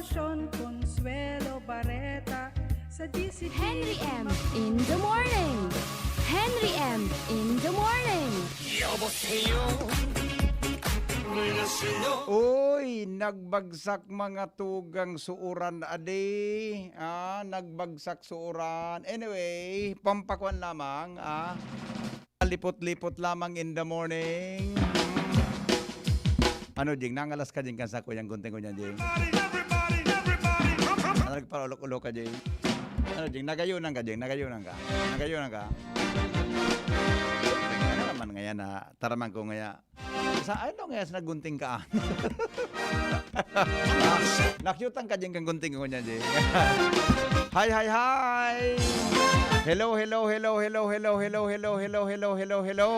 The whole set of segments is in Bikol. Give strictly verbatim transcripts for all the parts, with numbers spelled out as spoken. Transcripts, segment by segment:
Consuelo Barreta sa D C P. Henry M in the morning. Henry M in the morning. 여보세요. 안녕하세요. Uy, nagbagsak mga tugang suuran adi. Ah, nagbagsak suuran. Anyway, pampakuan lamang, ah. Lipot-lipot lamang in the morning. Ano, Jing? Nangalas ka, Jing, kan sa kuyang gunting ko niyan, Jing? Ano, nagpaulok-ulok ka, Jing? Ano, Jing? Nagayunan ka, Jing? Nagayunan ka? Nagayunan ka? Ano naman ngayon na taraman ko ngayon? Sa ano ngayon sa nagunting ka? Nakyutan ka, Jing, kang gunting ko niyan, Jing. Hi, hi, hi! Hello, hello, hello, hello, hello, hello, hello, hello, hello, hello, hello, hello.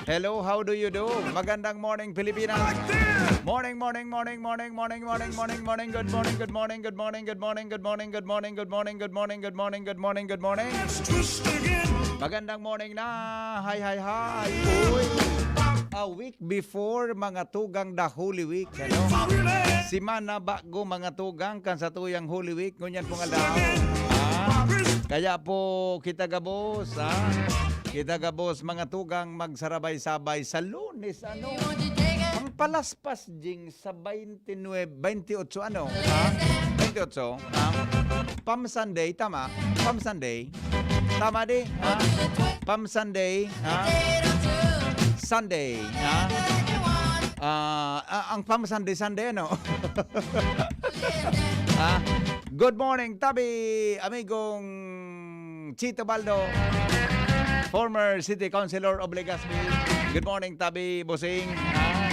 Hello, how do you do? Magandang morning, Pilipinas. Morning, morning, morning, morning, morning, morning, morning, morning. Good morning, good morning, good morning, good morning, good morning, good morning, good morning, good morning, good morning, good morning, good morning, good morning. Magandang morning na. Hi, hi, hi. Uy. A week before mga tugang the Holy Week, ano? Semana bago mga tugang kan sa tuyang Holy Week, ngunyan pong aldaw. Ah, kaya po kita gabos, ah. Kita gabos mga tugang magsarabay-sabay sa Lunes, ano? Ang palaspas, Jing, sa twenty-nine, twenty-eight, ano? Ha? Twenty-eight, ha? Palm Sunday, tama? Palm Sunday. Tama di? Ha? Palm Sunday, ha? Sunday, ha? Ah, ah, ang Palm Sunday, Sunday, ano? Ha? Good morning, tabi, amigong Chito Baldo, former city councilor of Legazpi. Good morning, tabi, bossing. Ah,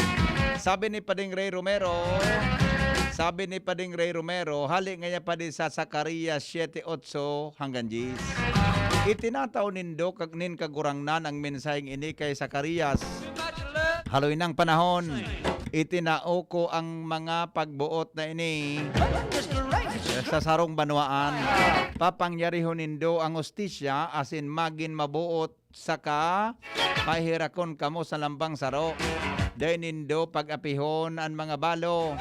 sabi ni Pading Ray Romero, sabi ni Pading Ray Romero, hali ngaya pa di sa Zacarias siete otso hanggang diyes. Itinataw nindo kag nin Kagurangnan ang mensaheng ini kay Zacarias. Haloy nang panahon, itinao ko ang mga pagboot na ini sa sarong banwaan. Papangyarihon nindo ang hustisya asin magin maboot saka pahirakon kamo sa lambang saro. Dai nindo pag-apihon an mga balo,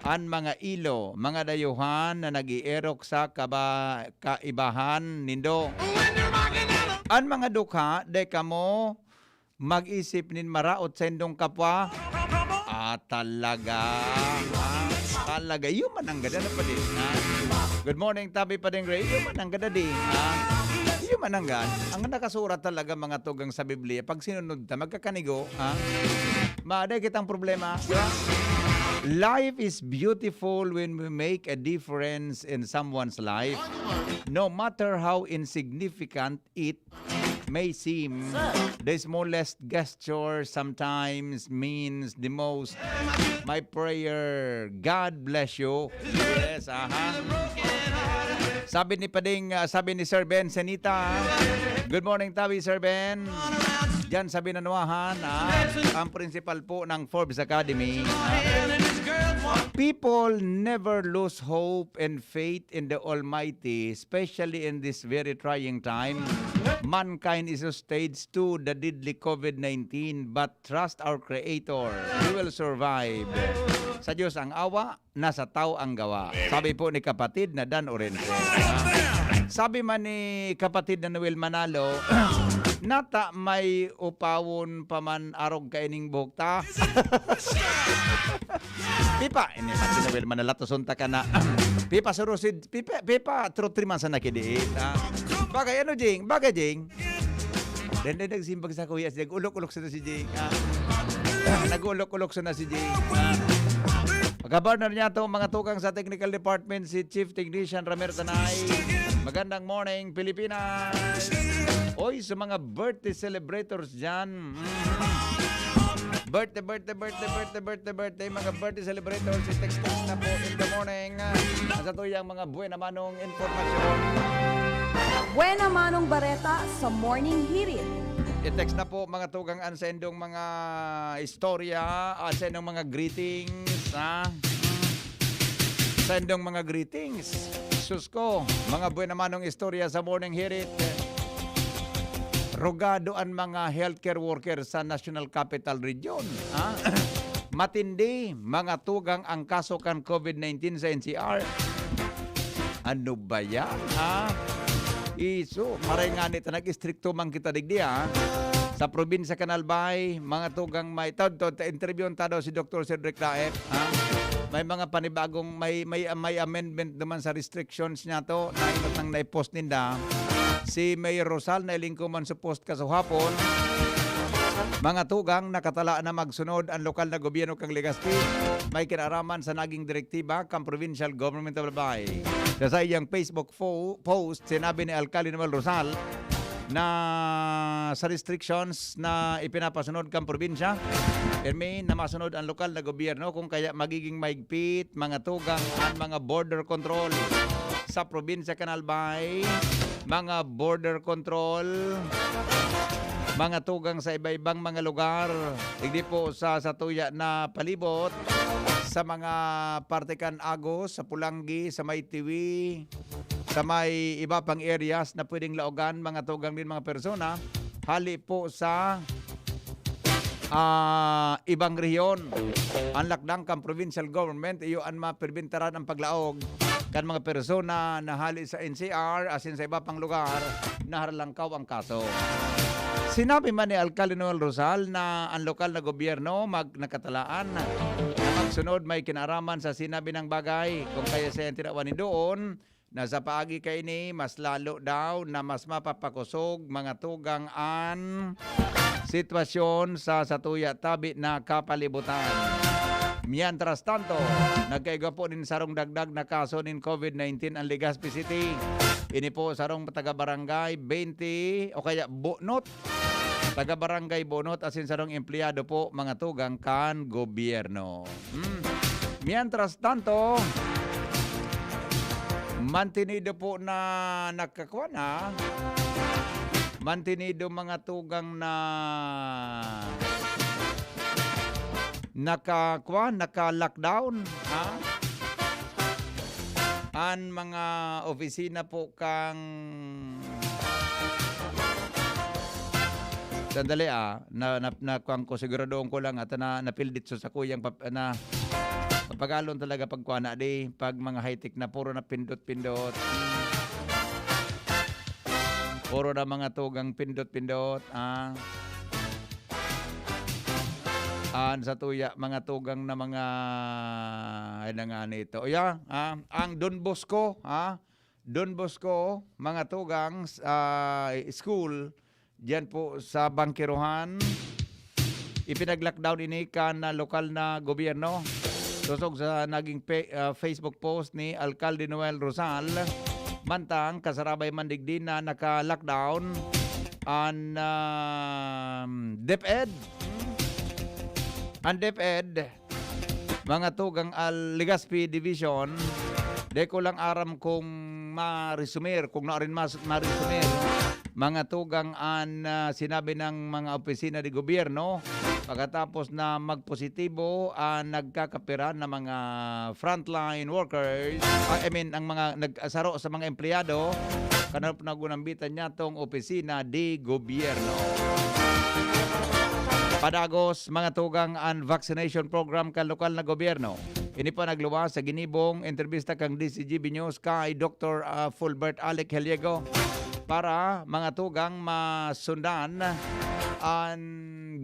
an mga ilo, mga dayuhan na nag-eerok sa kaba-, kaibahan nindo. An mga dukha, dai kamo mag-isip nin maraot sa indong kapwa? Ah, talaga. Ah, talaga. Iyo man ang gada na padi. Ah. Good morning, tabi Pading Ray. Iyo man ang gada di. Ah. Iyo man ang gad. Ang nakasurat talaga mga tugang sa Biblia, pag sinunod ta, magkakanigo. Ah. Maaday kitang problema. Life is beautiful when we make a difference in someone's life. No matter how insignificant it may seem, the smallest gesture sometimes means the most. My prayer, God bless you. Yes, aha. Sabi ni Pading, ah, sabi ni Sir Ben Senita, good morning, tabi, Sir Ben. Diyan sa Binanuahan, ah, ang principal po ng Forbes Academy. Ah, people never lose hope and faith in the Almighty, especially in this very trying time. Mankind is hostage to the deadly COVID nineteen, but trust our Creator. We will survive. Sa Diyos ang awa, nasa tao ang gawa. Sabi po ni kapatid na Dan Orente. Sabi man ni kapatid na Noel Manalo, nata may upawon pa man arog kaining buhok ta. Pipa, ini man si Noel Manalo, tuson ta ka na. Pipa, surusid, pipa, pipa, true three man sa nakidiit. Ah. Bagay, ano, Jing? Bagay, Jing? Then, then, nagsimbag sa kuya, nag-ulok-ulok sa si Jing. Ah. Nag-ulok-ulok sa si Jing. Ah. Pagkabar na niya to, mga tukang sa technical department, si Chief Technician Ramir Tanay. Magandang morning, Pilipinas! Oy, sa mga birthday celebrators dyan. Mm. Birthday, birthday, birthday, birthday, birthday, birthday, mga birthday celebrators, i-text na po in the morning. Ang sa tuyang mga buena manong impormasyon. Buena Manong Bareta sa Morning Hirit. I-text na po mga tugang an sa indong mga istorya, ah, sa indong mga greetings, ha? Sa indong mga greetings. Sus ko, mga buena manong istorya sa Morning Hirit. Rogado an mga healthcare worker sa National Capital Region, ha? Matindi, mga tugang, ang kaso kan COVID nineteen sa N C R. Ano ba yan, ha? Iso, maray nga nito, nag-istrikto man kita digdi, ha? Sa probinsya kan Albay, mga tugang, may tawd to, ta-interviewon ta daw si Doktor Cedric Daep, ha? May mga panibagong, may, may, may amendment naman sa restrictions niya to, na inot nang naipost ninda. Si Mayor Rosal na ilingkuman sa post kasuhapon, mga tugang, nakatala na magsunod ang lokal na gobyerno kan Legazpi. May kinaraman sa naging direktiba kan Provincial Government of Albay. Sa saiyang Facebook fo-, post, sinabi ni Alcalde Noel Rosal na sa restrictions na ipinapasunod kan probinsya, pirmi na masunod ang lokal na gobyerno, kung kaya magiging mahigpit, mga tugang, ang mga border control sa probinsya kan Albay, mga border control, mga tugang, sa iba-ibang mga lugar, digdi po sa satuya na palibot, sa mga parte kan Agos, sa Pulanggi, sa may Tiwi, sa may iba pang areas na pwedeng laogan, mga tugang, nin mga persona, hali po sa, ah, ibang rehiyon. Ang lakdang kan provincial government, iyo an maperbentaran ang paglaog kan mga persona na hali sa N C R asin sa iba pang lugar na haralangkaw ang kaso. Sinabi man ni Alcalde Noel Rosal na ang lokal na gobyerno mag-, nakatalaan na magsunod may kinaraman sa sinabi ng bagay. Kung kaya siya ang tinawan ni doon, na sa paagi kaini, mas lalo daw na mas mapapakosog, mga tugang, an sitwasyon sa satuya tabi na kapalibutan. Mientras tanto, nagkaigwa po nin sarong dagdag na kaso nin COVID nineteen ang Legazpi City. Ini po sarong taga-barangay twenty o kaya Bunot. Taga-barangay Bunot asin sarong empleyado po, mga tugang, kan gobyerno. Hmm. Mientras tanto, mantenido po na nagkakuan, ha? Mantenido, mga tugang, na nakakuan, naka-lockdown, ha? An mga opisina po kang Sandali, ah. Na, na, na, kuwan ko, siguradoon ko lang at na, napildit so sakuyang pap-, na, papagalon talaga pag kuwan na, di, pag mga high-tech na, puro na pindot-pindot. Puro na mga tugang pindot-pindot, ah. An satuya, mga tugang na mga, ay na nga nito. O ya, ah, ang Don Bosco, ah, Don Bosco, mga tugang, ah, school, diyan po sa Bangkirohan. Ipinag-lockdown ini kan, ah, lokal na gobyerno. Sosog sa naging pe-, ah, Facebook post ni Alcalde Noel Rosal, mantang kasarabay man digdi na naka-lockdown an, ah, DepEd. An DepEd, mga tugang, al Legazpi Division, di ko lang aram kung ma-resumir, kung na rin mas-, ma-resumir, mga tugang, an, ah, sinabi ng mga opisina de gobyerno pagkatapos na magpositibo ang nagkakapira na mga frontline workers, ah, I mean, ang mga nag-, saro sa mga empleyado, kan naggunambitan niya tong opisina de gobyerno. Padagos, mga tugang, an vaccination program kan lokal na gobyerno. Ini pa nagluwas sa ginibong entrebista kan D Z G B News kay Doktor, ah, Fulbert Alec Heliego para, mga tugang, masundan an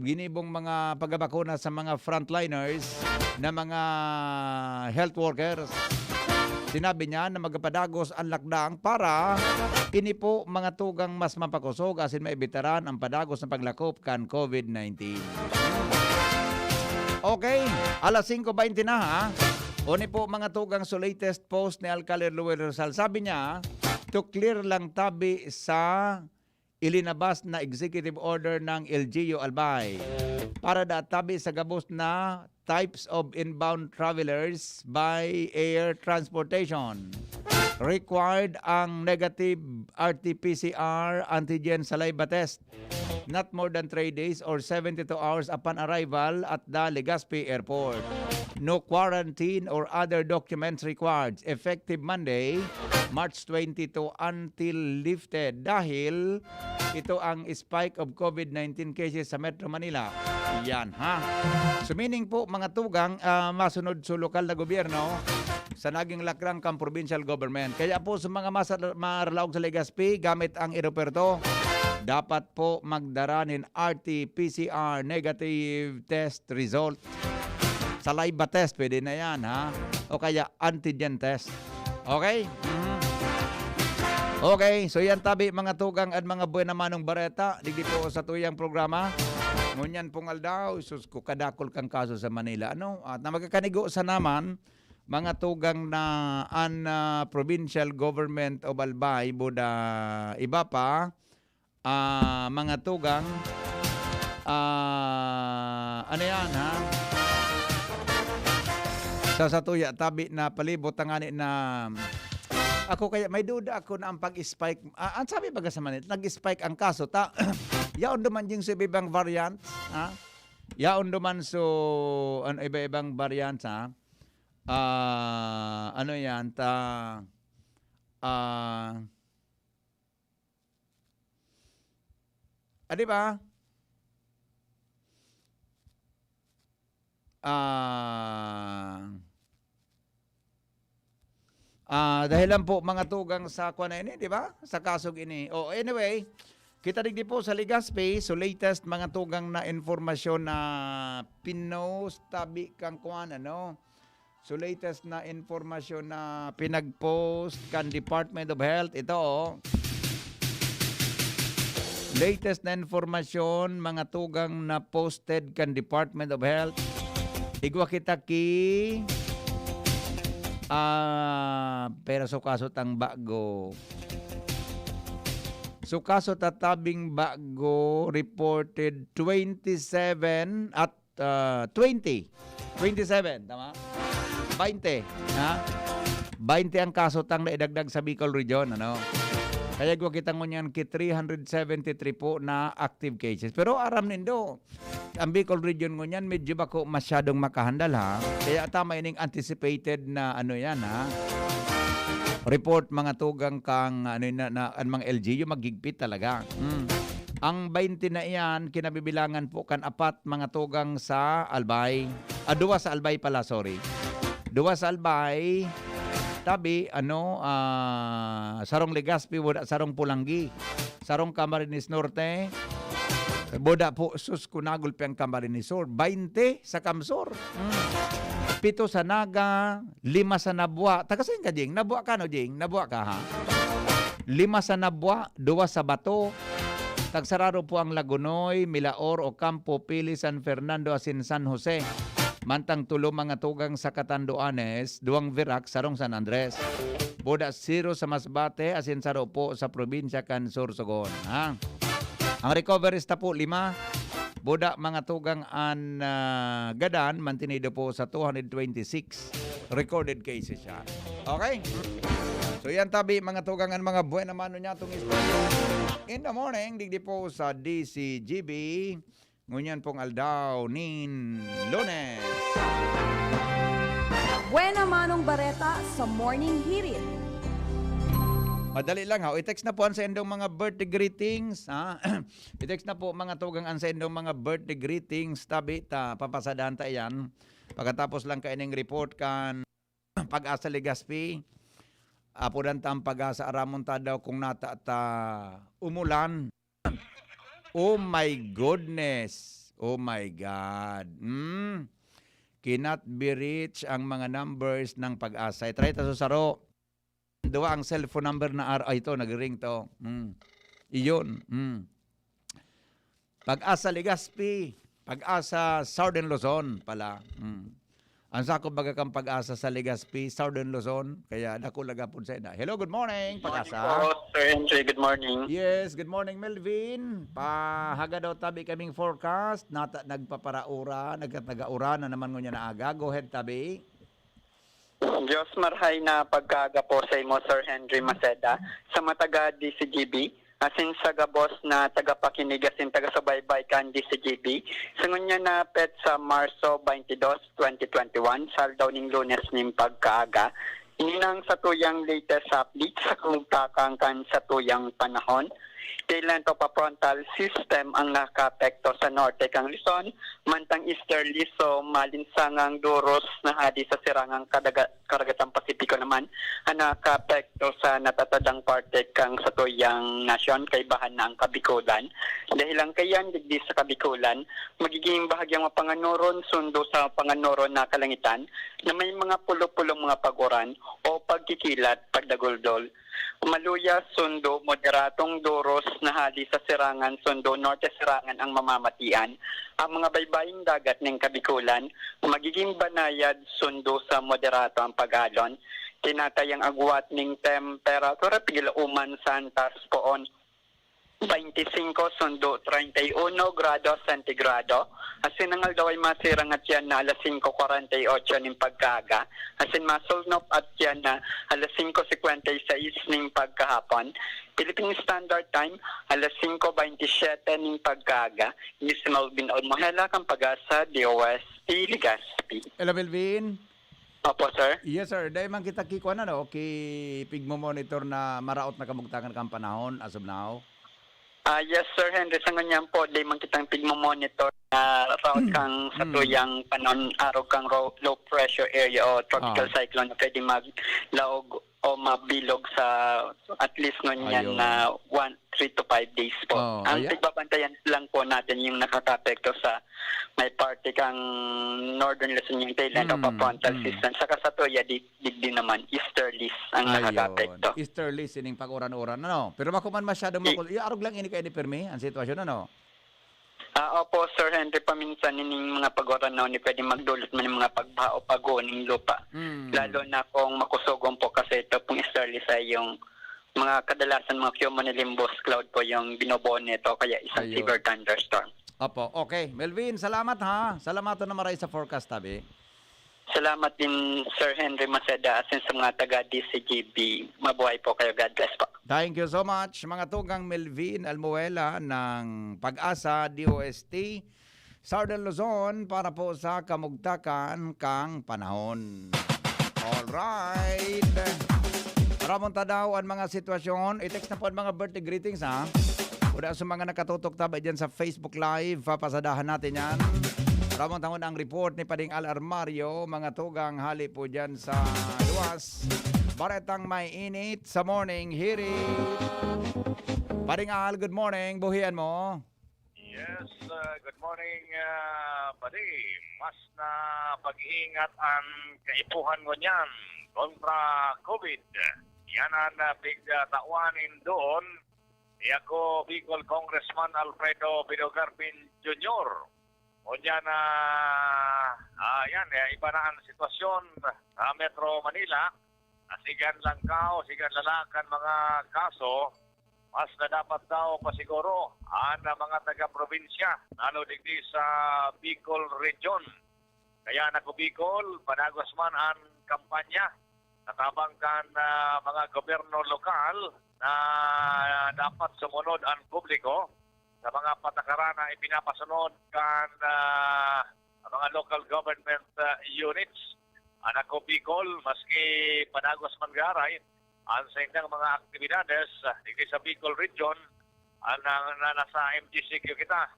ginibong mga pagbabakuna sa mga frontliners na mga health workers. Sinabi niya na magpadagos an lakdang para ini po, mga tugang, mas mapakosog asin maibitaran ang padagos na paglakop kan COVID nineteen. Okay, alas singko baynte na, ha? Ini po, mga tugang, so latest post ni Alcalde Noel Rosal. Sabi niya, to clear lang tabi sa ilinabas na executive order ng L G U Albay para da tabi sa gabos na types of inbound travelers by air transportation. Required ang negative R T P C R antigen saliva test not more than three days or seventy-two hours upon arrival at the Legazpi Airport. No quarantine or other documents required. Effective Monday, March twenty-two until lifted dahil ito ang spike of COVID nineteen cases sa Metro Manila. Yan, ha? So, meaning po, mga tugang, ah, masunod sa lokal na gobyerno, sa naging lakrang kan provincial government. Kaya po, sa mga masa-, maralaog sa Legazpi, gamit ang aeroporto, dapat po magdara nin R T P C R negative test result. Saliva test, pwede na yan, ha? O kaya antigen test. Okay? Mhm. Okay, so yan tabi, mga tugang at mga buena manong bareta, digdi po sa tuyang programa. Ngunyan pong aldaw, sus ko, kadakol kang kaso sa Manila. Ano? At na magkakanigo sa naman, mga tugang na an, ah, provincial government of Albay, Buda, iba pa, ah, mga tugang, ah, ano yan, ha? Sa satuya, tabi na palibot, tangani na ako kaya may duda ako na ang pag-spike, ah, ang sabi baga sa Manila, nag-spike ang kaso, ta, yaon duman yung sa ibang variant, ha? Yaon duman so, ano, iba-ibang variant, ha? Ah, ano yan, ta, ah, ah, di ba? Ah, ah, dahil lang po mga tugang sa kwan na ini, di ba? Sa kasog ini. Oh, anyway, kita digdi po sa Legazpi, so latest mga tugang na informasyon na pinost tabi kang kwan, ano? So latest na informasyon na pinag-post kan Department of Health, ito, oh. Latest na informasyon, mga tugang na posted kan Department of Health. Igwa kita ki, ah, pero so kaso tang bago. So kaso tatabing bago reported twenty-seven at, ah, twenty. Twenty-seven, tama? Baynte, ha? Baynte ang kaso tang naidagdag sa Bicol Region, ano? Kaya igwa kita ngunyan ki three hundred seventy-three po na active cases. Pero aram nindo, ang Bicol Region ngunyan medyo bako masyadong makahandal, ha? Kaya tama ining anticipated na ano yan, ha? Report, mga tugang kang ano na, na, ang mga L G U maghigpit talaga. Mm. Ang baynte na iyan, kinabibilangan po kan apat mga tugang sa Albay. Ah, duwa sa Albay pala, sorry. Duwa sa Albay, tabi, ano, ah, sarong Legazpi, wada sarong Polangui, sarong Camarines Norte, boda po, sus, kunagol pa ang Camarines Sur. Baynte sa Camsur. Mm. Pito sa Naga, lima sa Nabua. Taga saan ka, Jing? Nabua ka, no, Jing? Nabua ka, ha? Lima sa Nabua, duwa sa Bato. Tagsararo po ang Lagonoy, Milaor, Ocampo, Pili, San Fernando, asin San Jose. Mantang tulo mga tugang sa Catanduanes, duwang Virac, sarong San Andres. Boda zero sa Masbate, asin saro po sa probinsya kan Sorsogon. Ha? Ang recoveries ta po, lima. Boda mga tugang an, ah, gadan, mantinido po sa two hundred twenty-six recorded cases siya. Okay? So yan tabi, mga tugang, an mga buena mano niya itong istorya. In the morning, digdi po sa D C G B, ngunyan pong aldaw nin Lunes. Buena manong bareta sa Morning Hirit. Madali lang ha. O, i-text na po ang sa indong mga birthday greetings, ha? I-text na po, mga tugang, ang sa indong mga birthday greetings. Tabi ta, papasadahan ta iyan. Pagkatapos lang kaining report kan Pag-asa Legazpi, apodan ta ang Pag-asa, aramon ta daw kung nata ta umulan. Oh my goodness! Oh my God! Hmm? Cannot be reached ang mga numbers ng Pag-asa. I-try ta sa saro. Duwa ang cellphone number na ar-, ay, ito, nag-ring to. Hmm. Iyon. Hmm. Pag-asa Legazpi, Pag-asa Southern Luzon pala. Hmm. Ang sako baga kan Pag-asa sa Legazpi, Southern Luzon, kaya dakula gapon sa ina. Hello, good morning, Pag-asa. Morning po, Sir Henry. Good morning. Yes, good morning, Melvin. Pahaga daw tabi kaming forecast. Nata-, nagpaparaura, nagkatagaura na naman ngunyan na aga. Go ahead, tabi. Diyos marhay na pagkaaga po sa imo, Sir Henry Maceda, sa mga taga D C G B, asin sa gabos na tagapakinig asin tagasubaybay kan D C G B. Sa ngunyan na petsa, Marso twenty-two, twenty twenty-one, sa aldaw ning Lunes nin pagkaaga, ini na ang satuyang latest update sa kamugtakan kan satuyang panahon. Tail end of a frontal system ang nakakaapekto sa norte kan Luzon, mantang easterly, so malinsangang duros na hadi sa sirangang kadaga-, Karagatan Pasipiko naman ang nakakaapekto sa natatadang parte kan satuyang nasyon, kaibahan na ang Kabikulan. Dahelan kaiyan, digdi sa Kabikulan, magiging bahagyang mapanganoron sundo sa mapanganoron na kalangitan na may mga pulo-pulong mga pag-uran o pagkikilat, pagdaguldol. Maluya, sundo, moderadong duros na hali sa sirangan, sundo, norte sirangan ang mamamatian. Ang mga baybaying dagat nin Kabikulan, magiging banayad, sundo sa moderato ang pag-alon. Tinatayang agwat nin temperatura, pigil uman sa antas poon, twenty-five sundo treinta y uno grado sentigrado. Asin ang aldaw ay masirang at yan na alas singko kwarenta y otso nin pagkaaga. Asin masulnop at yan na alas singko singkwenta y sais nin pagkahapon. Philippine Standard Time, alas singko bentisiete nin pagkaaga. Ini si Melvin Almohela, kan Pag-asa, D O S T, Legazpi. Hello, Melvin. Opo, sir. Yes, sir. Dai man kita ki-, kuwan, ano, ki-, pigmo-monitor na maraot na kamugtakan kan panahon as of now? Ah, yes, Sir Henry. Sa ngunyan po, dai man kitang pigmo-monitor na raot Hmm. kan Hmm. satuyang panon, arog kan ro-, low pressure area o tropical Ah. cyclone na pwede maglaog o mabilog sa at least ngunyan Ayun. na one, three to five days po. Oh, Ang ayan. pagbabantayan lang po natin yung nakakaapekto sa may parte kang Northern Luzon, yung tail end of a Mm, frontal mm. system, saka satuya di, digdi naman, easterlies ang Ayun. nakakaapekto. Easterlies, ining pag-uran-uran, ano? Pero bako man masyadong I- makul-, iarog lang ini kay ni Permi, ang sitwasyon, ano? Ah, opo, Sir Henry, paminsan ining mga pag-uran na ni pwede magdulot man ng mga pagbaha o pagguho ning lupa. Mm. Lalo na kung makusogon po kasi ito pong easterlies ay yung mga kadalasan mga cumulonimbus cloud po yung binoboneto, kaya isang Ayun. severe thunderstorm. Opo. Okay. Melvin, salamat ha. Salamat na maray sa forecast, tabi. Salamat din, Sir Henry Maceda, asin sa mga taga D C G B. Mabuhay po kayo. God bless po. Thank you so much, mga tugang Melvin Almuela ng Pag-asa, D O S T, Southern Luzon, para po sa kamugtakan kang panahon. Alright. Ramon ta daw an mga sitwasyon. I-text na po ang mga birthday greetings, ha? Kuda sa mga nakatutok tabi dyan sa Facebook Live, papasadahan natin yan. Ramon tangon ang report ni Pading Al Armario, mga tugang hali po dyan sa luwas. Baretang may init sa morning, hirit. Pading Al, good morning. Buhian mo. Yes, uh, good morning, uh, buddy. Mas na pag-iingat ang kaipuhan ngunyan kontra COVID. Yan ang, uh, pigtawan doon ni ako, Bicol Congressman Alfredo Bido Garpin Junior. Ngunyan na, ah, yan, eh, iba na ang sitwasyon sa Metro Manila. Asigan lang kao, asigan lalak ang mga kaso, mas na dapat daw pasiguro ang mga taga-probinsya, lalo digdi sa Bicol Region. Kaya nako Bicol, panagos man ang kampanya, katabang kan, ah, mga gobyerno lokal na dapat sumunod ang publiko sa mga patakaran na ipinapasunod kan, ah, mga local government, ah, units. Anak ko Bicol, maski panagos man garay, ang sa indang mga aktibidades, ah, digdi sa Bicol Region, ang, ang, na, nasa M G C Q kita.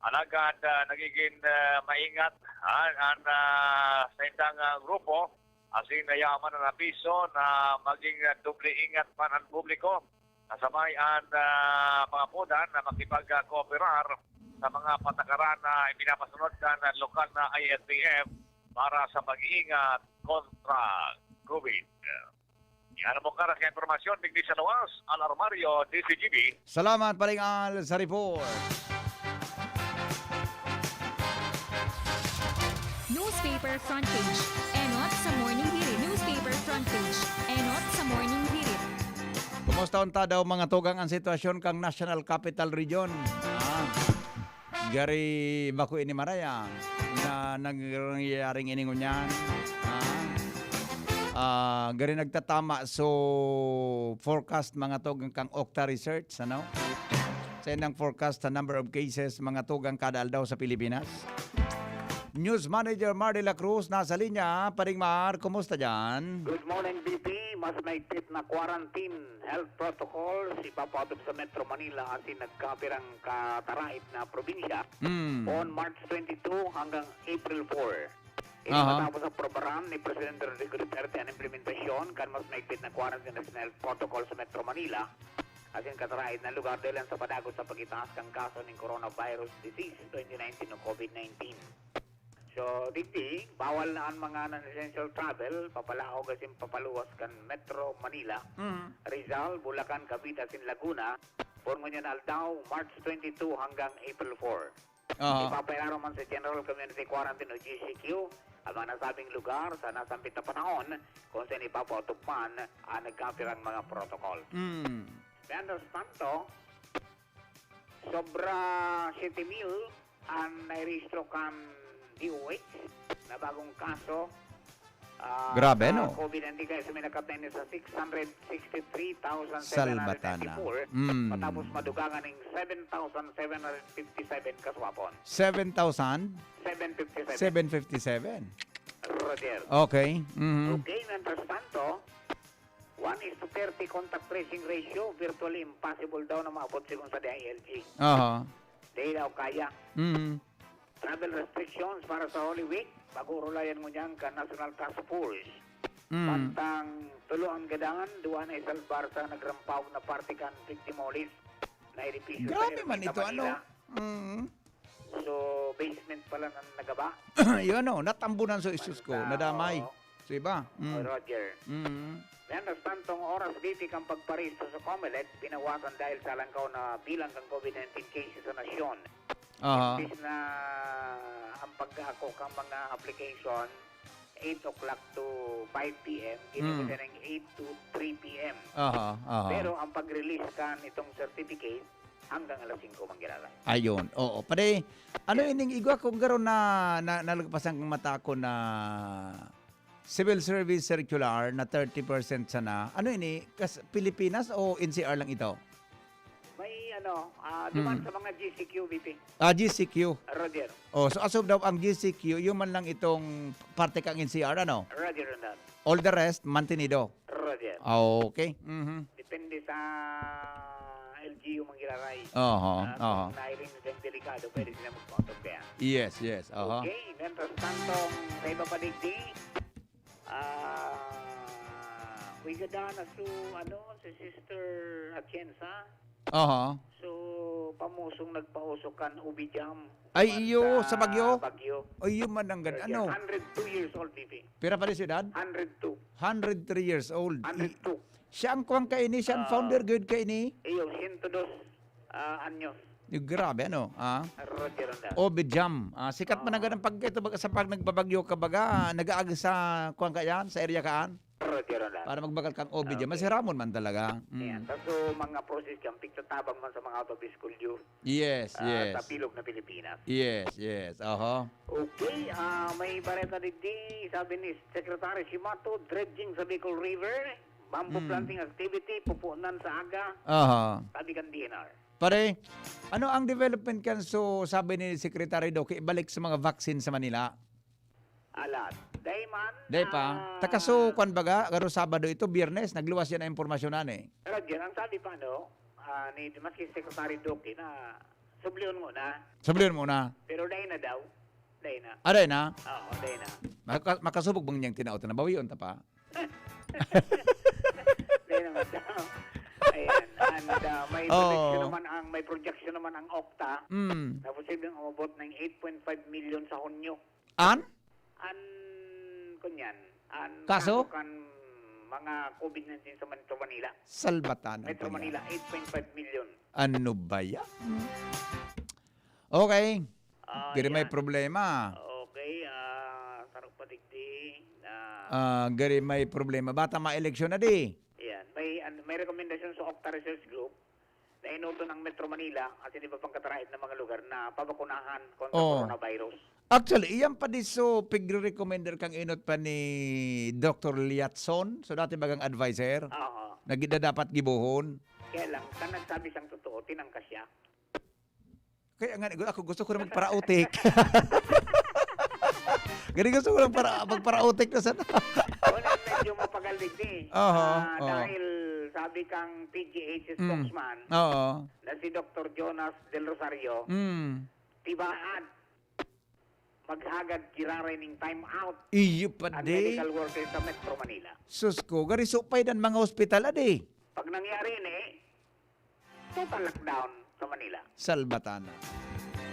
Alagad, ah, nagiging, ah, maingat, ah, ang, ah, sa indang, ah, grupo, asin nayaman na napiso na maging, ah, doble ingat pa ang publiko. Kasabay ang, ah, mga pudan na makipag-kooperar sa mga patakaran na ipinapasunod kan lokal na I N P F para sa pag-iingat kontra COVID. Yan ang mga impormasyon digdi sa luwas, Al Armario, D C G B. Salamat, Paring Al, sa report. Newspaper Front Page. Enot sa Morning Hirit. Newspaper Front Page. Enot sa Morning Hirit. Kumusta unta daw, mga tugang, ang sitwasyon kang National Capital Region? Ah, gari bako ini maraya na nangyayaring ini ngunyan. Ah, Ah, gari nagtatama so forecast mga tugang kang Octa Research, ano? Sa inang forecast sa number of cases mga tugang kada aldaw sa Pilipinas. News Manager Mar de la Cruz nasa linya. Paring Mar, kumusta diyan? Good morning, B P. Mas mahigpit na quarantine health protocols ipapatupad sa Metro Manila asin nagkapirang katarait na probinsya Hmm. on March twenty-two hanggang April four. Ini Aha. matapos aprobaran ni Presidente Rodrigo Duterte an implementasyon kan mas mahigpit na quarantine national protocol sa Metro Manila asin katarait na lugar dahilan sa padagot sa pagitaas kan kaso nin coronavirus disease twenty nineteen o COVID nineteen. So, digdi, bawal na an mga non-essential travel, papalaog asin papaluwas kan Metro Manila, Mm. Rizal, Bulacan, Cavite asin Laguna, por ngunyan na aldaw, March twenty-two hanggang April four. Aha. Ipapairarom man sa General Community Quarantine o G C Q ang mga nasabing lugar sa nasambit na panahon kung saan ipapatupad man ang nagkapirang mga protocol. Mm. Mientras tanto, sobra siyete mil ang nairehistro kan D O H na bagong kaso, ah, Grabe, sa no? COVID nineteen, kaya suminakat na ini sa six hundred sixty-three thousand seven hundred ninety-four. Salbatana. Mm. Matapos madugangan ning seven thousand seven hundred fifty-seven kaswapon. Seven thousand? Seven fifty-seven. Seven fifty-seven. Roger. Okay. Mhm. Okay, mientras tanto, one is to thirty contact tracing ratio, virtually impossible daw na maabot sigon sa D I L G. Aha. Di daw kaya. Mhm. Travel restrictions para sa Holy Week, pag-uurulayan ngunyan kan National Task Force. Mm. Mantang tulo an gadan, duwa na isalbar sa nagrampaog na parte kan Victimoles na edipisyo sa Grabe man Ermita, ito, ano? Manila. Mm. So, basement pala nang nagaba. Yun, oh, natambunan sa isus ko, Basta, nadamay. oo. Sa iba. Mm. Oh, Roger. Mm. Mientras tantong oras, B P, kan pagparehistro sa Comelec, binawasan dahil sa langkaw na bilang kan COVID nineteen cases sa nasyon. Aha. Imbis na ang pag-aako kan mga application, eight o'clock to five P M, ginibo Mm. siya ng eight to three P M. Aha, aha. Pero ang pag-release kan itong certificate, hanggang alas singko man giraray. Ayun, oo. Pare, ano Yeah. ining igwa ko garo na, na nalagpasan kang mata ko na civil service circular na thirty percent sana? Ano ini? Kas-, Pilipinas o N C R lang ito? May ano, ah, duman Hmm. sa mga G C Q, B P. Ah, G C Q. Roger. Oh, so as of now, ang G C Q, yun man lang itong parte kang N C R, ano? Roger on that. All the rest, mantenido. Roger. Ah, okay. Mhm. Depende sa L G U man giraray. Oho, Ah, oho. kung nairing na siyang delikado, pwede sila magpatog kaya. Yes, yes, oho. Okay, mientras tanto, sa iba pa digdi, ah, uy, gada na su, ano, si Sister Atienza. Oho. So, pamusong nagpausok kan Ubi Jam. Ay, Kuwan iyo, sa sa Baguio? Baguio. Ay, yun man ang gad-, Yes, ano? hundred two years old, B P. Pira pa rin siyudad? Hundred two. Hundred three years old. Hundred two. I-, siya ang kuwan kaini, siya ang Ah. founder gud kaini? Iyo, siyento dos, ah, anyos. Yung grabe, ano? Ah? Roger on that. Obi Jam. Ah, sikat man ang Ah. ganang pagkaito baga sa pag nagbabagyo ka baga, nag-aagi sa kuwan ka yan, sa area kaan? Roger on that. Para magbagal kang Obi Jam. Okay. Masiramon man talaga. Mm. Ayan. So, mga process dyan, pigtatabang man sa mga out of school youth. Yes, Ah, yes. sa bilog na Pilipinas. Yes, yes. Oho. Okay, ah, may bareta digdi, sabi ni Secretary Shimato, dredging sa Bicol River, bamboo Hmm. planting activity, pupunan sa aga, Aha. sabi kan D N R. Pare, ano ang development kan so sabi ni Secretary Doc, ibalik sa mga vaccine sa Manila? Alat. Dai man, Dai pa. ah, Taka so, kwan baga, garo Sabado ito, Biyernes, nagluwas yan ang impormasyon na eh. Pero dyan, ang sabi pa, no, ah, ni, maski Secretary Duque na sublion mo na. Sublion mo na. Pero dai na daw. Dai na. Ah, dai na? Oo, dai na. Maka-, makasubog bang niyang tinaot na bawion ta pa? Dai na nga daw. Ayan. And, ah, may Oo. projection naman ang, may projection naman ang Octa Mm. na posibleng umabot ng eight point five million sa Hunyo. An? An, kunyan, an Kaso? kaso kan mga COVID nineteen sa Metro Manila. Salbatan ang Metro pangyayari. Manila, eight point five million. Ano ba yan? Okay. Ah, Giri may yan. problema. Okay, ah, sarok pa digdi, ah. Ah, giri may problema. Bata ma-eleksyon na di. Yan. May, an-, may rekomendasyon sa Octa Research Group na inuto ng Metro Manila at iba pang katarait na mga lugar na pabakunahan kontra Oo. coronavirus. Actually, iyan pa di so, pigre-recommender kang inot pa ni Doktor Liatson. So, dati bagang adviser, Oo. na gida dapat gibohon. Kaya lang, kan nagsabi siyang totoo, tinangka siya. Kaya nga, ako gusto ko na magparautik. Gani gusto ko lang para, magparautik na sana. Wala, medyo mapagal digdi. Oho, Ah, oo. Dahil sabi kang P G H Mm. spokesman Oo. na si Doktor Jonas Del Rosario, Mm. tibaad, maghagad giraray ning time out Iyo pa ang di. medical workers sa Metro Manila. Sus ko, gari supay dan mga ospital, adi. Pag nangyari ni, total lockdown sa Manila. Salbatana.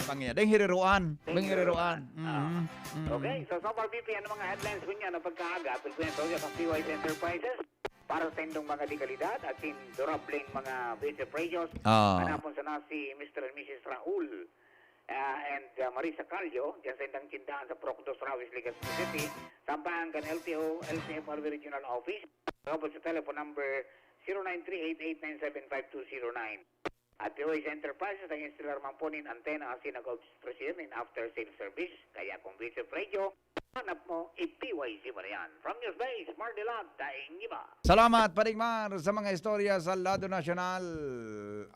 Pangya, deng hiriruan. Deng Deng hiriruan. hiriruan. Ah. Mhm. Mhm. Okay, so, so far, B P, ano mga headlines ko niya na pagkaaga, pagpinataw niya sa P Y C Enterprises para sa indong mga dekalidad at sin durableng mga base of radios. Ah. Manapon sana si Mister and Missus Raul, ah, and, ah, Marisa Calio, diyan sa indang tindahan sa Procdos, Rawis, Legazpi City, sampahan kan L T O, L C F R B Regional Office, tapos sa telephone number zero nine three eight eight nine seven five two zero nine. At P Y C Enterprises, ang installer man po nin antena asin nag-obs-, president nin after sales service. Kaya kung B S F Radio, hanap mo, i-P Y C mo na yan. From News Base, Mardelat, daing iba. Salamat, Paring Mar, sa mga istorya sa lado nasyonal.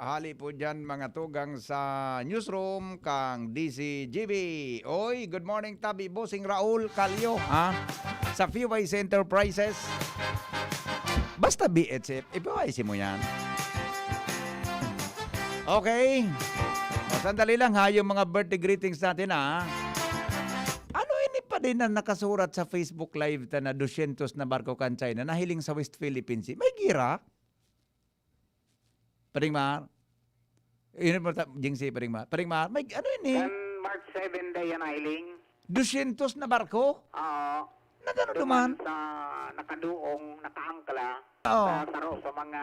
Hali po dyan, mga tugang sa newsroom kang D C G B. Oy, good morning, Tabi, Bossing Raul Calio, ha? Sa P Y C Enterprises. Basta B H F, i-P Y C mo yan. Okay. O, sandali lang ha, yung mga birthday greetings natin ha. Ano ini pa din na nakasurat sa Facebook Live ta na dosyentos na barko kan China nahiling sa West Philippine Sea? May gira? Paring Mar? Yun ang mata-, Jing si Paring Mar. Paring Mar, may ano ini? Kan March seven day yan, Hiling. Dosyentos na barko? Oo. Nagano Duman duman? sa nakaduong, nakaangkla Oo. sa saro sa mga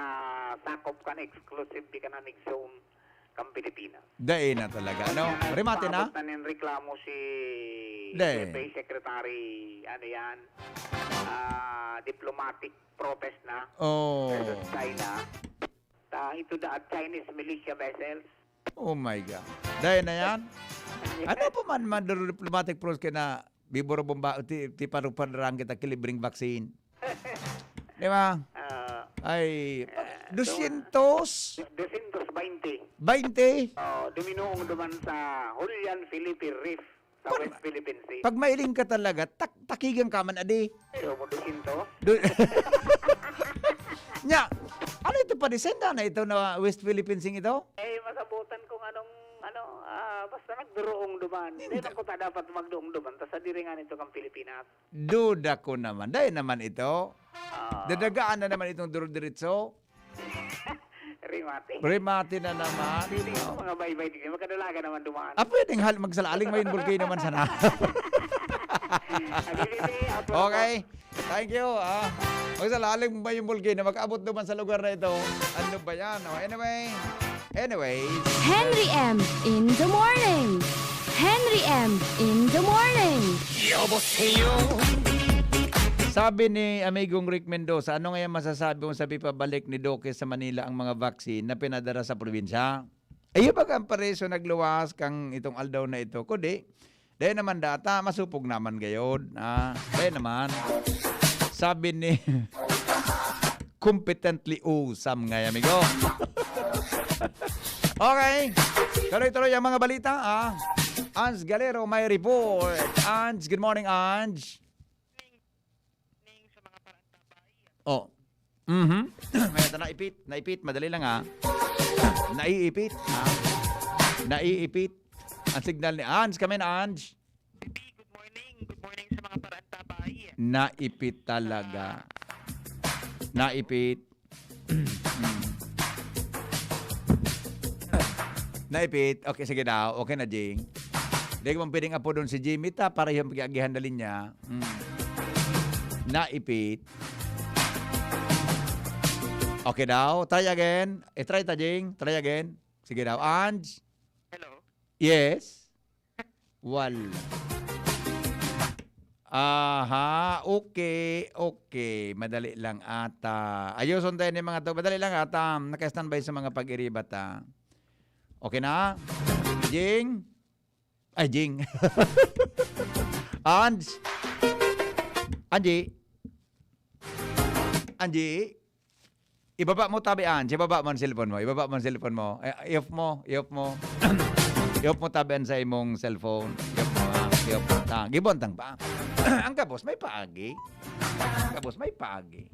sakop kan exclusive economic zone kan Pilipinas. Dai na talaga, no? Kaya Remate na? nagpaabot na nin reklamo si Dai. F A Secretary, ano yan, ah, diplomatic protest na Oh. versus China. Ta, ito da at Chinese militia vessels. Oh my God. Dai na yan? Ano pa man, man diplomatic protest kaya na biburo bomba, ti, ti parupadrang kita ki libreng vaccine? Di ba? Ah, Ay, ah, dosyentos? dosyentos baynte. Baynte? Oh, duminuong duman sa Julian Felipe Reef sa Pag, West Philippine Sea. pag mailing ka talaga, tak-, takigan ka man, adi. Pero mo dosyentos? Do-, Nya, ano ito pa, di senda na ito na West Philippine Sea ito? Eh, masabutan kung anong, ano, ah, basta nagduruong duman. Hindi. Hindi man ko ta dapat magduong duman, ta sa diri nga nito kang Pilipinas. Duda ko naman. Dahil naman ito, Ah. dadagaan na naman itong duro-diritso. Remate. Remate na naman. Pwede yung mga baybay, di magkadalaga naman dumaan. Ah, pwedeng hal-, magsalaling may volcano man sana. Ang ibig sabihin, upload Okay. Thank you, ah. Magsalaling may volcano, makaabot naman sa lugar na ito. Ano ba yan? Oh, anyway. Anyways. Henry M in the morning. Henry M in the morning. 여보세요. Sabi ni Amigong Rick Mendoza, "Ano ngayon masasabi mo sa pipabalik ni Duque sa Manila ang mga vaccine na pinadara sa probinsya?" Iyo, baga ang pareso nagluwas kang itong aldaw na ito. Kundi, dahil naman data, masupog naman gayod. Ah, dahil naman, sabi ni competently usam nga, amigo. Okay. Tuloy-tuloy ang mga balita, ah. Ans Galero may report. Ans, good morning, Ans. Oh. Mhm. May ata naipit, naipit, madali lang, ah. Naiipit, ah. Naiipit. Ang signal ni Ans, kami na, Ans. Good morning. Good morning sa mga Parantabay. Naipit talaga. Naipit. Naipit. Okay, sige daw. Okay na, Jing. Di ka man pwedeng apodon si Jimmy ta, pareho ang pag-aagihan na linya. Mm. Naipit. Okay daw. Try again. I-try ta, Jing. Try again. Sige daw. Ange? Hello? Yes? Wala. Aha, okay, okay. Madali lang ata. Ayuson tayo ni mga to. Madali lang ata. Naka-standby sa mga pag-iribat, ah. Okay na? Jing? Ay, Jing. Ange. Angie. Angie. Ibaba mo tabi, Ange. Ibaba mo ang cellphone mo. Ibaba mo ang cellphone mo. Eh, i-off mo. I-off mo. I-off mo tabi an sa imong cellphone. I-off mo, ha? I-off mo. Ta, gibon tang pa. Ang gabos, may paagi. Gabos, may paagi.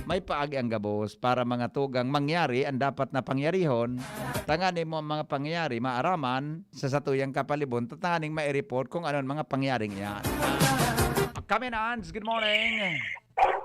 May paagi ang gabos para mga tugang mangyari ang dapat na pangyarihon. Tanganing mo ang mga pangyayari maaraman sa satuyang kapalibon, tanganing mai-report kung ano ang mga pangyaring iyan. Kami na, Ange, good morning.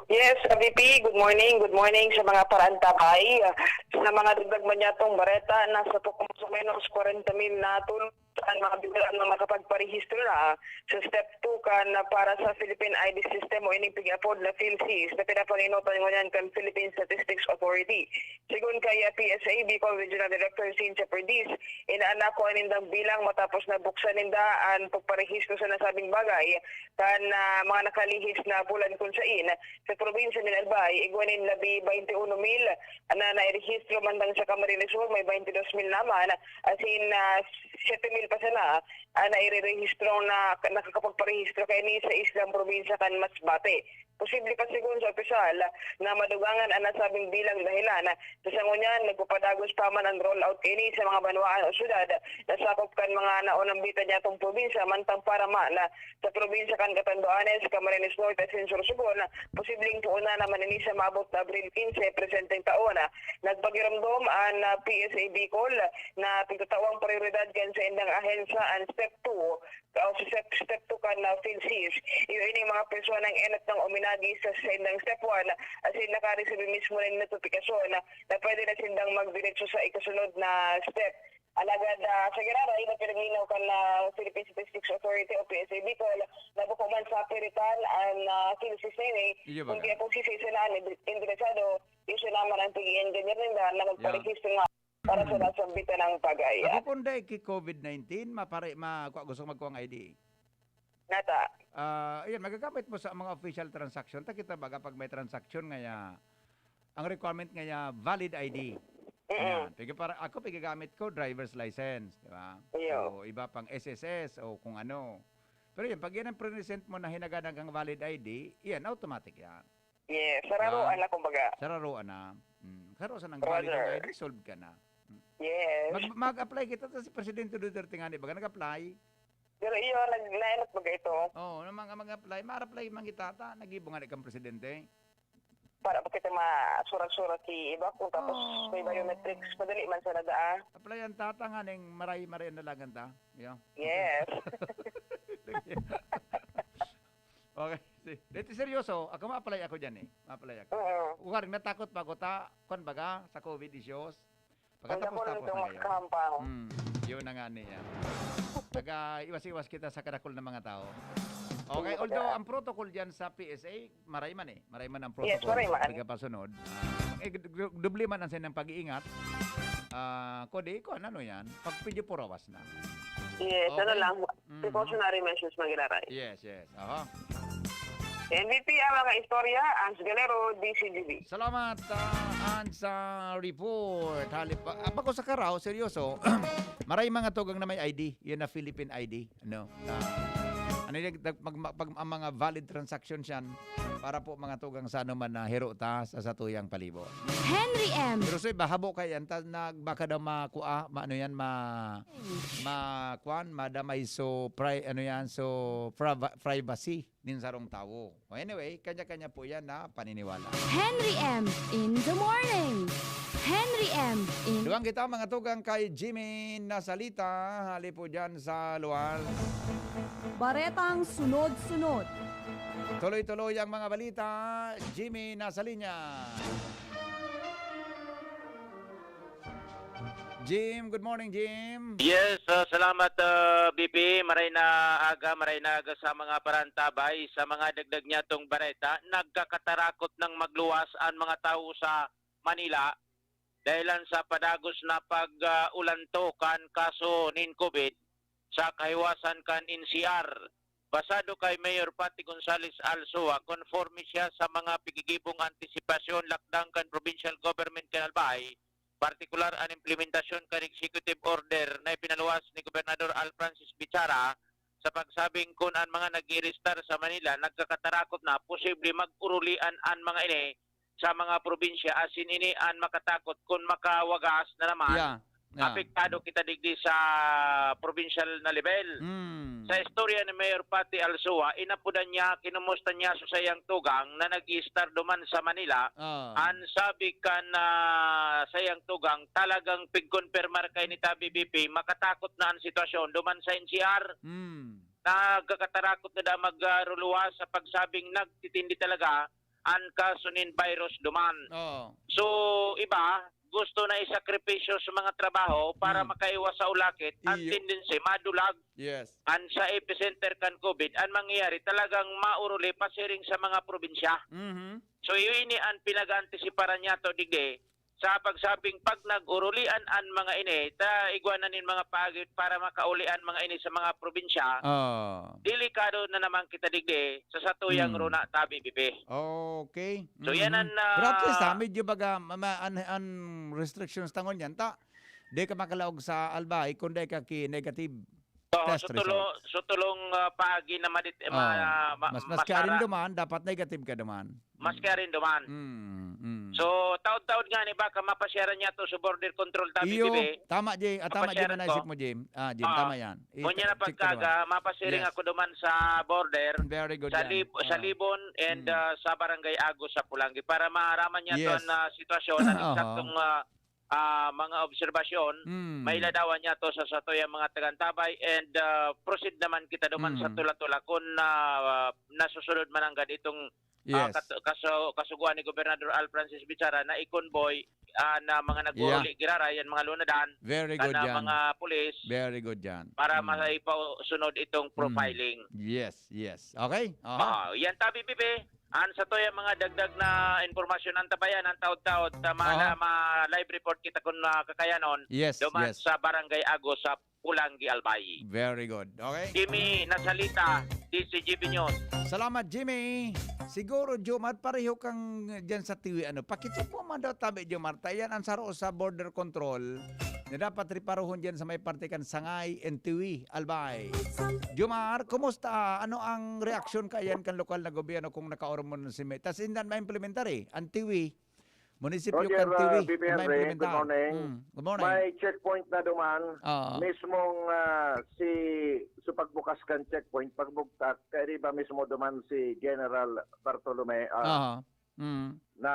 Yes, V P, good morning. Good morning sa mga paraantabay. Sa mga dagdag man yatong bareta, nasa poko mas o menos kwarenta mil na tulong ang mga binulaan na makapagparehistro na sa step two kan para sa Philippine I D system o ining pig-apod na PhilSys na pinapangenotan ngunyan kan Philippine Statistics Authority. Segun kay, ah, P S A Bicol Regional Director Cynthia Perdiz, inaanako an nindang bilang matapos na buksan ninda an pagparehistro sa nasabing bagay kan, ah, mga nakalihis na bulan kun sain sa probinsya nin Albay, igwa nin labi baynte uno mil na nairehistro, mandang sa Camarines Sur may baynte dos mil naman, asin, ah, siyete mil pa sana an nairerehistrong na nakakapagparehistro kaini sa islang probinsya kan Masbate. Posible pa, segun sa opisyal, na madugangan an nasabing bilang dahelan sa sangunyan nagpapadagos pa man an rollout kaini sa mga banwaan o syudad na sakop kan mga naunang bitan niyatong probinsya, mantang para man sa probinsya kan Catanduanes, Camarines Norte asin Sorsogon, posibleng poon na naman ini sa maabot na Abril quince presenteng taon. Nagpagiromdom an, ah, P S A Bicol na pigtatawang prioridad kan saindang ahensya an Step two o sa Step, Step two kan, ah, PhilSys. Iyo ining mga personang enot nang uminagi sa saindang Step one, asin nakaresibi mismo nin notifikasyon na pwede na sindang magdiretso sa ikasunod na step. Alagad, ah, sa giraray na pinaglinaw kan, ah, Philippine Statistics Authority o P S A Bicol, na bako man sa piritan an, ah, PhilSys na ini, Iyo baga. Kundi kung sisay sana an indi-, indresado, iyo sana man ang pag-i-engineer ninda na Yeah. magparehistro nga para sa Mm. nasambitan ng bagay. Ako kung dai ki COVID nineteen, mapare-, ma-, kua-, gusto ko magkuha ng I D. Nata. Ah, ayun, magagamit mo sa mga official transaction. Ta kita baga pag may transaction ngaya, ang requirement ngaya, valid I D. Mm-mm. Ayan. Pigi para, ako, pigagamit ko, driver's license, di ba? Iyo. So, iba pang S S S o kung ano. Pero yun, pag yan ang present mo na hinaganag ang valid I D, yan, automatic yan. Yes, sararoan Ah. na, kumbaga. Sararoan na. Mm. Saro sa nang valid Brother. ang I D, solved ka na. Mm. Yes. Mag-, mag-apply kita, ta si Presidente Duterte nga, di ba, nag-apply? Pero iyo, nag-, naenot baga ito? Oo, na mga mag-apply, ma-apply man kita, ta, nag-ibo nga di kang presidente. Para ba kita masurat-surat si iba kung tapos Oo. may biometrics, madali man sana daa. Applyan ta, ta nga ning maray-maray na lagan ta. Yeah. Yes. Okay. Si, dito seryoso, ako ma-apply ako dyan eh. Ma-apply ako. Oo. Ugaring natakot pa ako ta, kwan baga, sa COVID issues. Pagkatapos, Ang dako tapos nitong na ngayon. makahampang. Hmm, yun na nga niya. Nag-, ah, iwas-iwas kita sa kadakol ng mga tao. Okay, Hindi although ba? ang protocol dyan sa P S A, maray man eh. Maray man ang Yes, protocol. maray man. Pagkapasunod. Ah, eh, du-, du-, doble man ang sinang pag-iingat. Ah, kodi, kung ano yan, pag pidyo purawas na. Yes, ano Okay. lang, Mm. precautionary measures magiraray. Yes, yes. Aha. M V P ang mga istorya, Ans Galero, D C G B. Salamat, ah, Ans, sa report. Halip pa, ah, bako sa karaw, seryoso. Maray mga tugang na may I D. Yun na Philippine I D. Ano? Ah, ano yung nag-, mag-, mag-, pag, ang mga valid transactions yan para po mga tugang sa anuman na hiro ta sa satuyang palibot. Henry M. Pero sa iba, habo kaya yan, ta, nag-, baka daw makua, ma-, ano yan, ma-, ma-, kwan, madamay so, pri-, ano yan, so, priva-, privacy nin sarong tawo. O anyway, kanya-kanya po yan na paniniwala. Henry M in the morning. Henry M in Dugang kita, mga tugang, kay Jimmy Nasalita, hali po dyan sa Lual. Baretang sunod-sunod. Tuloy-tuloy ang mga balita, Jimmy Nasalinya. Jim, good morning, Jim. Yes, ah, salamat, ah, B P. Maray na aga, maray na aga sa mga parantabay. Sa mga dagdag niyatong bareta, nagkakatarakot nang magluwas an mga tawo sa Manila dahilan sa padagos na pag, ah, ulanto kan kaso nin COVID sa kahiwasan kan N C R. Basado kay Mayor Patty Gonzales Alzoa, konforme siya sa mga pigigibong antisipasyon lakdang kan provincial government kan Albay, partikular an implementasyon kan executive order na ipinaluwas ni Gobernador Al Francis Bichara sa pagsabing kun an mga nag-iirestar sa Manila nagkakatarakot na, posible mag-urulian an mga ini sa mga probinsya, asin ini an makatakot kun makawagas na naman Yeah, yeah. apektado kita digdi sa probinsyal na level. Mm. Sa istorya ni Mayor Patty Alsua, inapodan niya, kinumusta niya sa sayang tugang na nag-i-star duman sa Manila. Ah. An sabi kan, ah, sayang tugang, talagang pigkonpermar kay ni Tabi B P, makatakot na an sitwasyon duman sa N C R. Mm. Nagkakatarakot na da mag, ah, ruluwas sa pagsabing nagtitindi talaga an kaso nin virus duman. Oo. So, iba, gusto na isakripisyo sa mga trabaho para Mm. makaiwas sa ulakit. Ang Iyo. tendency, madulag Yes. an sa epicenter kan COVID. Ang mangyayari, talagang mauruli pasiring sa mga probinsya. Mhm. So, ini an pinag-aantisiparan niya to, digdi, sa pagsabing pag nag-urulian an mga ini, ta igwa na nin mga paagi para makauli an mga ini sa mga probinsya, Ah. delikado na naman kita digdi sa satuyang Mm. runa, Tabi B P. Okay. So, yan Mhm. an, Pero at least, ah, ah, medyo baga, ma-, ma-, an, an restrictions ta ngunyan, ta, di ka makalaog sa Albay kung di ka ki negative Oo, test so tulo-, results. so tulong, ah, paagi na madit-, ma-, Ah, ma-, mas, mas masara. karin duman, dapat negative ka duman. Mas Mm. karin duman. Mm, mm. So, taod-taod nga ni baka mapasyaran niya to sa border control, Tabi Iyo, B P. Tama, Jay. Ah, tama, Jay, Mapasyaran man naisip ko. mo, Jay. Ah, Jim, Ah, tama yan. I-, ngunyan na check ka duman. pagkaga, mapasiring Yes. ako duman sa border, Very good sa yan. Lib-, sa Oo. Libon and, Mm. ah, sa Barangay Agos sa Pulangi para maaraman niya Yes. ton, ah, sitwasyon at Aha. eksaktong, ah, ah, mga obserbasyon, Mm. mailadawan niya to sa satuyang mga taga-antabay and, ah, proceed naman kita duman sa Mm. tula-tula kun, ah, nasusunod man nanggad itong, ah, Yes. kat-, kaso-, kasugoan ni Gobernador Al Francis Bichara na i-convoy, ah, na mga nag-uuli Yeah. giraray, yan mga lunadan, Very good kana yan. mga pulis, Very good yan. para Mm. maipasunod itong Mm. profiling. Yes, yes. Okay. Aha. Ah, yan, Tabi B P. An satuyang mga dagdag na impormasyon, antabayan an taod-taod, ta ma-, Aha. ma-live report kita kun, ah, kakayanon, Yes, duman yes. sa Barangay Agos sa Pulangi, Albay. Very good. Okay. Jimmy Nasalita, D C G B News. Salamat, Jimmy. Siguro, Jomar, pareho kang dyan sa Tiwi, ano, pakicheck mo man daw, Tabi, Jomar, ta yan ang saro sa border control na dapat reparohon dyan sa may parte kan Sangay and Tiwi, Albay. Jomar, kumusta? Ano ang reaksyon kaiyan kan lokal na gobyerno kung nakaormonan si May? Tas indan maimplementar eh, ang Tiwi, munisipyo Roger, kan Tiwi, uh, B P Henry, maimplementar. Good morning. Mm, good morning. May checkpoint na duman. Oo. Mismong, ah, si sa pagbukas kan checkpoint, pagbugtak, kaya di ba mismo duman si General Bartolome, ah, Aha. Mm. na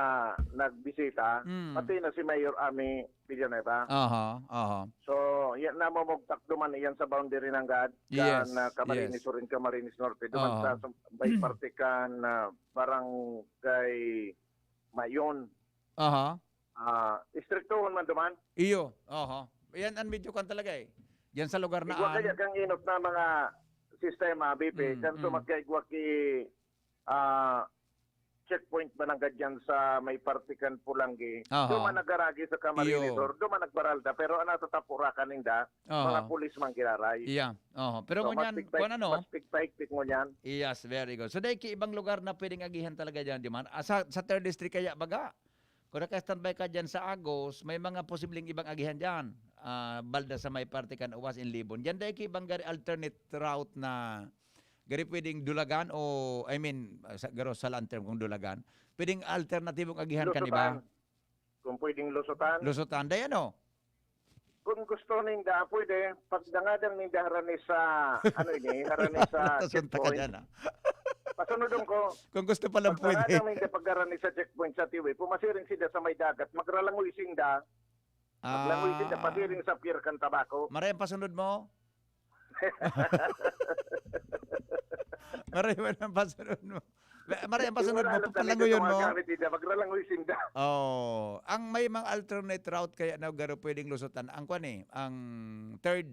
nagbisita, Mm. pati na si Mayor Ami Villanueva. Aha, aha. So, yan, namumugtak duman iyan sa boundary nanggad, Yes, kan, ah, Camarines yes. Sur and Camarines Norte, duman Aha. sa, sa may parte kan, ah, Barangay Mayon. Aha. Ah, istriktohon man duman. Iyo, aha. Yan ang medyo kan talaga eh. Diyan sa lugar na Igwa an- kaya kang inot na mga sistema, B P, Mm, kan mm. sumakya igwa ki, ah, checkpoint ba nanggad dyan sa may parte kan Pulangi? Aha. Duman nagaragi sa Camarines Iyo. Sur, duman nagbaralda, pero ang nasa tapurakan ninda, Aha. mga pulis man giraray. Iya, aha. Pero So, ngunyan, mas pigpahig-, kuwan ano? mas pigpahigpit ngunyan. Yes, very good. So, dahil ki ibang lugar na pwedeng agihan talaga dyan, di man? Ah, sa, sa third district kaya baga? Kung naka-standby ka dyan sa Agos, may mga posibleng ibang agihan dyan. Ah, balda sa may parte kan Uwas in Libon. Dyan dahil ki ibang gari alternate route na gari pwedeng Dulagan o, I mean, sa, garo sa long term kung Dulagan. Pwedeng alternatibong agihan kan iba. Lusutan. Kung pwedeng Lusutan. Lusutan. Dahil ano? Kung gusto ninda, pwede. Pagdangadang ninda harani sa, ano ini, harani sa Tasunta ka checkpoint. dyan, ah. Pasunodon ko. Kung gusto palang pwede. Pagdangadang ninda pagharani sa checkpoint sa Tiwi, pumasiring sila sa may dagat, magralangoy sinda. Maglangoy sila Ah. pasiring sa Pier kan Tabaco. Maray ang pasunod mo? Maray man ang pasunod mo. Maray ang pasunod mo, Yung wala lang papalangoyon talaga mo. sa mga gamit nila, magralangoy sinda. Oh, ang may mga alternate route kaya na garo pwedeng lusutan. Ang kwan eh, ang third.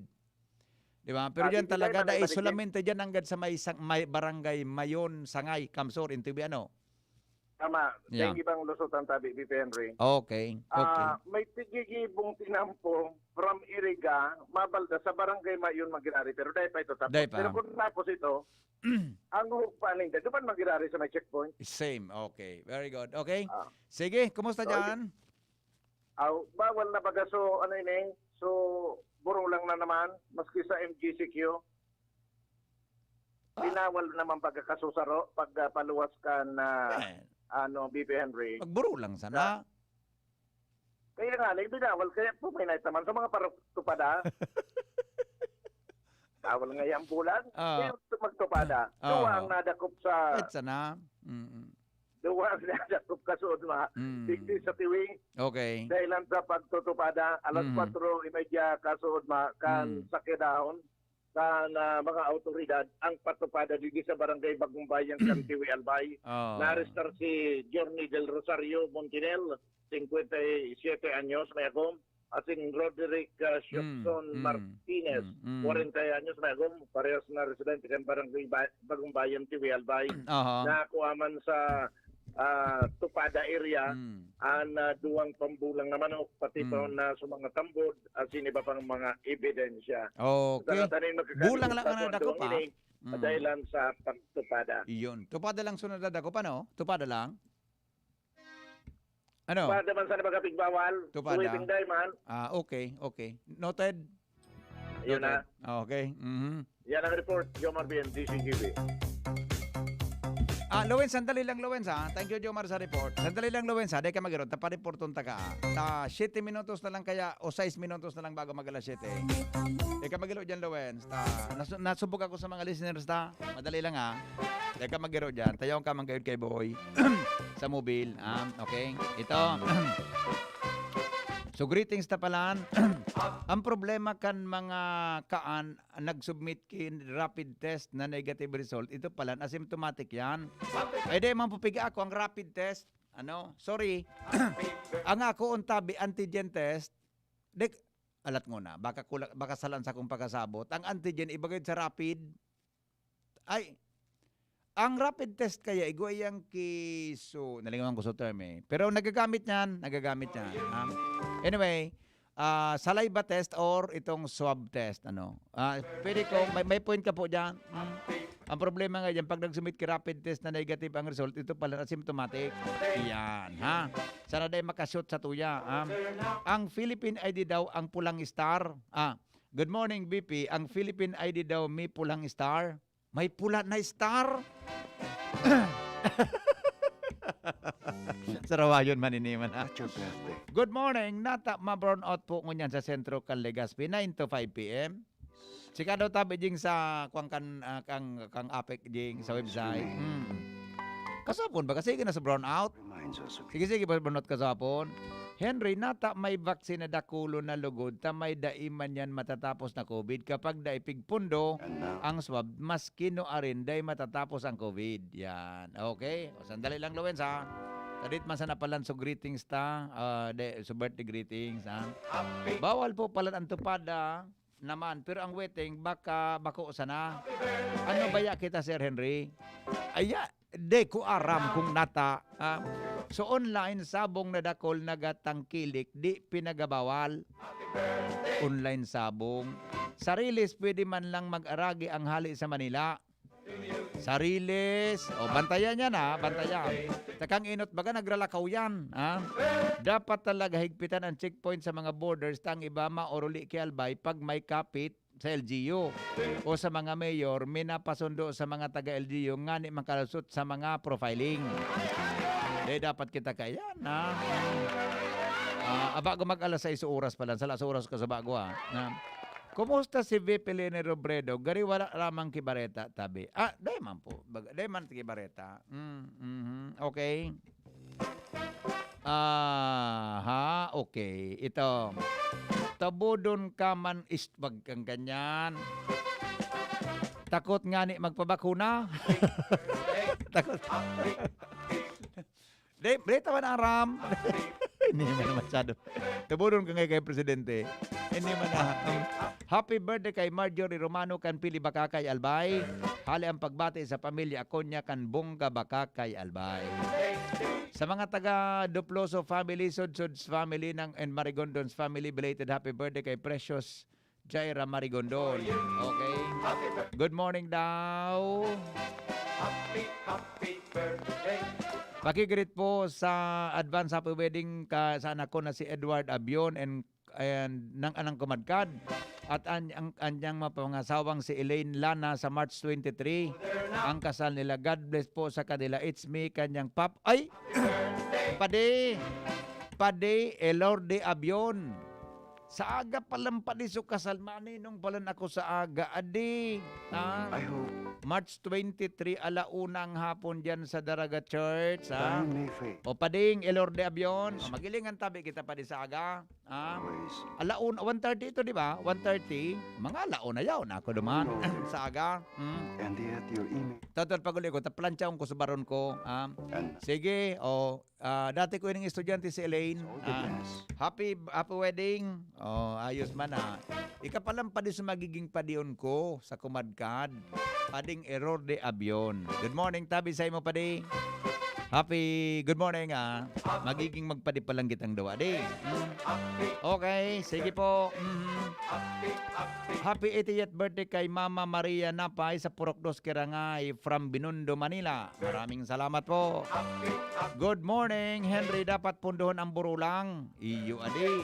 Di ba? Pero Ah, diyan sige, talaga, dai may dai balikin. solamente diyan hanggang sa may sang-, may barangay Mayon, Sangay, Kamsur, Intibi, ano? Tama. Yeah. Dai ibang lusutan, Tabi, B P Henry. Okay, okay. Ah, may tigigibong tinampo from Iriga, mabalda sa barangay Mayon, Magirari, pero dai pa ito tapos. Dai pa. Pero kung tapos ito, ang hugpa ninda, duman Magirari sa may checkpoint. Same, okay. Very good. Okay. Ah. Sige, kumusta So, dyan? Aw, bawal na baga. So, ano ini? So, buro lang na naman, maski sa M G C Q. Ah. Binawal naman pagkakasusaro, pagpaluwas kan, ah, Eh. ano, B P Henry. Magburo lang sana. Sa-, kaya nga, eh, binawal. Kaya puminay naman sa mga parok tupada. Bawal nga yung bulan. Ah. Kaya magtupada. Ah. Duwa ang nadakop sa Kahit sana. Mm-mm. Duwa ang nadakop kasuod, ma. Mm. Digdi sa Tiwi. Okay. Dahil lang sa pagtutupada, alas Mm. kwatro y media kasuod, ma, kan Mm. sakya dahon, kan, ah, mga awtoridad, ang patupada digdi sa barangay Bagong Bayan, kan Tiwi, Albay. Oo. Naarestar si Journey Del Rosario Montinel, singkwenta y siyete anyos, may agom, asin Roderick, ah, Mm, Siopson mm, Martinez, mm, mm. kwarenta anyos, may agom, parehas na residente kan barangay Ba-, Bagong Bayan, Tiwi, Albay. Aha. Nakuha man sa, ah, Tupada area, Mm. an, ah, duwang pambulang na manok, pati Mm. pa na sa mga tambod, asin iba pang mga ebidensya. Okay. Sa kataning magkakaligid Bulang lang pa ang sa nadakop, duwang ah. ini, Mm. dahilan sa pagtupada. Iyon. Tupada lang sunod na dakop, ano? Tupada lang? Ano? Tupada man sana baga pigbawal. Tupada. Sweeping day man. Ah, okay, okay. Noted. Ayun Noted. na. Ah, okay. Mhm. Yan ang report, Jomar Bien, D C G B. Ah, Lawens, sandali lang, Lawens, ha? Thank you, Jomar, sa report. Sandali lang, Lawens, ha? Dai ka mag-irot. Tapareporton ta ka. Ta, siyete minutos na lang kaya o sais minutos na lang bago mag-alas siyete. Dai ka mag-irot dyan, Lawens. Ta, nasu-, nasubog ako sa mga listeners, ta. Madali lang, ha? Dai ka mag-irot dyan. Tayaw ka man gayod kay Boy. Sa mobil, ah, okay? Ito. So, greetings ta palan. Ang problema kan mga kaan nag-submit kin rapid test na negative result, ito palan asymptomatic yan. Ay, di man pupiga ako ang rapid test. Ano? Sorry. Ang ako untabi antigen test. Dek, alat ngona, baka kula-, baka salan sa akong pagkasabot. Ang antigen, iba gayod sa rapid. Ay, ang rapid test kaya, igwa iyang ki-, so, nalingawan ko sa term eh. Pero nagagamit niyan, nagagamit niyan. Ah, anyway, ah, saliva test or itong swab test, ano. Ah, pwede ko, may, may point ka po dyan. Hmm. Ang problema nga dyan, pag nag-submit ki rapid test na negative ang result, ito pala asymptomatic. Yan, ha? Sana dai makashoot sa tuya, ha? Ang Philippine I D daw ang pulang star. Ah, good morning, B P. Ang Philippine I D daw may pulang star. May pula na star? Sarawayon man ini man, ha? At your birthday. Good morning. Nata ma-brownout po ngunyan sa Sentro, Legazpi, nine to five P M. Chika daw tabi jing sa kuwan kan, ah, kang, kang Apec jing sa website. Hmm. Kasapon ba? Kasi na sa brownout. Reminds us of Sige, sige, brownout kasapon. Henry, nata may vaccine na dakulon na lugod, ta may dai man yan matatapos na covid. Kapag dai pigpundo And now? ang swab, maski no arin, dai matatapos ang covid. Yan. Okay? O, sandali lang, Lawens, ha? Kadit man sana palan, so greetings ta. Ah, de, so birthday greetings, ha? Happy Bawal po palan ang tupada naman. Pero ang weteng, baka bako sana. Ano baya kita, Sir Henry? Aya, di ko aram kung nata. Ah, so online, sabong na dakul nagatangkilik, di pinagabawal. Online sabong. Sa Riles, pwede man lang mag-aragi ang hali sa Manila. Sa Riles. O, bantayan yan, ha? Bantayan. Takang inot baga, nagralakaw yan, ha? Dapat talaga higpitan ang checkpoint sa mga borders, ta ang iba maoruli ki Albay pag may kapit sa L G U o sa mga mayor, minapasundo sa mga taga-L G U ngani makalusot sa mga profiling. Di dapat kita kaya na. Ah, aba ko mag alas sais oras pa lang, sa alas oras ka sa bago, ah. Na, kumusta si V P Leni Robredo? Gari wala lamang kibareta, tabi. Ah, dai man po. Bag-, dai man kibareta. Mm, mhm. Okay. Aha, okay. Ito. Tabudon ka man is-, wag kang ganyan. Takot nga ni magpabakuna. Takot. Di, di tawan aram. Hindi man masyado. Tabudon ka nga kay presidente. Hindi man na. Happy birthday kay Marjorie Romano kan Pili Baka kay Albay. Hali ang pagbati sa pamilya Aconia kan Bongga Baka kay Albay. Sa mga taga Duploso family, Sudsud's family ng, and Marigondon's family, belated happy birthday kay Precious Jaira Marigondon. Okay. Good morning daw. Happy, happy birthday. Paki-greet po sa advance happy wedding ka, sa anak ko na si Edward Abion and, and nang anang kumadkad. At an-, ang kanyang mga pangasawang si Elaine Lana sa March twenty-three. Ang kasal nila. God bless po sa kanila. It's me, kanyang pap-, ay! Padi! Padi Elorde Abion. Sa aga pa lang padi so kasal, maninong pa lang ako sa aga. Adi, ah, I hope. March twenty-three, ala una ang hapon dyan sa Daraga Church, ha? Time may fade. O, pading, Elorde Abion. Yes. O, magilingan tabi kita padi sa aga, ha? Always. Ala una, one thirty ito, di ba? One thirty. Mga ala una yaw na ako duman. Sa aga. Hmm. And yet your email. Totoo, pag-uli ko, taplantsaon ko sa baron ko, ha? And sige, o, Ah, dati ko ining estudyante si Elaine. All the Ah, best. Happy, happy wedding. Oh, ayos man, ah. Ika pa lang padi sa magiging padion ko sa kumadkad. Pading error de avion. Good morning, tabi sa imo, padi. Happy, good morning, ah. Magiging magpadi pa lang kitang duwa, di. Mm. Okay, sige po. Mhm. Happy eightieth birthday kay Mama Maria Napay sa Purok Dos, Kirangay, from Binondo, Manila. Maraming salamat po. Good morning, Henry. Dapat pundohon ang burulang. Iyo, adi.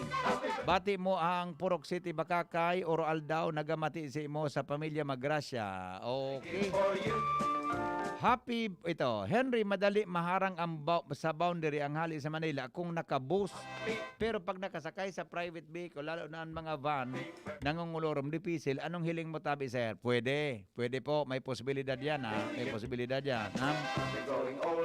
Bati mo ang Purok City, Bacacay, Oro Aldaw, nagamati si mo sa pamilya Magracia. Okay. Happy, ito, Henry, madali maharang ang bou-, sa boundary ang hali sa Manila kung nakabus. Pero pag nakasakay sa private vehicle, lalo na ang mga van, nangungulorom, dipisil. Anong hiling mo, tabi, sir? Pwede. Pwede po, may posibilidad yan, ha? May posibilidad yan, ha?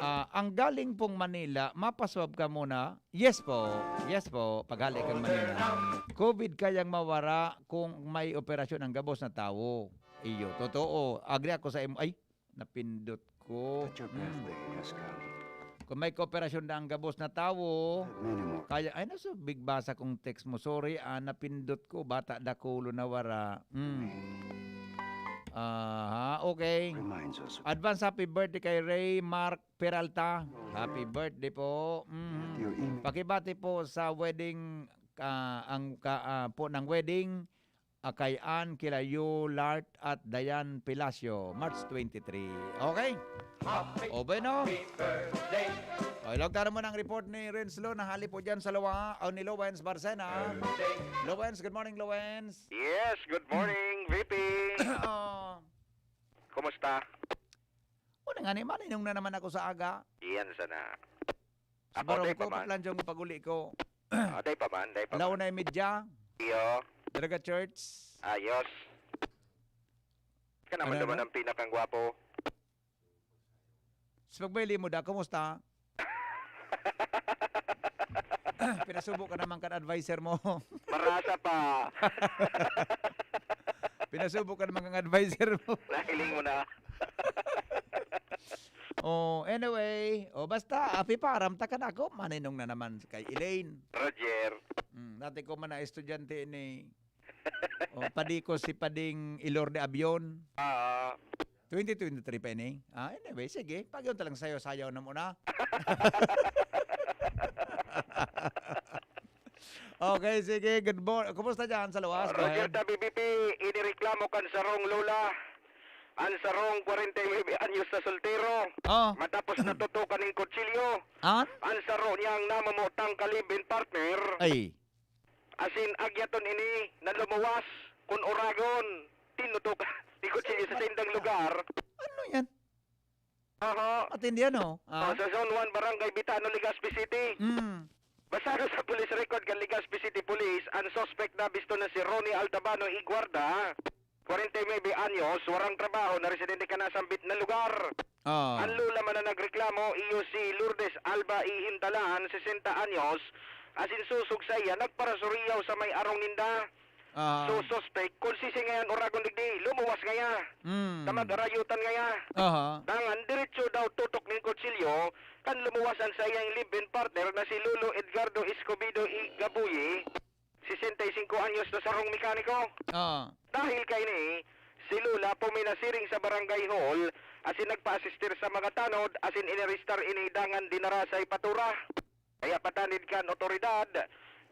Ah, ang galing pong Manila, mapaswab ka muna? Yes po. Yes po, paghali kang Manila. COVID kayang mawara kung may operasyon ang gabos na tawo. Iyo, totoo. Agree ako sa imo. Ay, napindot ko. That your Mm. birthday has come. Kung may kooperasyon na ang gabos na tawo, Many more. Kaya, ay, nasa big basa kong text mo. Sorry, ah, napindot ko. Bata, dakulo na wara. Mm. Aha, okay. Reminds us of Advance happy birthday kay Ray Mark Peralta. Happy birthday po. Mm. Your email. Pakibati po sa wedding, ah, ang ka-, ah, po ng wedding, ah, kay Ann Kilayo, Lart at Dayan Pelacio, March twenty-three. Okay? O, bueno. O, ilog tara mo ng report ni Renz Lo na hali po dyan sa Lowa, o ni Lowens Barcena. Lowens, good morning, Lowens. Yes, good morning, V P. Oh. Kumusta? O, nangani, maninong na naman ako sa aga. Iyan sana. Sa Ako, barong day ko, pa man. Kaplanjong pag-uli ko. Ah, day pa man, day pa Alaw man. Na yung media. Iyo. Daraga Church. Ayos. Ka naman Ano, naman ano? Ang pinakang gwapo. Sa pagbayli mo da, kumusta? Pinasubo ka naman kan adviser mo. Marasa pa. Pinasubo ka naman kan adviser mo. Nahiling mo na. Oh, anyway. Oh, basta, api pa, aram ta ka na ako. Maninong na naman kay Elaine. Roger. Mm, dati ko man na estudyante ni, oh, padi ko si Pading Ilor de Avion. Oo. Twenty twenty-three pa ini. Ah, anyway, sige. Pag yun talang sayo-sayaw na muna. Okay, sige. Good morning. Kumusta dyan sa luwas? Go Roger ahead. Tabi, B P, inireklamo kan sarong lola an sarong kwarenta y nuebe anyos na soltero. Oh. Matapos natutukan ning kutsilyo. An? An saro niyang namamutang ka live-in partner. Ay. Asin agyaton ini na lumuwas kun oragon. Tinutukan ni kutsilyo sa saindang lugar. Ano yan? Aha. Matindi, ano? Ah. Oh, sa Zone one, Barangay Bitano, Legazpi City. Mm. Basado sa police record kan Legazpi City Police, ang suspect na bisto na si Ronnie Altabano Iguarda, kwarenta y nuebe anyos, warang trabaho, na residente kan nasambit na lugar. Ah. Ang lola man na nagreklamo, iyo si Lourdes Alba Ihintalan, sesenta anyos, asin sosog sa iya, nagparasuriyaw sa may arong ninda. Ah. So, suspect, kung sisingayan o ragon digdi, lumuwas ngaya. Mm. Ta mag-arayutan ngaya. Aha. Dangan, diretso daw tutok ning kutsilyo, kan lumuwas an saiyang live-in partner na si Lolo Edgardo Escobedo y Gabuye, sesenta y cinco anyos na sarong mekaniko. Ah. Dahil kaini, si Lola puminasiring sa barangay hall, asin nagpa-asistir sa mga tanod, asin inarestar ini dangan dinara sa ipatura. Kaya patanid kan otoridad,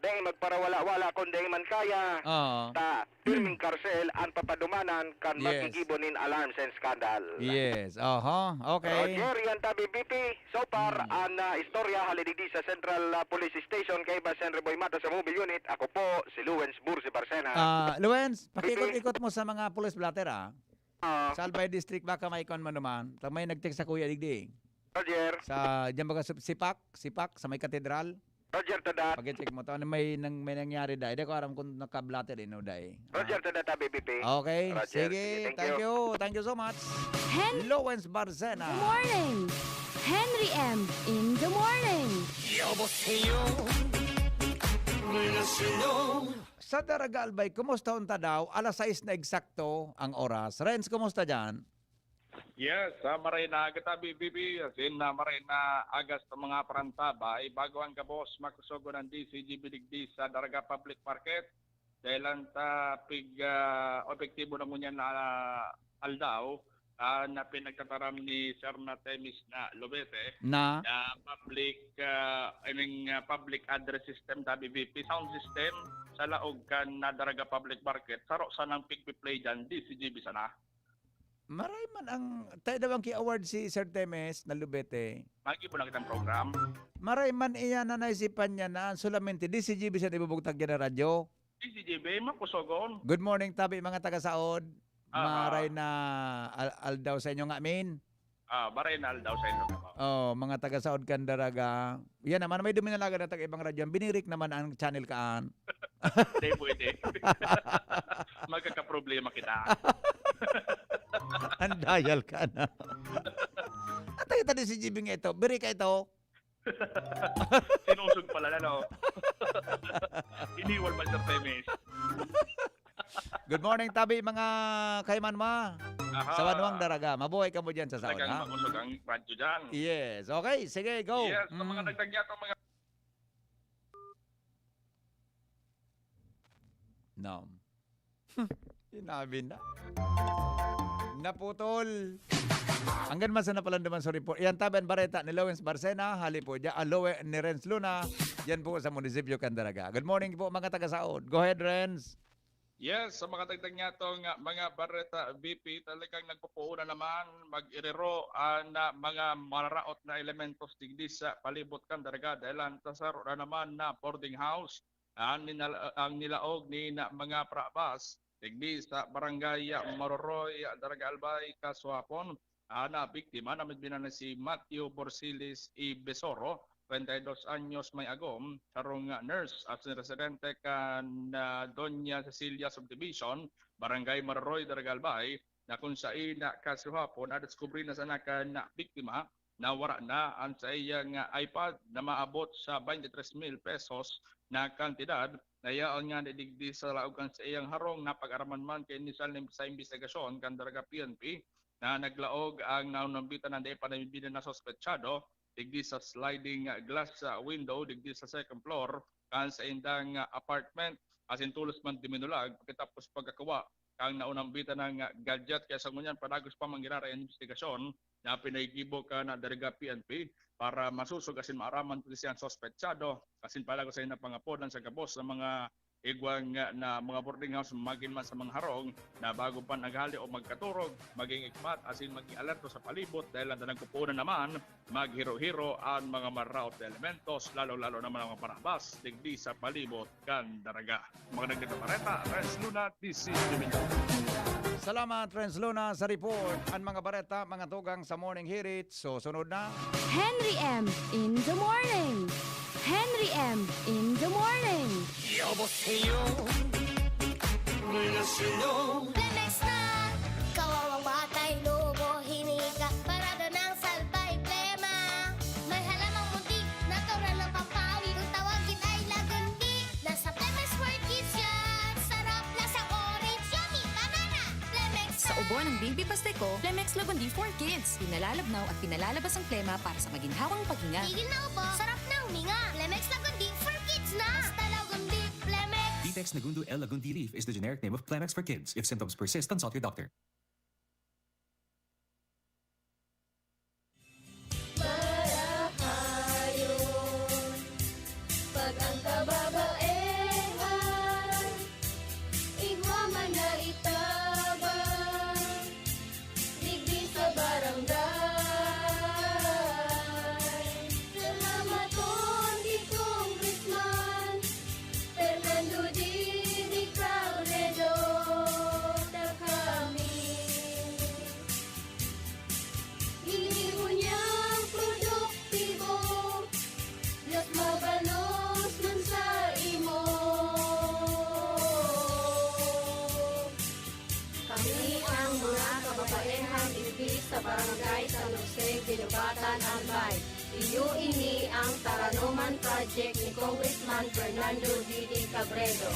dai magparawala-wala kun dai man kaya, Oo. ta pirming karsel an papadumanan kan Yes. maggigibo nin alarms and scandal. Yes. Aha. Okay. Roger, yan tabi, B P. So far, Hmm. an, ah, istorya hali digdi sa Central, ah, Police Station kaiba si Henry Boy Mata sa Mobile Unit. Ako po, si Luwens Bursi Barcena. Ah, Luwens, B P. pakiikot-ikot mo sa mga police blotter, ah. Ah. Sa Albay District, baka may kon man naman. Ta-, may nag-text sa kuya digdi. Roger. Sa, diyan baga sa Sipak, Sipak, sa may katedral. Roger, Tadat. Pag-check mo to, ano may nang-, may nangyari, dai? Di ko aram kung naka-blotter din, no, dai? Roger, Ah. Tadat, B P P. Okay, Roger, sige, sige, thank thank you. you. Thank you so much. Hen- Lawrence Barcena. Good morning. Henry M in the morning. 여보세요. 안녕하세요. Sa Daraga Albay, kumusta unta daw? Alas sais na eksakto ang oras. Renz, kumusta diyan? Yes, ah, maray na aga ta, B P P. As in, ah, maray na aga sa mga parantabay. Bago ang gabos, makusogon ang D C G B digdi sa Daraga Public Market. Dahil ang ta pig, ah, epektibo na ngunyan na aldaw, ah, na pinagtataram ni Sir na Temis na Lobete Na? na public, ah, I mean, ah, public address system, W P P sound system, sa laog kan na Daraga Public Market, saro sanang pigpi-play dyan, D C G B sana. Maray man ang, tayo daw ang ki-award si Sir Temes na Lubete. Magi po na kitang program. Maray man iyan na naisipan niya na solamente D C G B siya ibubugtag niya na radyo. D C G B, makusogon. Good morning, tabi mga taga-Saod. Aha. Maray na al-, aldaw sa inyo nga, min. Ah, maray na aldaw sa inyo, kamo. Oh, mga taga-Saod kan Daraga. Yan naman, may duminalaga na taga-ibang radyo. Binirik naman ang channel kaan. Hindi pwede. Magkakaproblema kita. Ang dial ka na. At tayo tayo si G B nga ito. Biri ka ito. Sinusog pala na, no? Iniwan pa, Sir Temes. Good morning, tabi, mga kaiman ma. Aha. Sa Banwang Daraga. Mabuhay ka mo dyan sa Saon, Talagang ha? makusog ang radyo dyan. Yes. Okay, sige, go. Yes, sa mga Mm. dagdag niya itong mga No. Sinabi na. Naputol. Hanggang man sa napalanduman sa report. Yan, tabi ang bareta ni Lawrence Barcena, hali po dyan, ah, Lowe ni Renz Luna, yan po sa munisipyo Candaraga. Good morning po, mga taga-Saod. Go ahead, Renz. Yes, sa mga dagdag niya itong, ah, mga bareta, V P, talagang nagpupuuna naman, mag-iriro, ah, na mga mararaot na elementos digdi sa palibot kan Daraga dahil ang tasaro na naman na boarding house, ang ninal-, ang nilaog ni na mga parabas, digdi sa barangay, ah, Maroroy, ah, Daraga Albay, kasuhapon. Ah, nabiktima na midbinan na si Matthew Borsiles y Besoro, treinta y dos anyos, may agom, sarong, ah, nurse, asin residente kan, ah, Doña Cecilia Subdivision, Barangay Maroroy, Daraga Albay, na kun sain na kasuhapon nadiskubre na sana kan biktima na wara na an saiyang, ah, iPad na maabot sa twenty-three mil pesos na kantidad, na yaon nga digdi sa laog kan saiyang harong. Napag-araman man kaini sa, sa imbestigasyon kan Daraga P N P, na naglaog ang naunambitan na dai pa nabibida na suspetsado digdi sa sliding glass, ah, window digdi sa second floor kan saindang, ah, apartment, asin tolos man duminulag pagkatapos pagkakuha kan naunambitan na gadget. Kaya sa ngunyan, padagos pa man giraray an imbestigasyon na pinagigibo kan Daraga P N P para masusog asin maaraman pati siyang suspetsado, asin padagos sa napangapodan sa gabos sa mga igwang na mga boarding house, magin man sa mga harong na bago pa naghali o magkaturog, maging ikmat asin maging alerto sa palibot dahil ang tanang kupunan naman, maghiro-hiro ang mga mararaot na elementos, lalo-lalo naman ang mga parabas digdi sa palibot kan Daraga. Mga dagdag na bareta, Renz Luna, D C G Mindanao. Salamat, Renz Luna, sa report. Ang mga bareta, mga tugang sa Morning Hirit. Susunod na. Henry M in the morning. Henry M in the morning. 여보세요. 안녕하세요. Clemex na! Kawawang batay, lobo, hinika, parada ng salbay, plema. May halamang puti, natural na pampawid. Kung tawagin ay lagundi, nasa Clemex for Kids yan. Sarap, lasang orange, yummy, banana. Clemex Sa na! ubo ng baby Pasteco, Clemex Lagundi for Kids. Pinalalabnaw at pinalalabas ang plema para sa maginhawang paghinga. Tigil na ubo, sarap na huminga. Clemex Lagundi for Kids na! Basta Lagundi, Clemex! Ditex Nagundu L Lagundi leaf is the generic name of Clemex for Kids. If symptoms persist, consult your doctor. Marahayon, pag ang kababae Tan Albay. Iyo ini ang Taranoman Project ni Congressman Fernando Didi Cabredo.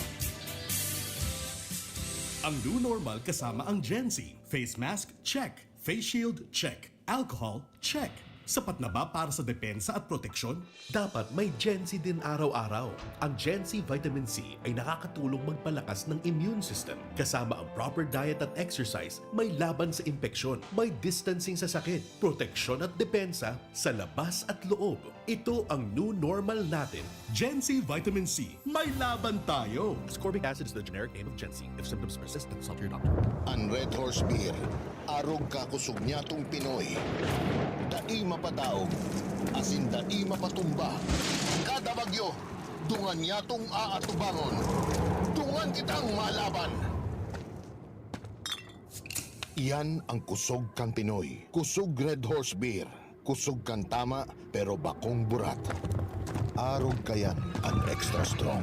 Ang new normal kasama ang Gen Z. Face mask, check. Face shield, check. Alcohol, check. Sapat na ba para sa depensa at proteksyon? Dapat may Gen Z din araw-araw. Ang Gen Z Vitamin C ay nakakatulong magpalakas ng immune system. Kasama ang proper diet at exercise, may laban sa impeksyon, may distancing sa sakit, proteksyon at depensa sa labas at loob. Ito ang new normal natin. Gen Z Vitamin C, may laban tayo! Ascorbic acid is the generic name of Gen Z. If symptoms persist, consult your doctor. An Red Horse Beer, arog kakosog nyatong Pinoy. Dai mapadaog, asin dai mapatumba. Kada bagyo, dungan nyatong aatubangon. Dungan kitang malaban! Iyan ang kusog kan Pinoy. Kusog Red Horse Beer. Kusog kan tama, pero bakong burat. Arog kayan an extra strong.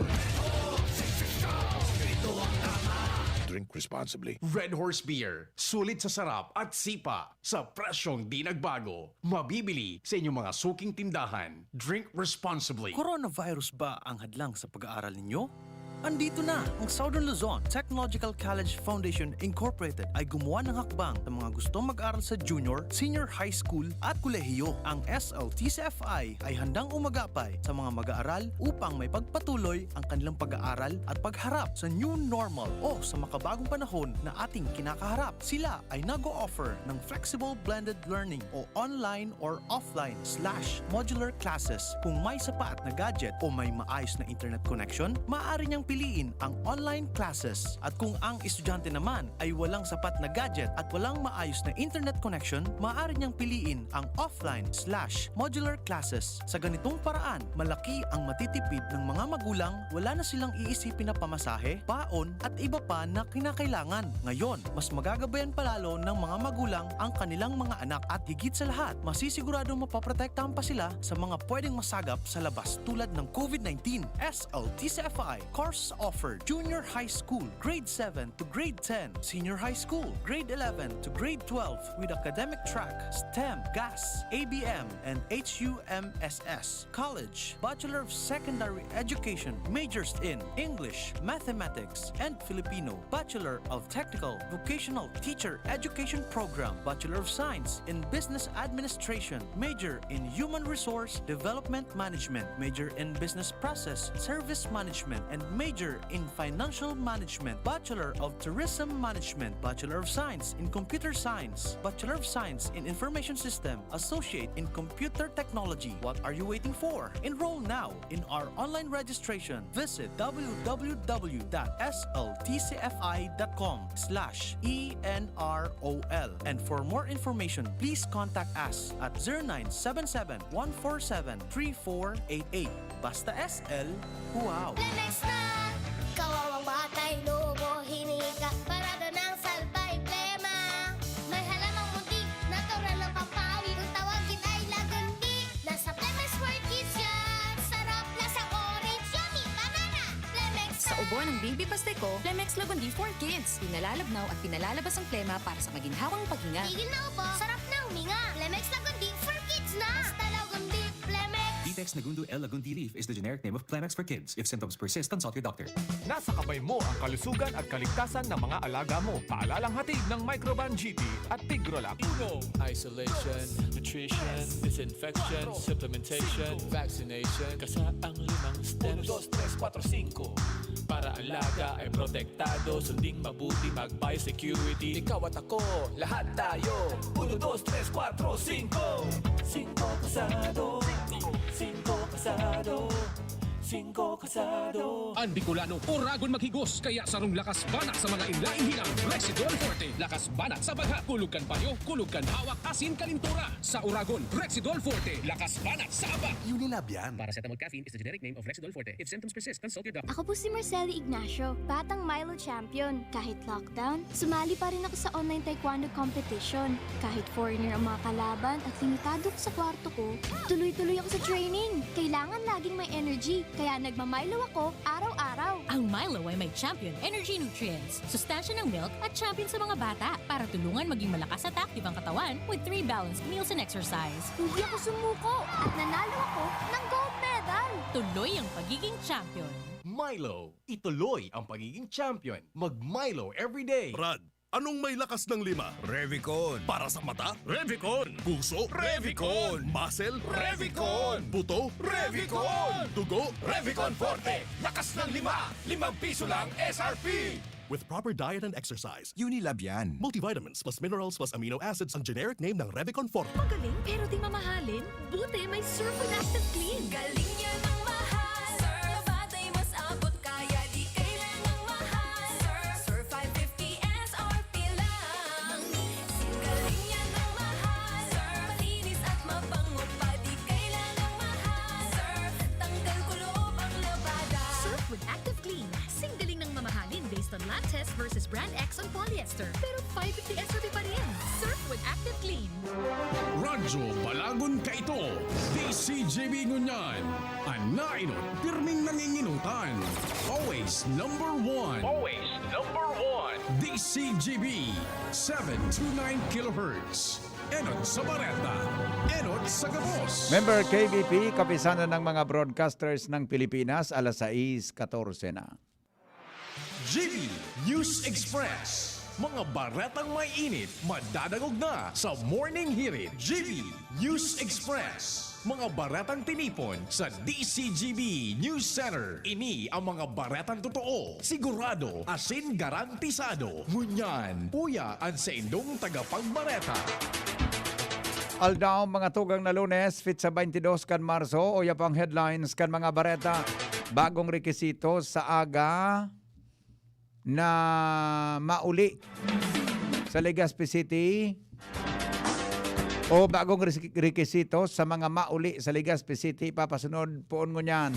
Drink responsibly. Red Horse Beer, sulit sa sarap at sipa, sa presyong di nagbago. Mabibili sa inyong mga suking tindahan. Drink responsibly. Coronavirus ba ang hadlang sa pag-aaral ninyo? Andito na! Ang Southern Luzon Technological College Foundation Incorporated ay gumawa ng hakbang sa mga gustong mag-aral sa junior, senior high school at kolehiyo. Ang S L T C F I ay handang umagapay sa mga mag-aaral upang may pagpatuloy ang kanilang pag-aaral at pagharap sa new normal o sa makabagong panahon na ating kinakaharap. Sila ay nag-o-offer ng flexible blended learning o online or offline slash modular classes. Kung may sapat na gadget o may maayos na internet connection, maaari niyang piliin ang online classes. At kung ang estudyante naman ay walang sapat na gadget at walang maayos na internet connection, maaari niyang piliin ang offline slash modular classes. Sa ganitong paraan, malaki ang matitipid ng mga magulang, wala na silang iisipin na pamasahe, baon at iba pa na kinakailangan. Ngayon, mas magagabayan pa lalo ng mga magulang ang kanilang mga anak at higit sa lahat, masisiguradong mapoprotektahan pa sila sa mga pwedeng masagap sa labas tulad ng COVID nineteen. S L T C F I course offered: Junior High School, Grade seven to Grade ten, Senior High School, Grade eleven to Grade twelve with academic track, STEM, GAS, A B M, and H U M S S. College, Bachelor of Secondary Education, majors in English, Mathematics, and Filipino, Bachelor of Technical Vocational Teacher Education Program, Bachelor of Science in Business Administration, major in Human Resource Development Management, major in Business Process Service Management, and major in Financial Management, Bachelor of Tourism Management, Bachelor of Science in Computer Science, Bachelor of Science in Information System, Associate in Computer Technology. What are you waiting for? Enroll now in our online registration. Visit w w w dot s l t c f i dot com slash e n r o l. And for more information, please contact us at zero nine seven seven, one four seven, three four eight eight. Basta S L, wow! Lemex na! Kawawang batay, lobo, hinika, parada ng salbay, plema. May halamang munti, natural ng pampaawit. Ang tawagin ay lagundi. Nasa Plemex for Kids yan. Sarap, lasang orange, yummy, banana. Plemex Sa ubo ng Baby Pasteco, Plemex Lagundi for Kids. Pinalalabnaw at pinalalabas ang plema para sa maginhawang paghinga. Tigil na ubo, sarap na huminga. Plemex Lagundi for Kids na. Basta Lagundi, Plemex. Ditex Nagundu L Lagundi Leaf is the generic name of Plemex for kids. If symptoms persist, consult your doctor. Nasa kamay mo ang kalusugan at kaligtasan ng mga alaga mo. Paalalang hatid ng Microban G T at Tigrolac. Uno, isolation, nutrition, disinfection, supplementation, vaccination. Kasa ang limang steps. Uno, dos, tres, kuwatro, singko. Para alaga ay protektado, sunding mabuti, mag-biosecurity. Ikaw at ako, lahat tayo. Uno, dos, tres, kuwatro, singko. Singko kasado. Singko kasado. Singko kasado. An Bicolano, oragon maghigos, kaya sarong lakas banat sa mga inlaing hilang, Rexidol Forte. Lakas banat sa bagha, kulog kan payo, kulog kan hawak, asin kalintura. Sa oragon, Rexidol Forte, lakas banat sa aba. Unilab yan. Paracetamol caffeine is the generic name of Rexidol Forte. If symptoms persist, consult your doctor. Ako po si Marcelo Ignacio, batang Milo Champion. Kahit lockdown, sumali pa rin ako sa online taekwondo competition. Kahit foreigner ang mga kalaban at limitado ako sa kwarto ko, tuloy-tuloy ako sa training. Kailangan laging may energy. Kaya nagmamilo ako araw-araw. Ang Milo ay may Champion Energy Nutrients, sustansya ng milk at champion sa mga bata para tulungan maging malakas at active ang katawan with three balanced meals and exercise. Hindi ako sumuko at nanalo ako ng gold medal. Tuloy ang pagiging champion. Milo, ituloy ang pagiging champion. Mag Milo everyday. Brad, anong may lakas ng lima? Revicon. Para sa mata? Revicon. Puso? Revicon. Muscle? Revicon. Buto? Revicon. Dugo? Revicon Forte. Lakas ng lima. Limang piso lang S R P. With proper diet and exercise. Unilab yan. Multivitamins plus minerals plus amino acids ang generic name ng Revicon Forte. Magaling pero di mamahalin? Buti may Surf with Active Clean. Galing niya ng mahal. Surf, batay mas abot kaya di kailangang mahal. Surf, Surf five fifty S R P lang. Galing niya ng mahal. Surf, malinis at mabango pa di kailangang mahal. Surf, tanggal kuloob ang labada. Surf with Active Clean. Sing galing ng mamahalin based on lab test versus brand X on polyester. Pero five fifty S R P pa rin. Surf with Active Clean. Radyo Balagon Kaito, D C G B ngunyan, an nainot pirming nanginginutan. Always number one. Always number one. D C G B, seven two nine kilohertz. Enot sa bareta, enot sa gabos. Member K B P, Kapisanan ng mga Broadcasters ng Pilipinas, alas sais katorse na. G B News Express. Mga baretang may init, madadangog na sa Morning Hirit. G B News Express. Mga baretang tinipon sa D C G B News Center. Ini ang mga baretang totoo, sigurado, asin garantisado. Ngunyan, uya an saindong tagapagbareta. Aldaw, mga tugang na Lunes, pitsa twenty-dos kan Marso, uya pang headlines kan mga bareta. Bagong rekisito sa aga na mauli sa Legazpi City o bagong res-, rekisito sa mga mauli sa Legazpi City ipapasunod poon ngunyan.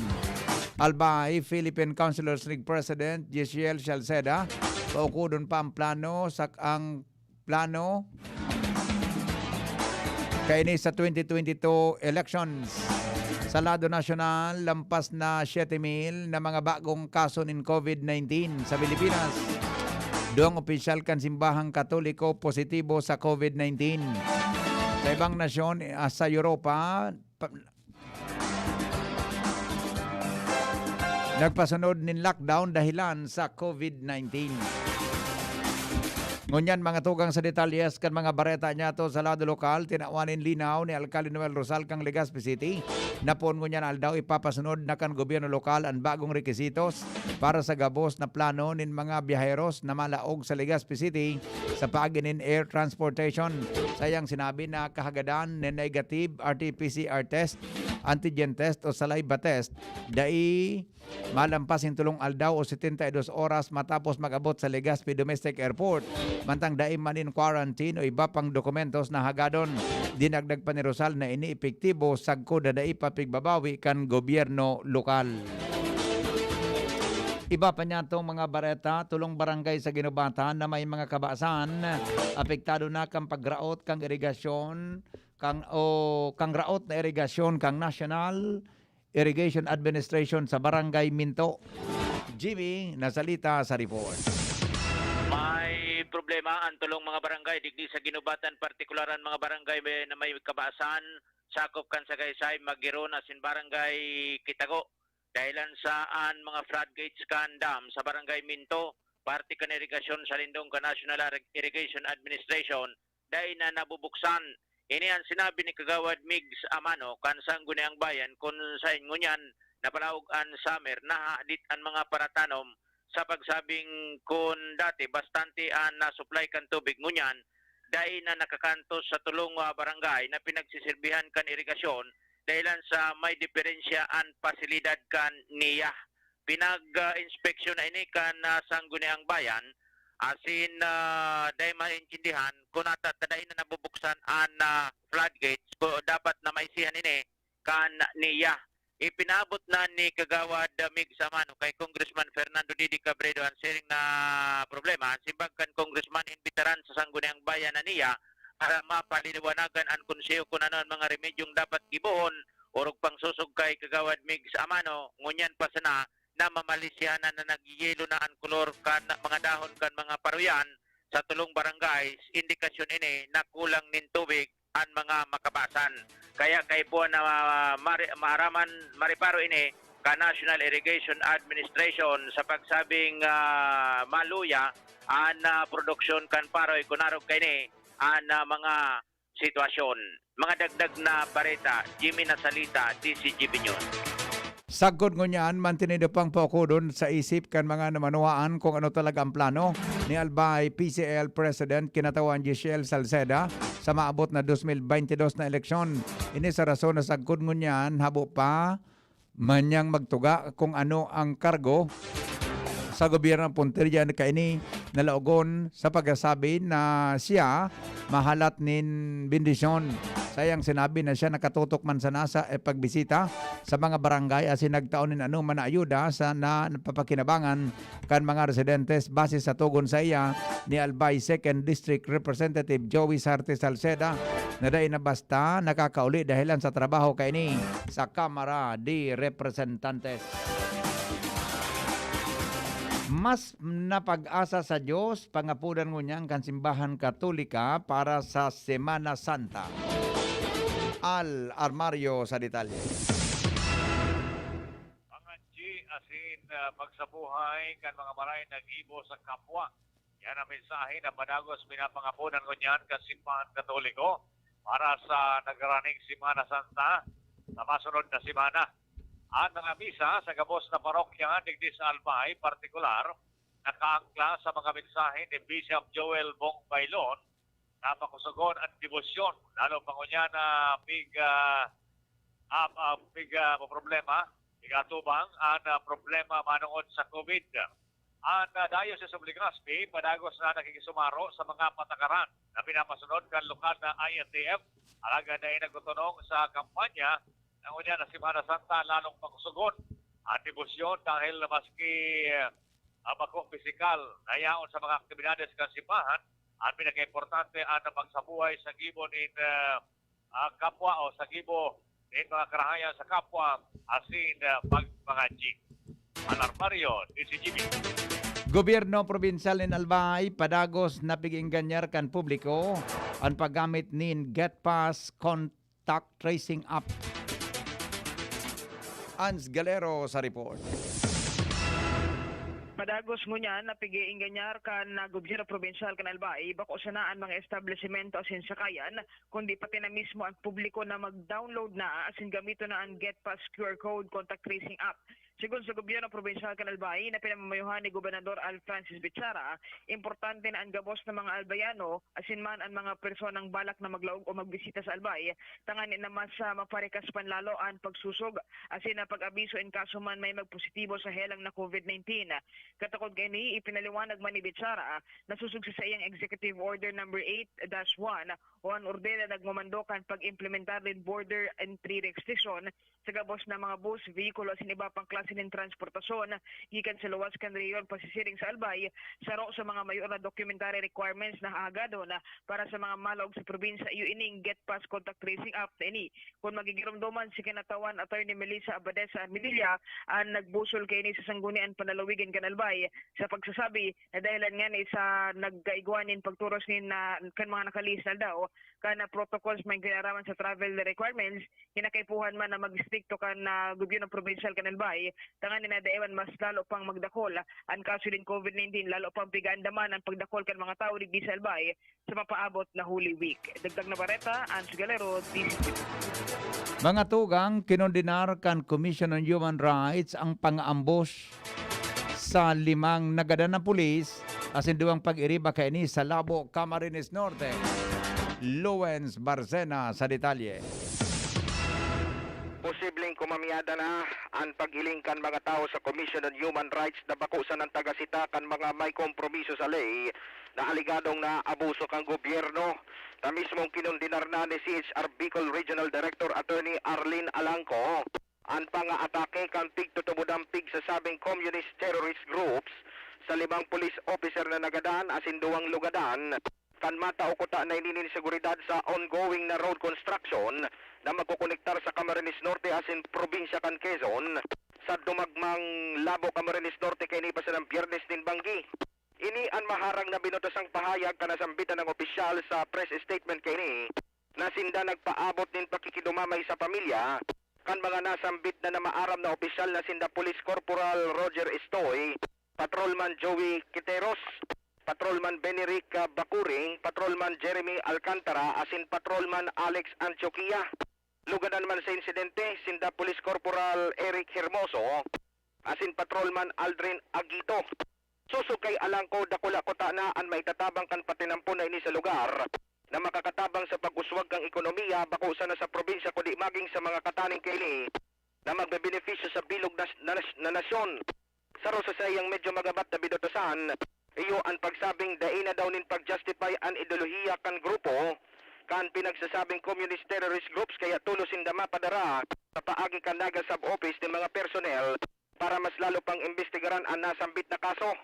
Albay, Philippine Councilors League President Jesiel Salceda, paukodon pa ang plano sa ang plano kaini sa twenty twenty-two elections. Sa lado nasyonal, lampas na siyete mil na mga bagong kaso nin COVID nineteen sa Pilipinas. Duwang opisyal kan simbahang Katoliko positibo sa COVID nineteen. Sa ibang nasyon, ah, sa Europa, pa-, nagpasunod nin lockdown dahilan sa COVID nineteen. Ngunyan, mga tugang sa detalles kan mga bareta niyato sa lado lokal, tinawan nin linaw ni Alkalde Noel Rosal kan Legazpi City na poon ngunyan aldaw ipapasunod na kan gobyerno lokal an bagong rekisitos para sa gabos na plano nin mga biyaheros na malaog sa Legazpi City sa paagi nin air transportation. Sa iyang sinabi na kahagadan nin negative R T P C R test, antigen test o saliva test, dai malampas nin tolong aldaw o setenta y dos oras matapos mag-abot sa Legazpi Domestic Airport, mantang dai man nin quarantine o iba pang dokumentos na hagadon. Dinagdag pa ni Rosal na ini epektibo sagkod na dai pa pigbabawi kan gobyerno lokal. Iba pa niyatong mga bareta, tolong barangay sa Guinobatan na may mga kabasan apektado na kan pagraot kan irigasyon kan, o kan raot na irigasyon kan National Irrigation Administration sa Barangay Minto. Jimmy Nasalita sa report. May problema ang tolong mga barangay digdi sa Guinobatan, partikular an mga barangay may, na may kabasan, sakop kan Sagaysay, Magiron, asin Barangay Quitago. Dahilan sa an mga floodgates kan dam sa Barangay Minto, parte kan irigasyon sa lindong kan National Irrigation Administration, dai na nabubuksan. Ini an sinabi ni Kagawad Migs Amano kan Sangguniang Bayan kun saen ngunyan napalaog an summer, nahahadit an mga paratanom sa pagsabing kun dati bastante an nasuplay kan tubig, ngunyan dai na nakakantos sa tolong, ah, barangay na pinagsisirbihan kan irigasyon dahilan sa may diperensya an pasilidad kan NIA. Pinag-inspeksyon na ini kan, ah, Sangguniang Bayan, asin, ah, dai maintindihan kun ata ta dai na nabubuksan an, ah, floodgates, ko dapat na maisihan ini kan NIA. Ipinaabot na ni Kagawad, ah, Migs Amano kay Congressman Fernando Didi Cabredo an siring na problema. An simbag kan Congressman, imbitaran sa Sangguniang Bayan na NIA para mapaliwanagan an konseho kun ano an mga remedyong dapat gibohon orog pang sosog kay Kagawad Migs Amano, ngunyan pa sana na mamalisyahan na, na nagyeyelo na an kolor kan mga dahon kan mga paroyan sa tulong barangays, indikasyon ini na kulang nin tubig an mga makabasan. Kaya kaipuhan na ma-, mari-, maaraman, mareparo ini kan National Irrigation Administration sa pagsabing, ah, maluya an, ah, produksyon kan paroy kun arog kaini an, ah, mga sitwasyon. Mga dagdag na bareta, Jimmy Nasalita, D Z G B News. Sagkod ngunyan, mantinido pang paukodon sa isip kan mga namanwaan kung ano talaga ang plano ni Albay P C L President kinatawan Giselle Salceda sa maabot na dos mil baynte dos na eleksyon. Ini sa rason na sagkod ngunyan, habo pa man niyang magtuga kung ano ang kargo sa gobyerno puntirya na kaini nalaogon sa pagkasabi na siya mahalat nin bendisyon. Sayang sinabi na siya nakatutok man sana sa pagbisita sa mga barangay asin nagtao nin anoman na ayuda sa na napapakinabangan kan mga residentes base sa togon sa iya ni Albay Second District Representative Joey Sarte Salceda na dai na basta nakakauli dahelan sa trabaho kaini sa Kamara de Representantes. Mas napag-asa sa Diyos, pangapodan ngunyan kan Simbahan Katolika para sa Semana Santa. Al Armario sa detalye. Pangadyi asin, ah, pagsabuhay kan mga maray naggibo sa kapwa. Yan ang mensahe na padagos pinapangapodan ngunyan kan Simbahan Katoliko para sa nagaraning Semana Santa sa masunod na semana. An mga misa sa gabos na parokya digdi sa Albay, partikular, nakaangkla sa mga mensahe ni Bishop Joel Bong Bailon na pakusogon an debosyon, lalo pa ngunyan na pig-, ah, ah, ah, pig-, ah, problema, pig-atubang an, ah, problema manongod sa COVID. An, ah, Diocese of Legazpi padagos na nakikisumaro sa mga patakaran na pinapasunod kan lokal na I N T F, alagad dai nagtutunong sa kampanya na ngunyan na Semana Santa lalong pakusogon an debosyon dahil maski, ah, bako pisikal na yaon sa mga aktibidades kan simbahan, an pinakaimportante an pagsabuhay sa gibo nin, ah, ah, kapwa o sa gibo nin mga karahayan sa kapwa asin, ah, pagpangadyi. Alarmario, D Z G B. Gobyerno Probinsyal nin Albay padagos na pig-engganyar kan publiko an paggamit nin GetPass contact tracing app. Ans Galero sa report. Padagos ngunyan na pig-iingganyar kan, ah, gobyerno probinsyal kan Albay, bako sana an mga establisimento asin sakayan, kundi pati na mismo an publiko na mag-download na asin gamiton na an GetPass Q R Code contact tracing app. Segun sa gobyerno probinsyal kan Albay na pinamamayohan ni Gobernador Al Francis Bichara, importante na an gabos na mga Albayano asin man an mga personang balak na maglaog o magbisita sa Albay, tanganing na mas, ah, maparikas pan lalo an pagsusog asin an pag-abiso in kaso man may magpositibo sa helang na COVID nineteen. Katakod kaini, ipinaliwanag man ni Bichara na sosog sa saiyang Executive Order Number eight dash one o an ordenansa na nagmamando kan pag-implementar nin border entry restriction sa gabos na mga bus, vehikulo asin iba pang klase nin transportasyon gikan sa luwas kan rehiyon pasisiring sa Albay, saro sa mga mayor na documentary requirements na hahagadon para sa mga malaog sa probinsya iyo ining GetPass contact tracing app na ini. Kun magigiromdoman si kinatawan Attorney Melissa Abadesa Armedilla, an nagbusol kaini sa Sangguniang Panlalawigan kan Albay, sa pagsasabi na dahelan ngani sa nagkaigwa nin pagturos nin, ah, kan mga nakalihis na aldaw kan, ah, protocols may kinaraman sa travel requirements, kinakaipuhan man na mag-istrikto kan, ah, gobyerno probinsyal kan Albay, tanganing na dai man mas lalo pang magdakol an kaso nin COVID nineteen, lalo pang pigaandaman an pagdakol kan mga tawo digdi sa Albay sa mapaabot na Holy Week. Dagdag na bareta, Ans Galero, D Z G B. Mga tugang, kinondenar kan Commission on Human Rights ang pang-aambos sa limang nagadan na pulis asin duwang pag-iriba kaini sa Labo, Camarines Norte. Lowens Barcena sa detalye. Posibleng kumamyada na an paghiling kan mga tawo sa Commission on Human Rights na bako sanang taga-seta kan mga may kompromiso sa ley na alegadong naaabuso kan gobyerno. Ta mismong kinondenar na ni C H R Bicol Regional Director Attorney Arlene Alangco an pangaatake kan pigtutubod an pigsasabing communist terrorist groups sa limang police officer na nagadan asin duwang lugadan. Kan matao kuta na ini nin seguridad sa ongoing na road construction na magkokonektar sa Camarines Norte asin probinsya kan Quezon, sa dumagmang Labo, Camarines Norte, kaini pa sa Biyernes nin banggi. Ini an maharang na binutasang pahayag kan nasambitan na opisyal sa press statement kaini, na sinda nagpaabot nin pakikidumamay sa pamilya kan mga nasambit na namaaram na opisyal na sinda Police Corporal Roger Estoy, Patrolman Joey Quiteros, Patrolman Benerick, ah, Bacuring, Patrolman Jeremy Alcantara, asin Patrolman Alex Antioquia. Lugadan man sa insidente, sinda Police Corporal Eric Hermoso, asin Patrolman Aldrin Aguito. Susog kay Alangco, dakula kuta na an maitatabang kan patinampon na ini sa lugar na makakatabang sa pag-uswag kan ekonomiya, bako sana sa probinsya kundi maging sa mga kataning kaini na magbebenepisyo sa bilog na, na, na nasyon. Saro sa saiyang medyo magabat na binutusan, iyo an pagsabing dai na daw nin pag-justify an ideolohiya kan grupo kan pinagsasabing communist terrorist groups, kaya tolos sinda mapadara sa paagi kan Naga Sub-Office nin mga personnel para mas lalo pang imbestigaran an nasambit na kaso.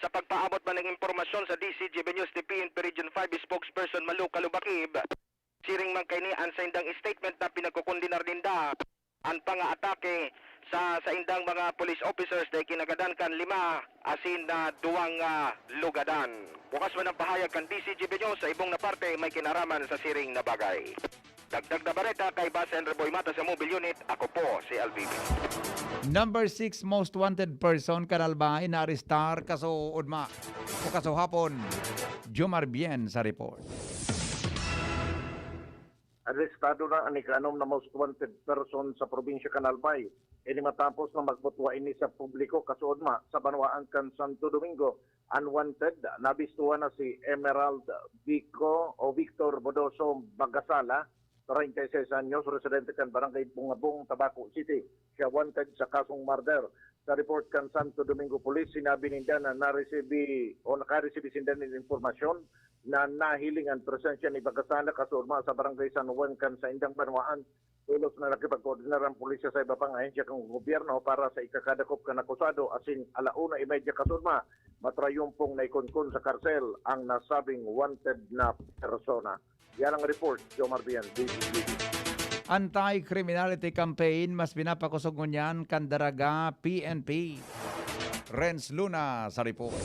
Sa pagpaabot man nin impormasyon sa D C G B News ni P N P Region five Spokesperson Malu Kalubakib, siring man kaini an saindang statement na pinagkokondenar ninda an pangaatake sa saindang mga police officers na ikinagadan kan lima asin na duwang, ah, lugadan. Bukas man ang pahayag kan D C G B News sa ibong na parte may kinaraman sa siring na bagay. Dagdag na bareta kay Bas Henry Boy Mata sa Mobile Unit, ako po si L B B. Number six most wanted person kan Albay naarestar kaso ugma o kaso hapon. Jomar Bien sa report. Arestado na an ika-anom na most wanted person sa probinsya kan Albay. Ini matapos na magbutwa ini sa publiko kaso ugma sa banwaan kan Santo Domingo. An wanted, nabistuhan na si Emerald Vico o Victor Bodoso Bagasala, treinta y seis anyos, residente kan Barangay Bungabong, Tabaco City. Siya wanted sa kasong murder. Sa report kan Santo Domingo Police, sinabi ninda na naresibi o nakaresibi sinda nin impormasyon na nahiling an presensya ni Bagasala kaso ugma sa Barangay San Juan kan saindang banwaan. Tolos na nakipagkoordinar ang pulisya sa iba pang ahensya kan gobyerno para sa ikakadakop kan akusado, asin ala una y media kaso ugma, matrayumpong naikunkon sa karsel ang nasabing wanted na persona. Yan ang report, Jomar Bien, D Z T V. Anti-criminality campaign mas pinapakosog ngunyan kan Daraga P N P. Renz Luna sa report.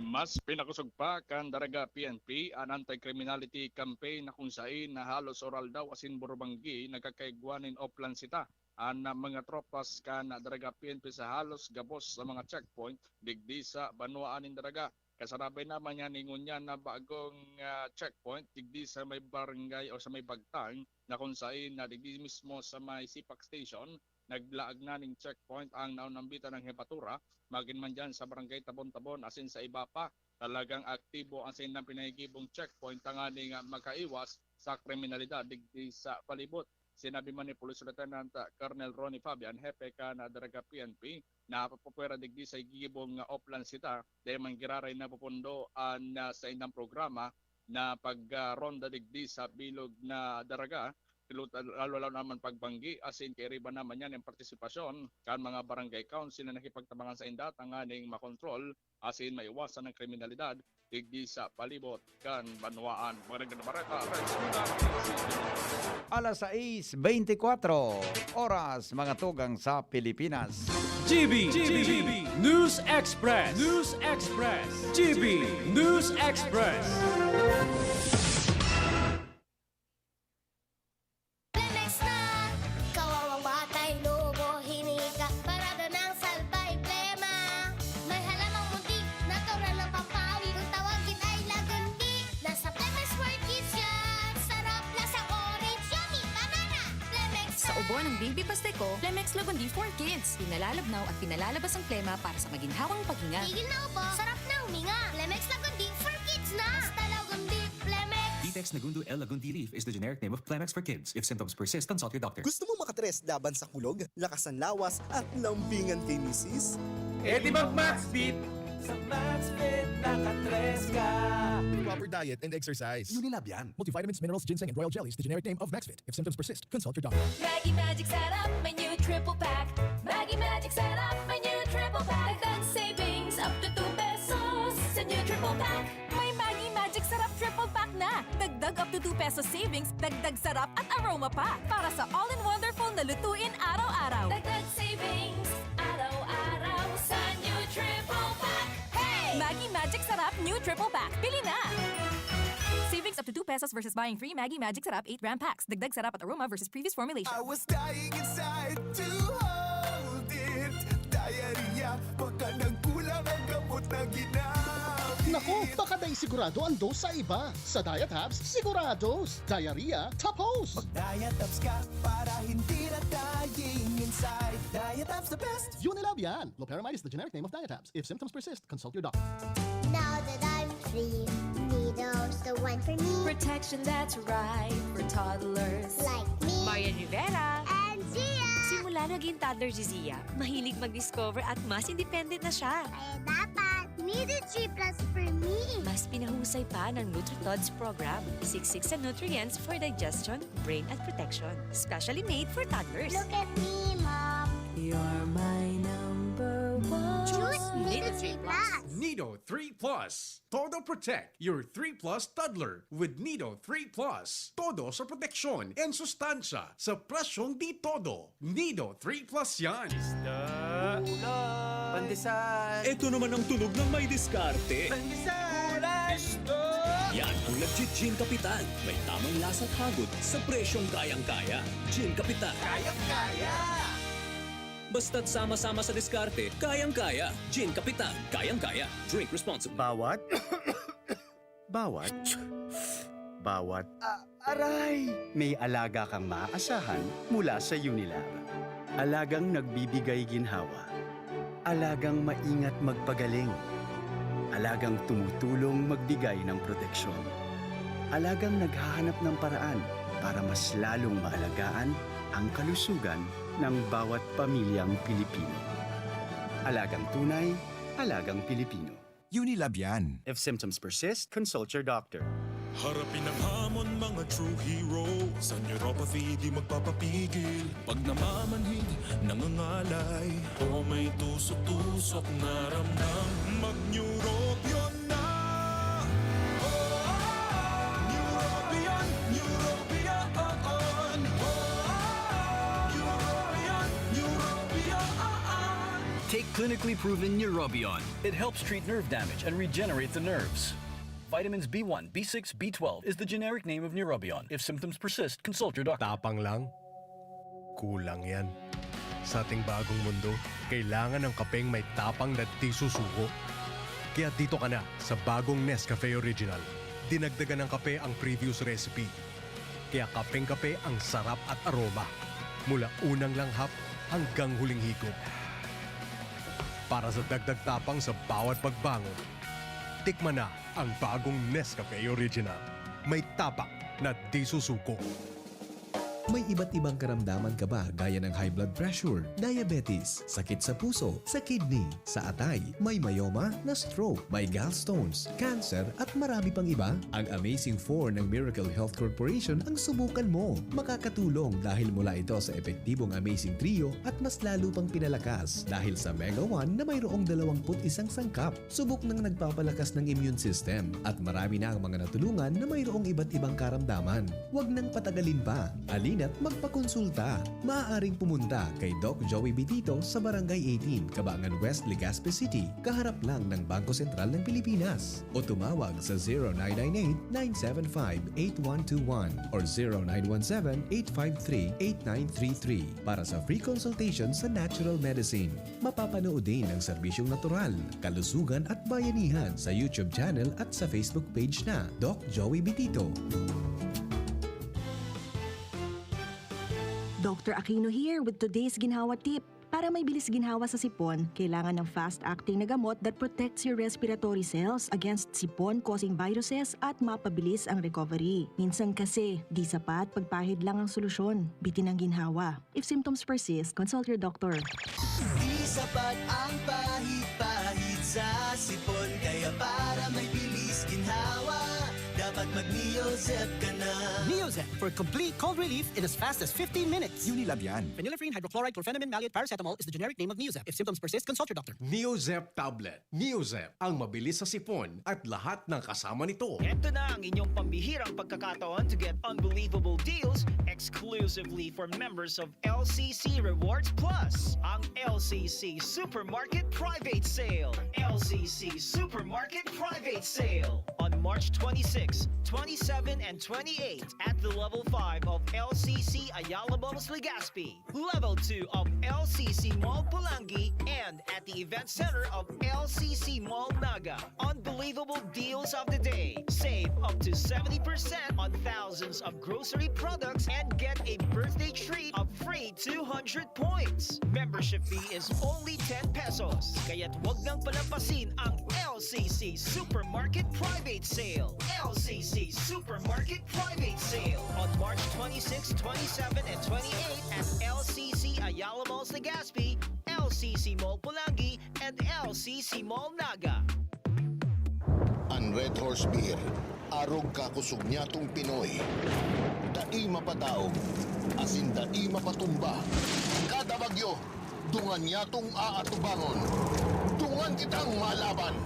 Mas pinakosog pa kan Daraga P N P an anti-criminality campaign na kun sain na halos oral daw asin burubanggi nagkakaigwa nin oplan sita an mga tropas kan Daraga P N P sa halos gabos sa mga checkpoint digdi sa banwaan nin Daraga. Kasarabay naman niyan ni ngunyan na bagong, ah, checkpoint digdi sa may barangay o sa may Bagtang na kun sain na digdi mismo sa may Sipak Station, naglaag na ning checkpoint ang naunambitan ng hepatura, magin man diyan sa Barangay Tabon-Tabon asin sa iba pa. Talagang aktibo ang saindang pinahigibong checkpoint tanganing, ah, makaiwas sa kriminalidad digdi sa palibot. Sinabi man ni Police Lieutenant Colonel Ronnie Fabian, hepe kan Daraga P N P, na papapwera digdi sa gigibong nga oplan sita, dahil man giraray napupundo an, ah, saindang programa na pag, ah, ronda digdi sa bilog na Daraga, lalo-lalo naman pagbanggi, asin kairiba naman yan ang partisipasyon kan mga barangay council na nakipagtabangan sainda tanganing makontrol asin maiwasan ang kriminalidad digdi sa palibot kan banwaan. Magandang bareta, Rex Luna. Alas sais beintikwatro, oras, mga tugang sa Pilipinas. G B, G B, News Express, News Express, G B News Express. Plemex na! Kawawang batay, lobo, hinika, parada ng salbay, plema. May halamang munti, natural ng pampawid. Kung tawagin ay lagundi, nasa Plemex for Kids yan. Sarap, lasang orange, yummy, banana. Plemex Sa na! ubo ng Baby Pasteco, Plemex Lagundi for Kids. Pinalalabnaw at pinalalabas ang plema para sa maginhawang paghinga. Tigil na ubo, sarap na huminga. Plemex Lagundi for Kids na! Basta Lagundi, Plemex! Ditex Nagundu L Lagundi Leaf is the generic name of Plemex for Kids. If symptoms persist, consult your doctor. Gusto mo makatres laban sa kulog, lakas ng lawas, at lambingan kay misis? Eh di mag-Maxfit! Sa Maxfit, nakatres ka! Proper diet and exercise. Unilab yan. Multivitamins, minerals, ginseng, and royal jellies, the generic name of Maxfit. If symptoms persist, consult your doctor. Maggi Magic Sarap, may new triple pack. Maggi Magic Sarap, may new triple pack. Dagdag savings up to two pesos sa new triple pack. Sarap triple pack na! Dagdag up to two pesos savings, dagdag sarap at aroma pa! Para sa all-in-wonderful na lutuin araw-araw. Dagdag savings, araw-araw sa new triple pack. Hey! Maggi Magic Sarap New Triple Pack. Pili na! Savings up to two pesos versus buying three Maggi Magic Sarap eight gram packs. Dagdag sarap at aroma versus previous formulation. I was dying inside to hold it. Diarrhea, baka nagkulang ang gamot na ginamit. Naku, baka dai sigurado ang dose sa iba. Sa Diet Hubs, sigurados. Diarrhea, tapos. Mag-Diet Hubs ka para hindi na dying inside. Diet Hubs the best. Unilab yan. Loperamide is the generic name of Diet Hubs. If symptoms persist, consult your doctor. Now that I'm free, Nido's the one for me. Protection that's right for toddlers. Like me. Marian Rivera. And Zia. Simula naging toddler si Zia, mahilig mag-discover at mas independent na siya. Kaya dapat Nido three plus for me. Mas pinahusay pa ng NutriTods program. Siksik sa nutrients for digestion, brain at protection. Specially made for toddlers. Look at me, Mom. You're my number one. Choose Nido three plus. Nido three plus. Todo Protect your three plus toddler with Nido three plus. Todo sa proteksyon and sustansya sa presyong di todo. Nido three plus yan. Isda. Ulam. Pandesal. Ito naman ang tunog ng may diskarte. Pandesal. Ulam. Isda. Yan ang nagji-Gin Kapitan. May tamang lasa at hagod sa presyong kayang-kaya. Gin Kapitan. Kayang-kaya. Basta't sama-sama sa diskarte, kayang-kaya. Gin Kapitan, kayang-kaya. Drink responsibly. Bawat, bawat, bawat, ah, aray! May alaga kang maaasahan mula sa Unilab. Alagang nagbibigay ginhawa. Alagang maingat magpagaling. Alagang tumutulong magbigay ng proteksyon. Alagang naghahanap ng paraan para mas lalong maalagaan ang kalusugan ng bawat pamilyang Pilipino. Alagang tunay, alagang Pilipino. Unilab yan. If symptoms persist, consult your doctor. Harapin ang hamon, mga true hero. Sa neuropathy, di magpapapigil. Pag namamanhid, nangangalay, o may tusok-tusok na ramdam, mag-Neurobion na. Oh, Neurobion, Neurobion. Oh, Neurobion, Neurobion. Take clinically proven Neurobion. It helps treat nerve damage and regenerate the nerves. Vitamins B one, B six, B twelve is the generic name of Neurobion. If symptoms persist, consult your doctor. Tapang lang? Kulang yan. Sa ating bagong mundo, kailangan ng kapeng may tapang na di susuko. Kaya dito ka na sa bagong Nescafe Original. Dinagdagan ng kape ang previous recipe. Kaya kapeng-kape ang sarap at aroma. Mula unang langhap hanggang huling higop. Para sa dagdag tapang sa bawat pagbangon, tikman na ang bagong Nescafe Original. May tapang na di susuko. May iba't ibang karamdaman ka ba, gaya ng high blood pressure, diabetes, sakit sa puso, sa kidney, sa atay, may myoma, na stroke, may gallstones, cancer, at marami pang iba? Ang Amazing four ng Miracle Health Corporation ang subukan mo. Makakatulong dahil mula ito sa epektibong Amazing Trio at mas lalo pang pinalakas dahil sa Mega one na mayroong dalawampu't isang sangkap. Subok nang nagpapalakas ng immune system at marami na ang mga natulungan na mayroong iba't ibang karamdaman. Huwag nang patagalin pa. Halina't magpakonsulta. Maaaring pumunta kay Doc Joey Bitito sa Barangay eighteen, Cabangan West, Legazpi City, kaharap lang ng Bangko Sentral ng Pilipinas. O tumawag sa zero nine nine eight, nine seven five, eight one two one or zero nine one seven, eight five three, eight nine three three para sa free consultation sa natural medicine. Mapapanood din ang serbisyong natural, kalusugan at bayanihan sa YouTube channel at sa Facebook page na Doc Joey Bitito. Doctor Aquino here with today's Ginhawa Tip. Para may bilis ginhawa sa sipon, kailangan ng fast-acting na gamot that protects your respiratory cells against sipon-causing viruses at mapabilis ang recovery. Minsan kasi, di sapat pagpahid lang ang solusyon. Bitin ang ginhawa. If symptoms persist, consult your doctor. Di sapat ang pahid-pahid sa sipon, kaya para may bilis ginhawa, dapat Mag-Neozep ka na. Neozep for complete cold relief in as fast as fifteen minutes. Unilab yan. Phenylephrine hydrochloride chlorphenamine maleate paracetamol is the generic name of Neozep. If symptoms persist, consult your doctor. Neozep tablet. Neozep, ang mabilis sa sipon at lahat ng kasama nito. Ito na ang inyong pambihirang pagkakataon to get unbelievable deals exclusively for members of L C C Rewards Plus, ang L C C Supermarket Private Sale. L C C Supermarket Private Sale on March twenty-six, twenty-seven, and twenty-eight at the Level five of L C C Ayala Malls Legazpi, Level two of L C C Mall Pulangi, and at the Event Center of L C C Mall Naga. Unbelievable deals of the day. Save up to seventy percent on thousands of grocery products and get a birthday treat of free two hundred points. Membership fee is only ten pesos. Kaya't wag nang palampasin ang L C C Supermarket Private Sale. L C C Supermarket Private Sale on March twenty-six, twenty-seven, and twenty-eight at L C C Ayala Malls Legazpi, L C C Mall Pulangi, and L C C Mall Naga. An Red Horse Beer, arog kakosog nyatong Pinoy. Dai mapadaog, asin dai mapatumba. Kada bagyo, dungan nyatong aatubangon. Dungan kitang malaban!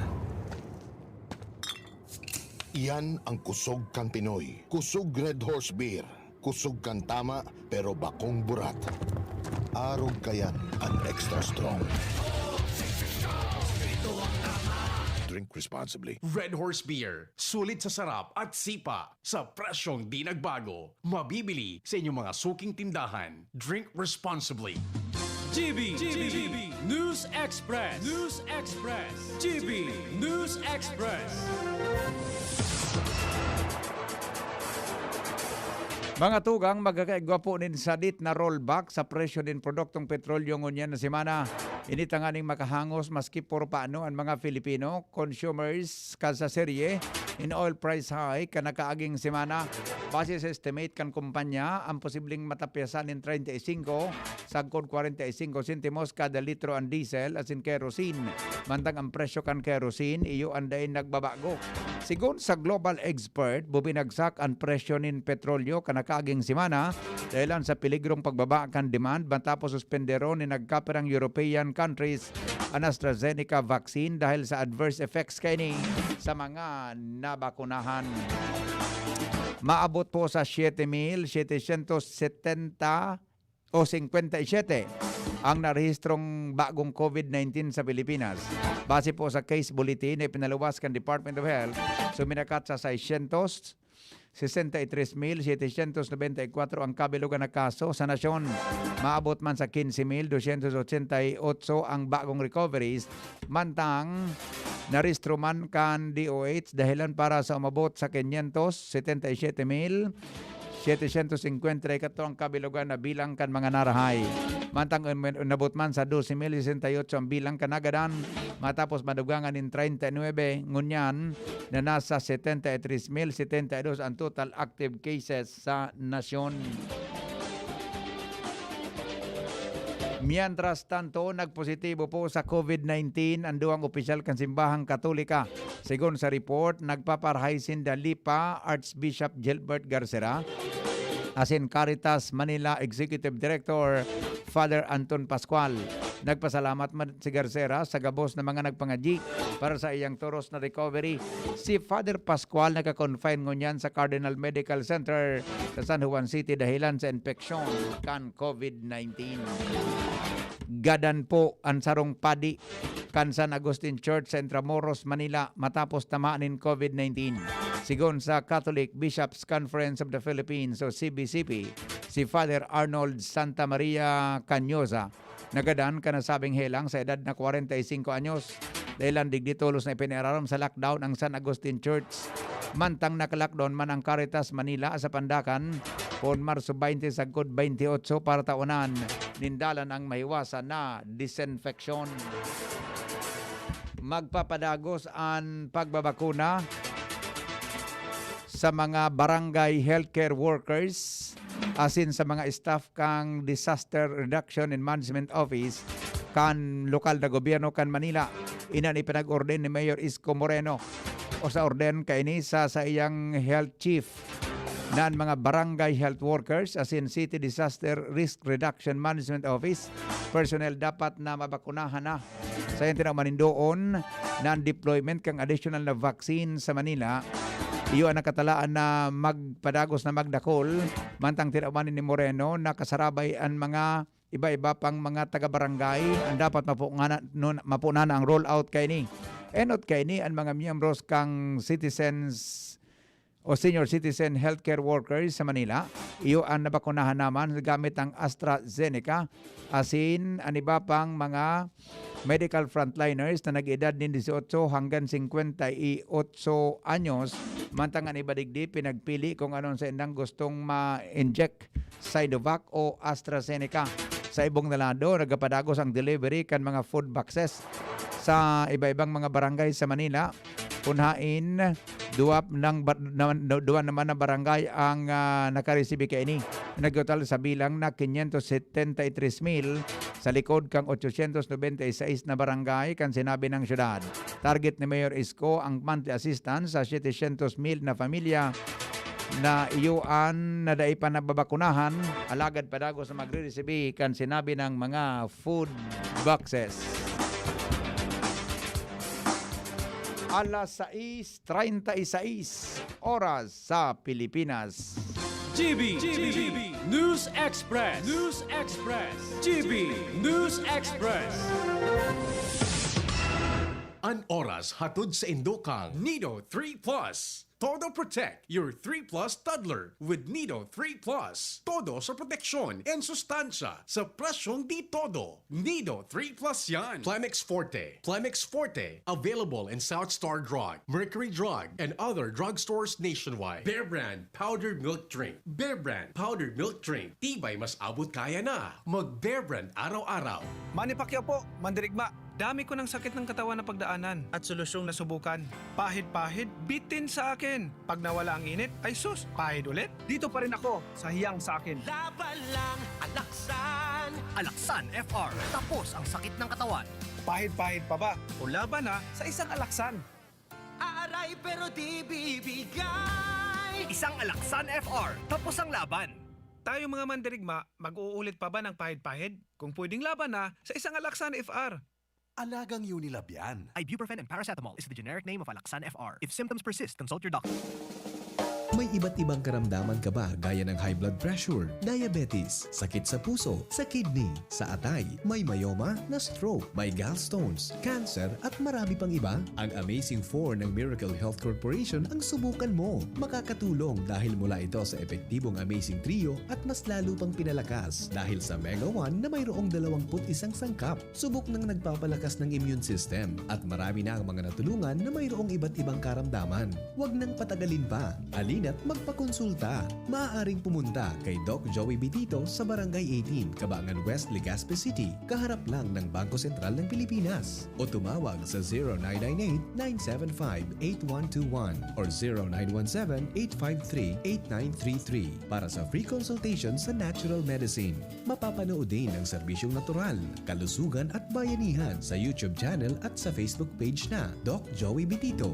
Iyan ang kusog kan Pinoy. Kusog Red Horse Beer. Kusog kan tama, pero bakong burat. Arog kayan an extra strong. Drink responsibly. Red Horse Beer, sulit sa sarap at sipa sa presyong di nagbago. Mabibili sa inyong mga suking tindahan. Drink responsibly. G B, G B, News Express, News Express, G B News Express. Mga tugang, magkakaigwa po nin sadit na rollback sa presyo nin produktong petrolyo ngunyan na semana. Ini tanganing makahangos maski puro paano ang mga Filipino consumers kan sa serye in oil price hike kan nakaaging semana. Base sa estimate kan kumpanya, ang posibleng matapyasan nin treinta y cinco sagkod kwarenta y cinco sentimos kada litro an diesel asin kerosene. Mantang ang presyo kan kerosene, iyo an dai nagbabago. Sigon sa global expert, bubinagsak an presyo nin petrolyo kan nakaaging semana dahelan sa peligrong pagbaba kan demand matapos suspenderon nin nagkapirang European countries an AstraZeneca vaccine dahil sa adverse effects kaini sa mga nabakunahan. Maabot po sa siyete mil setecientos setenta o singkwenta y siyete ang narehistrong bagong COVID nineteen sa Pilipinas. Base po sa case bulletin na ipinaluwas kan Department of Health, suminakat sa seiscientos sesenta y tres mil setecientos noventa y cuatro ang kabilugan na kaso sa nasyon. Maabot man sa quince mil doscientos ochenta y ocho ang bagong recoveries, mantang narehistro man kan D O H dahelan para sa umabot sa quinientos setenta y siete mil setecientos singkwenta y katlo ang kabilugan na bilang kan mga narahay. Mantang un-, unabot man sa doce mil sesenta y ocho ang bilang kan nagadan, matapos madugangan nin treinta y nuebe, ngunyan na nasa setenta y tres mil setenta y dos ang total active cases sa nasyon. Mientras tanto, nagpositibo po sa COVID nineteen ang duwang opisyal kan Simbahang Katolika. Sigon sa report, nagpaparahay sinda Lipa Archbishop Gilbert Garcera asin Caritas Manila Executive Director Father Anton Pascual. Nagpasalamat man si Garcera sa gabos na mga nagpangadyi para sa iyang toros na recovery. Si Father Pascual naka-confine ngunyan sa Cardinal Medical Center sa San Juan City dahelan sa impeksyon kan COVID nineteen. Gadan po an sarong padi kan San Agustin Church sa Intramuros, Manila, matapos tamaan nin COVID nineteen. Sigon sa Catholic Bishops' Conference of the Philippines o C B C P, si Father Arnold Santa Maria Cañoza, nagadan kan nasabing helang sa edad na kwarenta y singko anyos. Dahelan digdi tolos na ipinairarom sa lockdown ang San Agustin Church. Mantang naka-lockdown man ang Caritas Manila sa Pandacan, poon Marso baynte sagkod baynte otso para taonan nin dalan ang mahiwasan na disinfeksyon. Magpapadagos an pagbabakuna sa mga barangay healthcare workers asin sa mga staff kan Disaster Reduction and Management Office kan lokal na gobyerno kan Manila. Iyan an ipinag-orden ni Mayor Isko Moreno. o sa orden kaini sa saiyang health chief na an mga barangay health workers asin City Disaster Risk Reduction Management Office personnel dapat na mabakunahan na. Sa iyang tinaw manindoon na an deployment kan additional na vaccine sa Manila, iyo an nakatalaan na magpadagos na magdakul, mantang tinaw man ni Moreno na kasarabay an mga iba-iba pang mga taga-barangay an dapat mapunanan, mapunanan ang rollout kaini. Enot kaini an mga miyembros kan citizens o senior citizen healthcare workers sa Manila. Iyo an nabakunahan naman gamit ang AstraZeneca, asin an iba pang mga medical frontliners na nag-edad nin dieciocho hanggang cincuenta y ocho anyos, mantang an iba digdi pinagpili kung anon sa indang gustong ma-inject, Sinovac o AstraZeneca. Sa ibong na lado, nagapadagos ang delivery kan mga food boxes sa iba-ibang mga barangay sa Manila. Kun hain, duwa nang ba-, na, na, duwa naman na barangay ang, ah, nakaresibi kaini. Nagtotal sa bilang na quinientos setenta y tres mil sa likod kang ochocientos noventa y seis na barangay kan sinabi ng syudad. Target ni Mayor Isko ang monthly assistance sa setecientos mil na pamilya na iyo an na dai pa nababakunahan, alagad padagos na magre-resibi kan sinabi ng mga food boxes. Alas sais treinta y seis oras sa Pilipinas. G B, G B, News Express, News Express, G B, News Express. An oras hatod sa indo kang Nido three Plus. Todo protect your three Plus toddler with Nido three Plus. Todo sa proteksyon and sustansya sa presyong di todo. Nido three Plus yan. Plemex Forte. Plemex Forte. Available in South Star Drug, Mercury Drug, and other drugstores nationwide. Bear Brand Powdered Milk Drink. Bear Brand Powdered Milk Drink. Tibay mas abot kaya na. Mag Bear Brand araw-araw. Manny Pacquiao po, mandirigma. Dami ko ng sakit ng katawan na pagdaanan at solusyong nasubukan. Pahid-pahid, bitin sa akin. Pag nawala ang init, ay sus, pahid ulit. Dito pa rin ako sa hiyang sa akin. Laban lang, alaksan. Alaksan F R. Tapos ang sakit ng katawan. Pahid-pahid pa ba? O laban na sa isang alaksan. Aaray pero di bibigay. Isang alaksan F R. Tapos ang laban. Tayo mga mandirigma, mag-uulit pa ba ng pahid-pahid? Kung pwedeng laban na sa isang alaksan F R. Alagang Unilab yan. Ibuprofen and paracetamol is the generic name of Alaxan F R. If symptoms persist, consult your doctor. May iba't ibang karamdaman ka ba gaya ng high blood pressure, diabetes, sakit sa puso, sa kidney, sa atay, may myoma, na stroke, may gallstones, cancer at marami pang iba? Ang Amazing four ng Miracle Health Corporation ang subukan mo. Makakatulong dahil mula ito sa epektibong Amazing Trio at mas lalo pang pinalakas dahil sa Mega one na mayroong dalawampu't isang sangkap. Subok nang nagpapalakas ng immune system at marami na ang mga natulungan na mayroong iba't ibang karamdaman. Huwag nang patagalin pa. Halina't magpakonsulta. Maaaring pumunta kay Doc Joey Bitito sa Barangay eighteen, Cabangan West, Legazpi City, kaharap lang ng Bangko Sentral ng Pilipinas. O tumawag sa zero nine nine eight, nine seven five, eight one two one or zero nine one seven, eight five three, eight nine three three para sa free consultation sa natural medicine. Mapapanood din ang serbisyong natural, kalusugan at bayanihan sa YouTube channel at sa Facebook page na Doc Joey Bitito.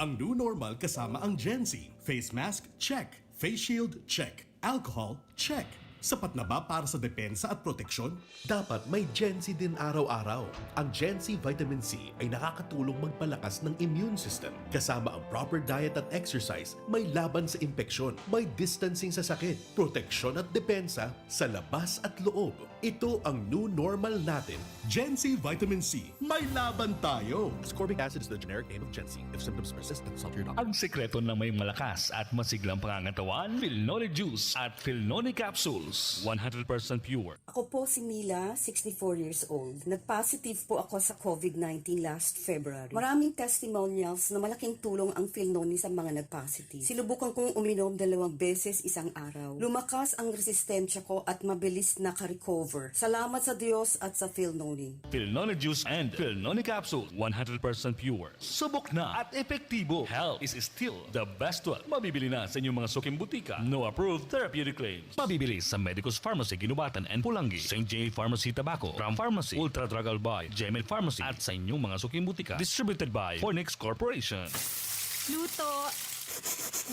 Ang new normal kasama ang Gen Z. Face mask, check. Face shield, check. Alcohol, check. Sapat na ba para sa depensa at proteksyon? Dapat may Gen Z din araw-araw. Ang Gen Z Vitamin C ay nakakatulong magpalakas ng immune system. Kasama ang proper diet at exercise, may laban sa impeksyon, may distancing sa sakit, proteksyon at depensa sa labas at loob. Ito ang new normal natin. Gen Z Vitamin C, may laban tayo! Ascorbic acid is the generic name of Gen Z. If symptoms persist, consult your doctor. Ang sekreto ng may malakas at masiglang pangangatawan, Filnoni Juice at Filnoni Capsules. One hundred percent pure. Ako po si Mila, sixty-four years old. Nag-positive po ako sa COVID nineteen last February. Maraming testimonials na malaking tulong ang Filnoni sa mga nag-positive. Sinubukan kong uminom dalawang beses isang araw. Lumakas ang resistensya ko at mabilis naka-recover. Salamat sa Diyos at sa Filnoni. Filnoni Juice and Filnoni Capsule, one hundred percent pure. Subok na at epektibo. Health is still the best wealth. Mabibili na sa inyong mga suking butika. No approved therapeutic claims. Mabibili sa Medicus Pharmacy, Guinobatan and Pulangi, Saint J Pharmacy Tabaco, Ram Pharmacy, Ultra Drug Albay, Gemel Pharmacy, at sa inyong mga suking butika. Distributed by Fornix Corporation. Luto,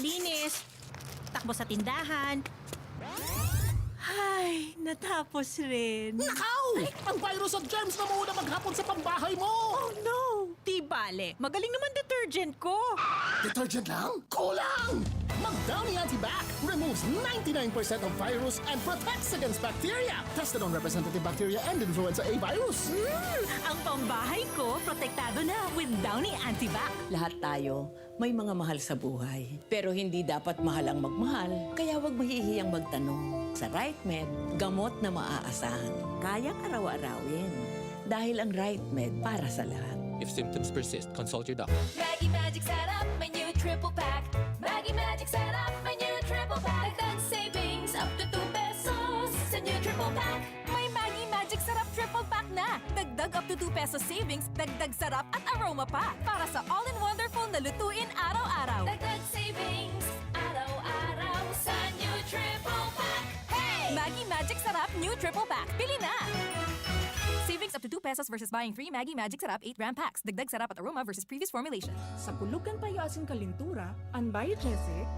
linis, takbo sa tindahan. Ay, natapos rin. Nakaw! Ang virus at germs na mauna maghapon sa pambahay mo! Oh no! Di bale, magaling naman detergent ko. Detergent lang? Kulang! Mag Downy Antibac removes ninety-nine percent of virus and protects against bacteria. Tested on representative bacteria and influenza A virus. Hmm, ang pambahay ko, protektado na with Downy Antibac. Lahat tayo may mga mahal sa buhay. Pero hindi dapat mahal ang magmahal, kaya huwag mahihiyang magtanong. Sa RightMed, gamot na maaasahan. Kayang araw-arawin. Dahil ang RightMed para sa lahat. If symptoms persist, consult your doctor. Maggi Magic Sarap, may new triple pack. Maggi Magic Sarap, may new triple pack. Dagdag savings up to two pesos sa new triple pack. May Maggi Magic Sarap triple pack na. Dagdag up to two pesos savings, dagdag sarap at aroma pa. Para sa all-in-wonderful na lutuin araw-araw. Dagdag savings araw-araw sa new triple pack. Hey! Maggi Magic Sarap new triple pack. Pili na! Savings up to two pesos versus buying three Maggi Magic Sarap eight gram packs. Dagdag sarap at aroma versus previous formulation. Sa pulugan payo asin kalintura, an Biogesic,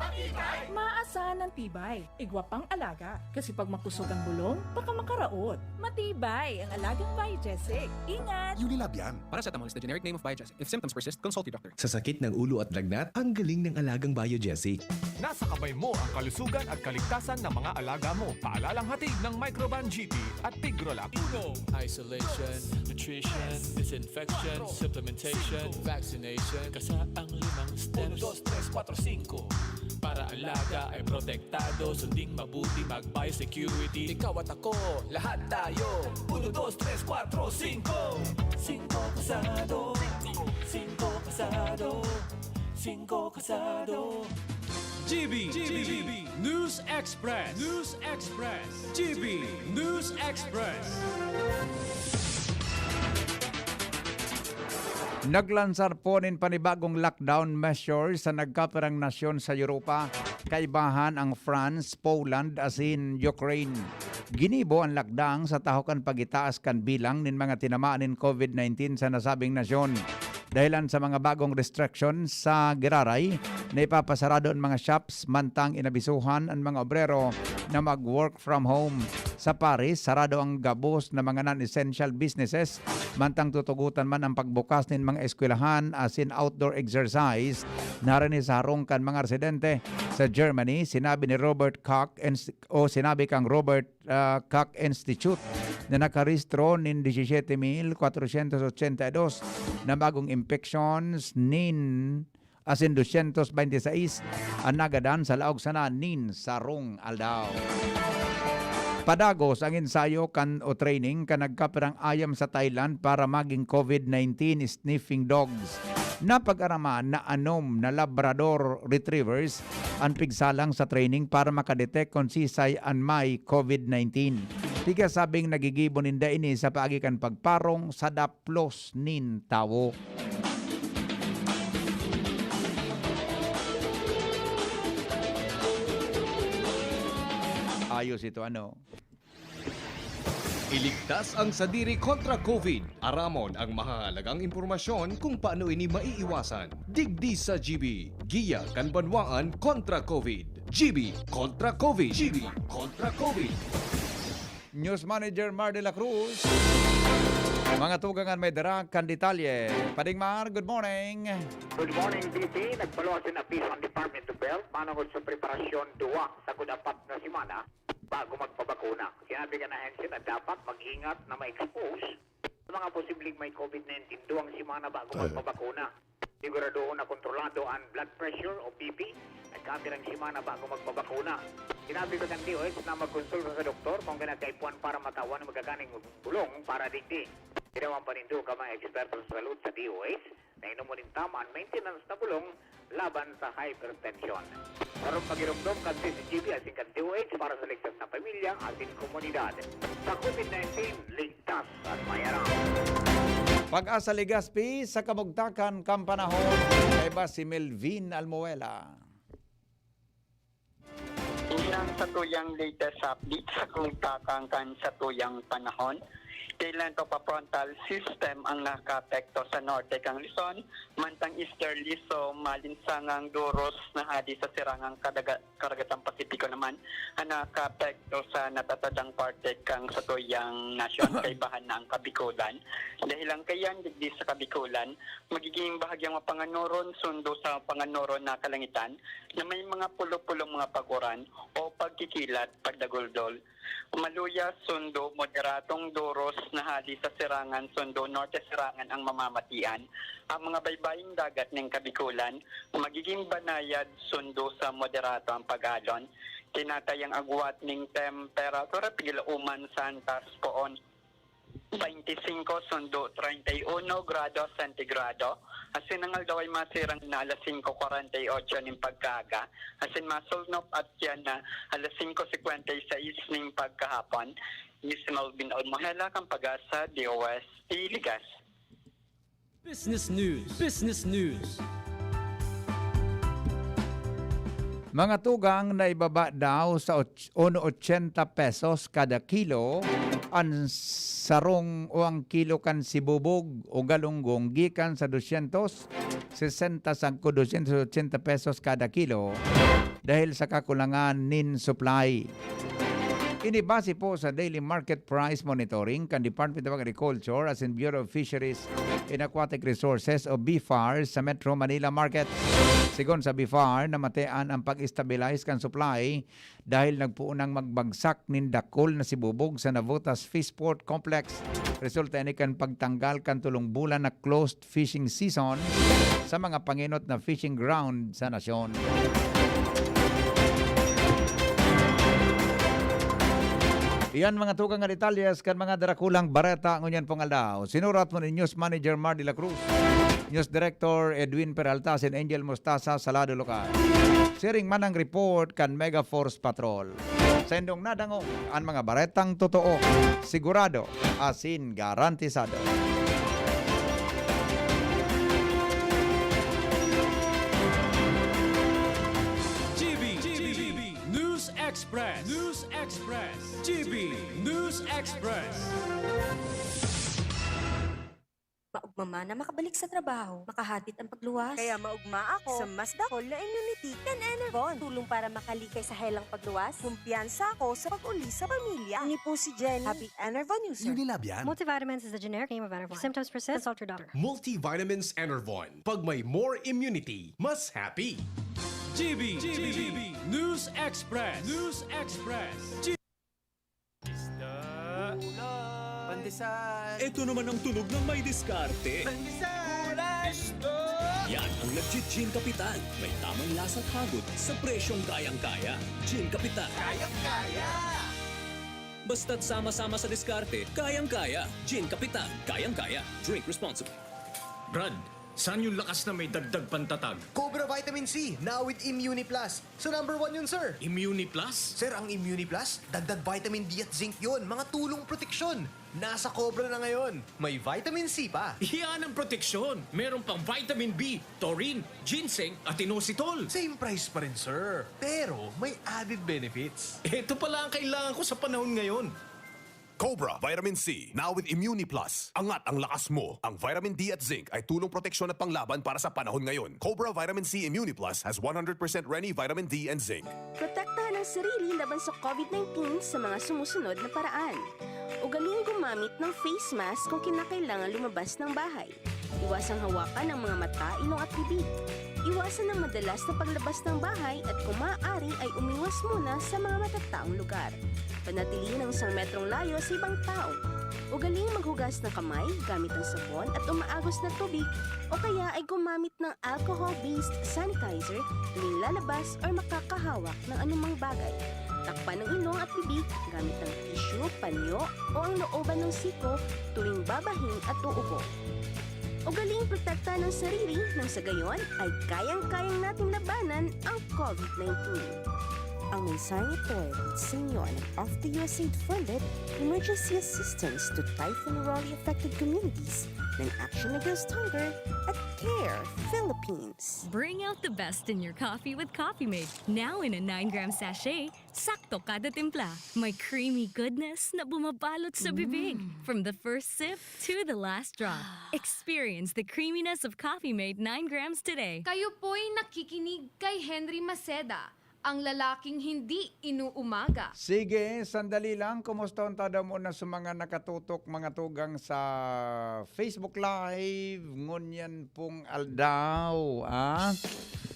maasahan an tibay. Igwa pang alaga. Kasi pag makusog ang bulong, baka makaraot. Matibay ang alagang Biogesic. Ingat! Unilab yan. Paracetamol is the generic name of Biogesic. If symptoms persist, consult your doctor. Sa sakit ng ulo at lagnat, ang galing ng alagang Biogesic. Nasa kamay mo ang kalusugan at kaligtasan ng mga alaga mo. Paalalang hatid ng Microban G P at Tigrolac. Uno, isolation, nutrition, disinfection, supplementation, vaccination, kasaang limang steps. Uno, dos, tres, kuwatro, singko. Para alaga ay protektado, sunding mabuti, mag-biosecurity. Ikaw at ako, lahat tayo. Uno, dos, tres, kuwatro, singko. Singko kasado. Singko kasado. Singko kasado. G B, G B, News Express, News Express, G B News Express. Naglansar po nin panibagong lockdown measures sa nagkapirang nasyon sa Europa, kaibahan ang France, Poland, asin Ukraine. Ginibo an lockdown sa tahaw kan pagitaas kan bilang nin mga tinamaan nin COVID nineteen sa nasabing nasyon. Dahelan sa mga bagong restriction sa giraray na ipapasarado an mga shops, mantang inabisuhan an mga obrero na mag-work from home. Sa Paris, sarado ang gabos na mga non-essential businesses, mantang tutugotan man ang pagbukas nin mga eskwelahan asin outdoor exercise na harani sa harong kan mga residente. Sa Germany, sinabi ni Robert Koch, o sinabi kang Robert ah, Koch Institute na nakarehistro nin disisyete mil kwatrosyentos otsenta y dos na bagong infections nin asin dosyentos bente y seis an nagadan sa laog sana nin sarong aldaw. Padagos ang ensayo kan o training kan nagkapirang ayam sa Thailand para maging COVID nineteen sniffing dogs. Napag-araman na anom na Labrador Retrievers an pigsalang sa training para makadetect kon sisay an may COVID nineteen. Pigasabing nagigibo ninda ini sa paagi kan pagparong sa daplos nin tawo. Ayos ito, ano? Iligtas ang sadiri kontra COVID. Aramon ang mahahalagang impormasyon kung paano ini maiiwasan. Digdi sa G B, giya kan banwaan kontra COVID. G B kontra COVID. G B kontra COVID. News Manager Mar de la Cruz. Mga tugangan may dara kan detalye. Pading Mar, good morning. Good morning, D P. Nagpaluwas ang apiso ang Department of Health manungod sa preparasyon duwa sagud apat na semana bago magpabakuna. Sinabi kan ahensya na dapat mag-ingat na ma-expose sa mga posibleng may COVID nineteen duwang semana bago magpabakuna. Siguraduhon na kontrolado ang blood pressure o B P at kaapirang semana bago magpabakuna. Sinabi pa kan D O H na magkonsulta sa doktor kung kinakaipuhan para matawan ang magaganing bulong para digdi. Tinawan pa nindo ka mga eksperto sa salud sa D O H na inomon nin tama an maintenance na bulong laban sa hypertension. Sarong pagiromdom kan C C G B asin kan D O H para sa ligtas na pamilya asin komunidad. Sa COVID nineteen, ligtas an mayaram. Pag-asa Legazpi sa kamugtakan kan panahon, kaiba si Melvin Almuela. Isang satuyang latest update sa kagtakan kan satuyang panahon. Kailan to pa frontal system ang nakapekto sa norte kan Luzon, mantang easterly, so malinsangang duros na hadi sa sirangang kadaga-, karagatan Pasipiko naman ang nakapekto sa natatadang parte kan satuyang nasyon, kaibahan na ang Kabikulan. Dahilan kaiyan, digdi sa Kabikulan, magiging bahagyang mapanganoron sundo sa panganoron na kalangitan na may mga pulo-pulong mga paguran o pagkikilat, pagdaguldol. Maluya sundo moderadong duros na hali sa sirangan sundo norte sirangan ang mamamatian. Ang mga baybaying dagat nin Kabikulan, magiging banayad sundo sa moderado ang pag-alon. Tinatayang agwat nin temperatura pigilauman sa antas poon twenty-five sundo treinta y uno grado sentigrado. Asin ang aldaw ay masirang na alas singko kwarenta y otso nin pagkaaga. Asin masulnop at yan na alas singko singkwenta y seis nin pagkahapon. Ni si Melvin Almohela kan Pag-asa, D O S T, Ligas. Business News. Business News. Mga tugang, naibaba daw sa och-, uno ochenta pesos kada kilo an sarong o ang kilo kan sibubog o galunggong gikan sa dosyentos sesenta sagkod, dosyentos ochenta pesos kada kilo dahil sa kakulangan nin supply. Ini base po sa daily market price monitoring kan Department of Agriculture asin Bureau of Fisheries and Aquatic Resources o BFAR sa Metro Manila Market. Sigon sa BFAR, namatean ang pag-stabilize kan supply dahil nagpoon nang magbagsak nin dakul na sibubog sa Navutas Fishport Complex. Resulta ini kan pagtanggal kan tulong bulan na closed fishing season sa mga pangenot na fishing ground sa nasyon. Iyan mga tugang nga detalyes kan mga darakulang bareta ngunyan pong aldaw. Sinurat mo ni News Manager Mar de la Cruz, News Director Edwin Peralta, asin Angel Mostasa sa lado lokal. Siring man ang report kan Mega Force Patrol. Sa indong nadangog an mga baretang totoo, sigurado asin garantisado. G B, G B, News Express, News Express, G B, News Express. Maugma man na makabalik sa trabaho, makahadit ang pagluwas. Kaya maugma ako sa mas dakol na immunity kan Enervon. Tulong para makalikay sa helang pagluwas. Kumpiyansa ako sa pag-uli sa pamilya. Ini po si Jenny, Happy Enervon user. Unilab yan. Multivitamins is the generic name of Enervon. If symptoms persist, consult your doctor. Multivitamins Enervon. Pag may more immunity, mas happy. G B, G B, News Express. News Express. Isda. Pandesal. Ito naman ang tunog ng may diskarte. Pandesal. Isda. Yan ang nagji-Gin Kapitan. May tamang lasa at hagod sa presyong kayang-kaya. Gin Kapitan. Kayang-kaya. Basta't sama-sama sa diskarte, kayang-kaya. Gin Kapitan, kayang-kaya. Drink responsibly. Brad, saan yung lakas na may dagdag pantatag? Cobra Vitamin C, now with Immuni Plus. Sa number one yun, sir. Immuni Plus? Sir, ang Immuni Plus, dagdag vitamin D at zinc yun. Mga tulong proteksyon. Nasa Cobra na ngayon. May vitamin C pa. Iyan ang proteksyon. Meron pang vitamin B, taurine, ginseng, at inositol. Same price pa rin, sir. Pero may added benefits. Ito pala ang kailangan ko sa panahon ngayon. Cobra Vitamin C, now with Immuni Plus. Angat ang lakas mo. Ang vitamin D at zinc ay tulong proteksyon at panglaban para sa panahon ngayon. Cobra Vitamin C Immuni Plus has one hundred percent Reni vitamin D and zinc. Protektahan ang sarili laban sa covid nineteen sa mga sumusunod na paraan. Ugaling gumamit ng face mask kung kinakailangan lumabas ng bahay. Iwasang hawakan ang mga mata, ilong at bibig. Iwasan ang madalas na paglabas ng bahay at kung maaari ay umiwas muna sa mga matataong lugar. Panatilihin ang isang metrong layo sa ibang tao. Ugaling maghugas ng kamay gamit ang sabon at umaagos na tubig o kaya ay gumamit ng alcohol-based sanitizer tuwing lalabas or makakahawak ng anumang bagay. Takpan ang ilong at bibig gamit ang tissue, panyo o ang looban ng siko tuwing babahin at uubo. Ugaling protektahan ang sarili nang sa gayon ay kayang-kayang nating labanan ang covid nineteen. Ang mensaheng ito ay hatid sa inyo ng Off the U S A I D funded Emergency Assistance to Typhoon Raleigh Affected Communities ng Action Against Hunger at CARE Philippines. Bring out the best in your coffee with Coffee Mate, now in a nine gram sachet. Sakto kada timpla. May creamy goodness na bumabalot sa bibig. From the first sip to the last drop. Experience the creaminess of Coffee Mate nine grams today. Kayo po'y nakikinig kay Henry Maceda, ang lalaking hindi inuumaga. Sige, sandali lang. Kumusta unta daw muna sa mga nakatutok, mga tugang sa Facebook Live? Ngunyan pong aldaw, ah?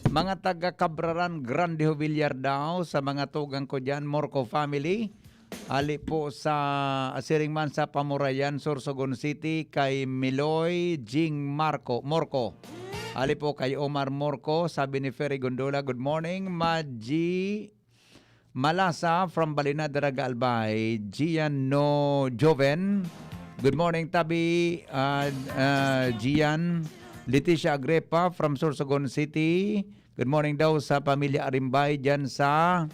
Mga taga Cabraran Grande Jovillar daw, sa mga tugang ko dyan, Morco family. Ali po sa, siring man sa Pamurayan, Sorsogon City, kay Miloy Jing Marco, Morco. Ali po kay Omar Morco, sabi ni Ferry Gondola, "Good morning, Maji Malasa from Balinad, Daraga, Albay." Gian No Joven, "Good morning, Tabi." Ah, ah, Gian. Leticia Agrepa from Sorsogon City. Good morning daw sa pamilya Arimbay dyan sa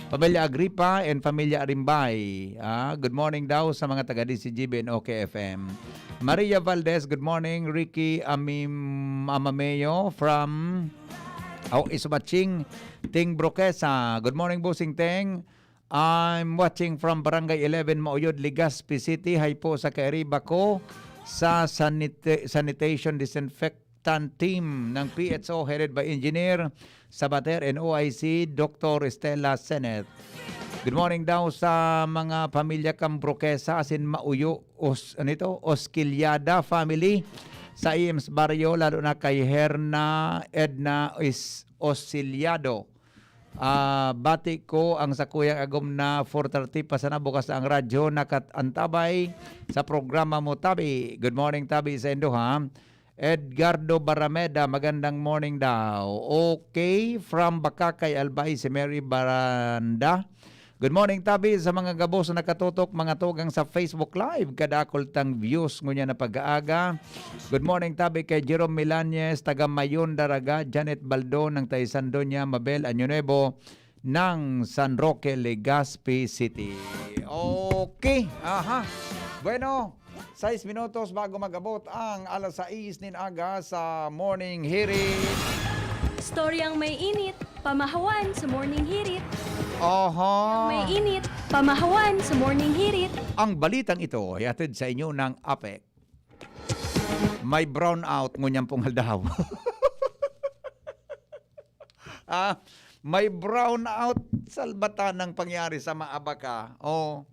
pamilya Agripa and pamilya Arimbay. Ah, good morning daw sa mga taga D C G B and O K F M. Maria Valdez, good morning. Ricky Amim-, Amameo from, oh, is watching. Ting Broquesa. Good morning, Bossing Teng. I'm watching from Barangay eleven, Mauyod, Legazpi City. Hi po sa kairiba ko sa sanita-, sanitation disinfectant team ng P H O headed by Engineer Sabater and O I C Doctor Stella Senet. Good morning daw sa mga pamilya Cambroquesa, asin Mauyo, Os-, ano ito? Osquillada family sa E M's Barrio, lalo na kay Herna Edna Is-, Osiliado. Ah, bati ko ang sakuyang agom na four thirty pa sana bukas ang radyo, nakaantabay sa programa mo, Tabi. Good morning, Tabi, sa indo, ha? Edgardo Barameda, magandang morning daw. Okay, from Bacacay, Albay, si Mary Baranda. Good morning, Tabi, sa mga gabos na nakatutok, mga tugang sa Facebook Live. Kadakol tang views ngunyan na pag-aaga. Good morning, Tabi, kay Jerome Milanes, taga Mayon, Daraga, Janet Baldon, ng Taysan Doña Mabel Año Nuevo, ng San Roque, Legazpi City. Okay, aha. Bueno, sais minutos bago mag-abot ang alas sais nin aga sa Morning Hirit. Storyang may init, pamahawan sa Morning Hirit. Aha. May init, pamahawan sa Morning Hirit. Ang balitang ito ay hatid sa inyo ng APEC. May brownout ngunyan pong aldaw. Ah, may brownout, salbatanang pangyari sa Maabaca. Oh.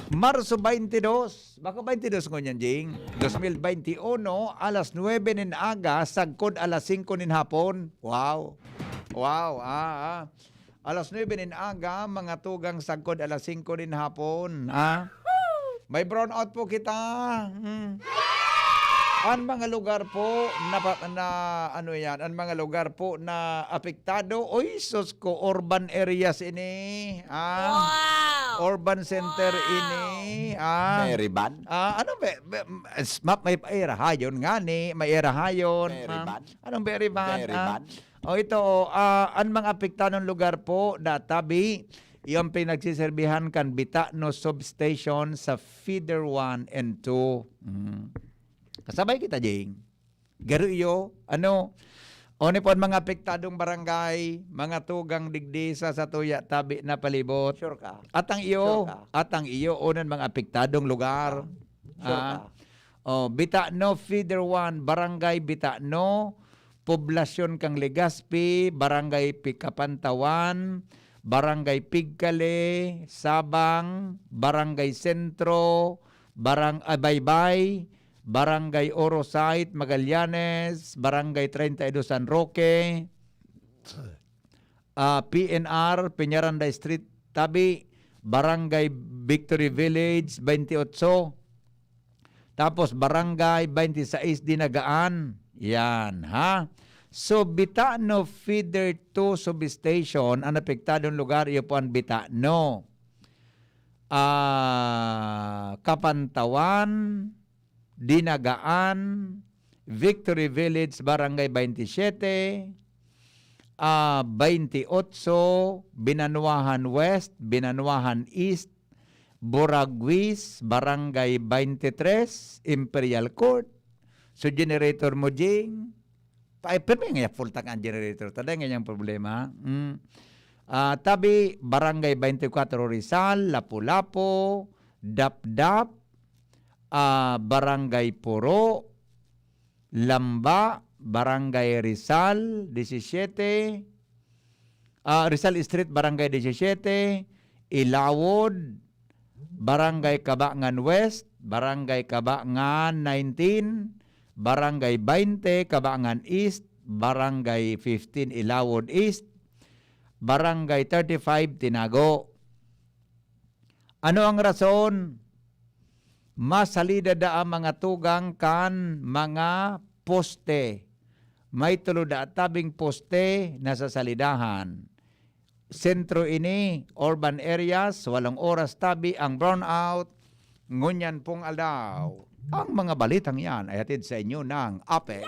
Marso twenty-dos, baka twenty-dos ngunyan, Jing. Dos mil veintiuno, alas nuebe nin aga, sagkod alas singko nin hapon. Wow. Wow, ah, ah. Alas nuebe nin aga, mga tugang sagkod alas singko nin hapon, ah. May brownout po kita. Hmm. An mga lugar po na pa-, na ano yan, an mga lugar po na apektado, oy, sus ko, urban areas ini, ah. Wow! Urban center Wow! ini, ah. May riban? Ah, ano ba, ba, s-, ma-, may irahayon ngani, may irahayon, May ah. riban? Anong very bad, Very ah? bad? O ito, oh, ah, an mga apektadong lugar po na tabi, iyon pinagsiserbihan kan Bitano Substation sa Feeder one and two. Mm. Kasabay kita, Jing. Garo iyo, ano, o ni po an mga apektadong barangay, mga tugang digdi sa satuya tabi na palibot. Sure ka? At ang iyo, Sure ka? at ang iyo, unan mga apektadong lugar. Sure Ah, ka? oh, Bitano, Feeder one, Barangay Bitano, Poblasyon kang Legazpi, Barangay Pi-, Kapantawan, Barangay Pigkale, Sabang, Barangay Sentro, Barang-, ah, Baybay, Barangay Oro Site, Magallanes, Barangay treinta y dos San Roque, ah, P N R, Peñaranda Street, tabi, Barangay Victory Village, twenty-eight. Tapos Barangay twenty-six Dinagaan. Yan, ha? So, Bitano Feeder two Substation, ang apektadong lugar, iyo po ang Bitano. Ah, Kapantawan, Dinagaan, Victory Village, Barangay twenty-seven, ah, twenty-eight, Binanuahan West, Binanuahan East, Buraguis, Barangay twenty-three, Imperial Court. So, generator mo, Jing. Pa-, ay, pero may nga full tank ang generator. Tada nga niyang problema. Mm. Ah, Tabi, Barangay twenty-four Rizal, Lapu-Lapu, Dapdap, ah, Barangay Puro, Lamba, Barangay Rizal, disisiyete, ah, Rizal Street, Barangay disisiyete, Ilawod, Barangay Cabangan West, Barangay Cabangan nineteen, Barangay twenty, Cabangan East, Barangay fifteen, Ilawod East, Barangay thirty-five, Tinago. Ano ang rason? Masalida daa mga tugang kan mga poste. May tulo daa tabing poste na sa salidahan. Sentro ini, urban areas, walong oras tabi ang brownout. Ngunyan pong aldaw. Ang mga balitang yan ay hatid sa inyo ng APEC.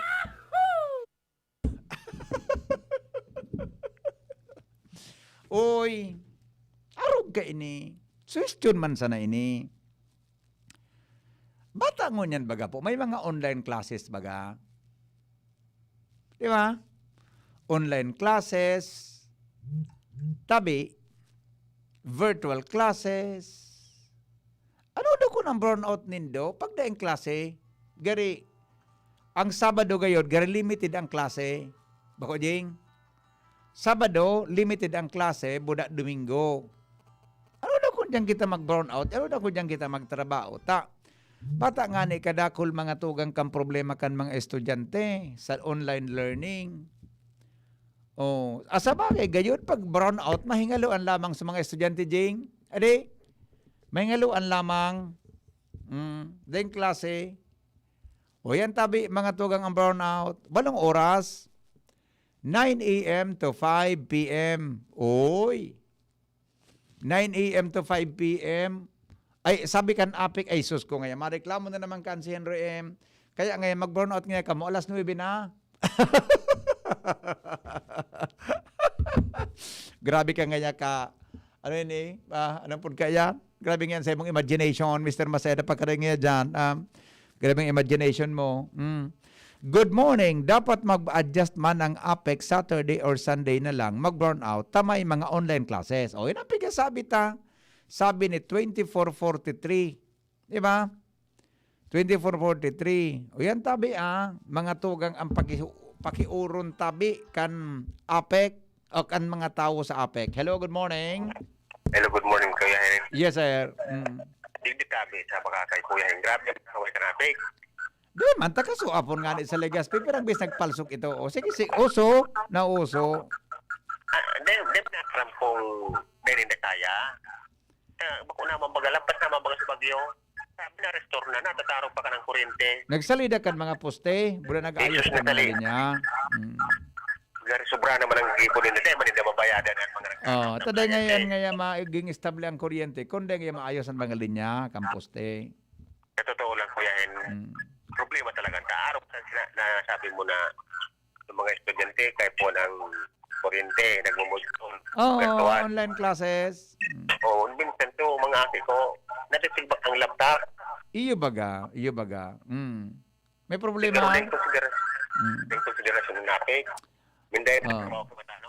Uy, arog ka ini. Suwestyon man sana ini. Bata ngunyan baga po, may mga online classes baga. Di ba? Online classes, tabi, virtual classes. Ano daw kun ang brownout nindo? Pag daing klase, gari, ang Sabado gayod, gari limited ang klase. Bako, Jing? Sabado, limited ang klase, buda Domingo. Ano daw kun diyan kita mag-brownout? Ano daw kun diyan kita magtrabaho? Ta, bata nga ni kadakol mga tugang kan problema kan mga estudyante sa online learning. Oh, asa bagay, gayod pag brownout, mahingaluan lamang sa mga estudyante, Jing. Adi, mahingaluan lamang. Mm, ding klase. O yan tabi, mga tugang ang brownout. Walong oras. Nine a m to five p m. Oy! Nine a m to five p m. Ay, sabi kan APEC, ay sus ko ngayon, mareklamo na naman kan si Henry M. Kaya ngayon, mag-brownout ngayon kamo, alas nuebe na. Grabe ka ngayon ka, ano yun eh? Ah, ano po kaya? Grabe nga yan sa imong imagination, Mister Maceda, pagkaringya dyan. Um, grabe ang imagination mo. Mm. Good morning. Dapat mag-adjust man ang APEC Saturday or Sunday na lang, mag-brownout, ta may mga online classes. O, yun ang pigkasabi ta. Sabi ni twenty-four forty-three. Di ba? Twenty-four forty-three. O yan tabi ah, mga tugang ang paki-, pakiuron tabi kan APEC o kan mga tawo sa APEC. Hello, good morning. Hello, good morning, Kuya Henry. Yes, sir. Mm. Digdi tabi sa pakakay, Kuya Henry. Grabe ang kaway kan APEC. Di man, takasuapon nga ni sa Legazpi, pero ang bis nagpalsok ito. O sige, si uso, na uso. Ah, di, di ba na Trump kung di rin na kaya? Ah, bako naman baga, lampas naman baga sa bagyo. Sabi na, restore na, natatarog pa ka ng kuryente. Nagsalida kan mga poste, bura nag-ayos Jesus kan mga Natali. Linya. Mm. Gari sobra naman ang gibo nila, di man nila mabayadan ang mga Oh, nagtatrabaho tada ngayon, ngayon, maging estable ang kuryente, kundi ngayon maayos ang mga linya, kan poste. Sa totoo lang, Kuya Hen, Mm. problema talaga. Sa araw sa sina-, na sabi mo na yung mga estudyante, kaya po ng kuryente, nagmumultong, Oo, virtual. Online classes. Mm. Oo, minsan to, mga aki ko, natitigbak ang laptop. Iyo baga, iyo baga. Mm. May problema. Pero dahil considera-, Mm. dahil considerasyon ng APEC, minday Oo. trabaho ko matano.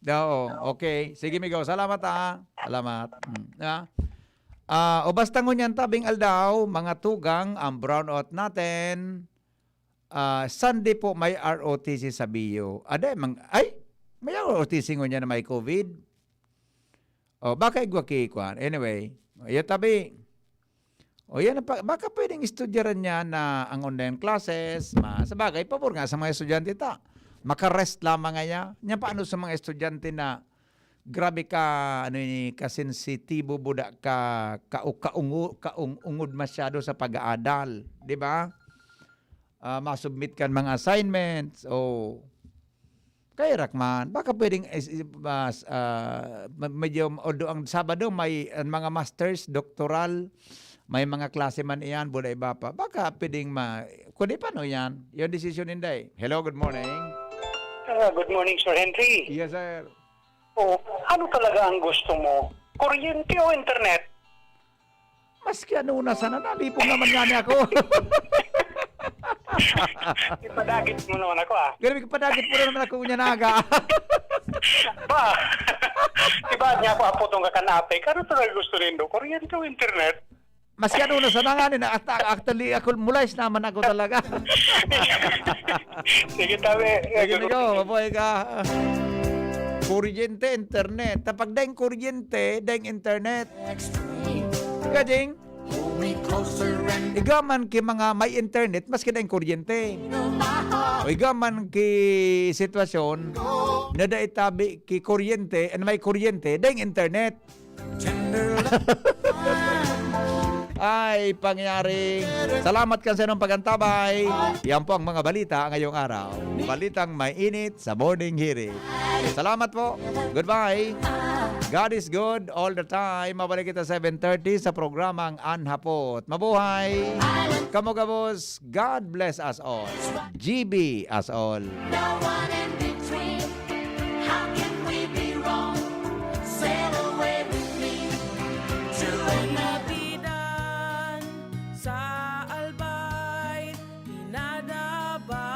Oo, okay. Sige, Migo. Salamat, ha. Salamat. Mm. Ha? Ah, o basta ngunyan tabing aldaw, mga tugang, ang brownout natin. Ah, Sunday po may R O T C sa Bio. Aday, mang-, ay, may R O T C ngunyan na may COVID. O, baka igwa ki, kwan. Anyway, o, yan tabi. O, yan ang pa-, baka pwedeng estudyaran niya na ang online classes, ma-, sa bagay, pabor nga sa mga estudyante ta. Maka-rest lamang nga niya. Niya paano sa mga estudyante na grabe ka, ano ini, kasensitibo, buda ka, ka-, kaungo-, kaung-, ungod masyado sa pag-aadal, di ba? Ah, masubmit kan mga assignments, o kaya rak man, baka pwedeng is-, is-, mas, ah, ma-, medyo, although ang Sabado may, ang mga masters, doctoral, may mga klase man iyan, buda iba pa. Baka pwedeng ma-, kundi paano yan? Yung desisyon ninday. Hello, good morning. Ah, good morning, Sir Henry. Yes, sir. O, ano talaga ang gusto mo? Kuryente o internet? Maski ano na sana, nalipong naman nga niya ako. Ipadagit mo naman ako, ah. Grabe, padagit mo na naman ako, unya naga. Ba? Iba niya ako, apo tong kakanapay. Ano talaga gusto nindo? Kuryente o internet? Maski ano na sa nanganin, at actually, ako, mulayas naman ako talaga. Sige, tabi. Sige, Nico, mabuhay ka. Kuryente, internet. Tapag daing kuryente, daing internet. Kajing, Pull me closer and iga man ki mga may internet, maski daing kuryente. fill my heart. O iga man ki sitwasyon, na dai tabi ki kuryente, and may kuryente, daing internet. Tender love. Ay, pangyari. Salamat kan sa inyong pagantabay. Yan po ang mga balita ngayong araw. Balitang may init sa Morning Hirit. Salamat po. Goodbye. God is good all the time. Mabalik kita seven thirty sa programang An Hapot. Mabuhay. Kamo gabos. God bless us all. G B us all. No one in between. How can we be wrong? Sail away with me to another. Nabidan sa Albay, inadaba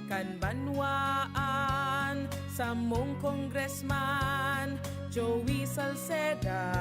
kan banwaan samong congressman, Joey Salceda.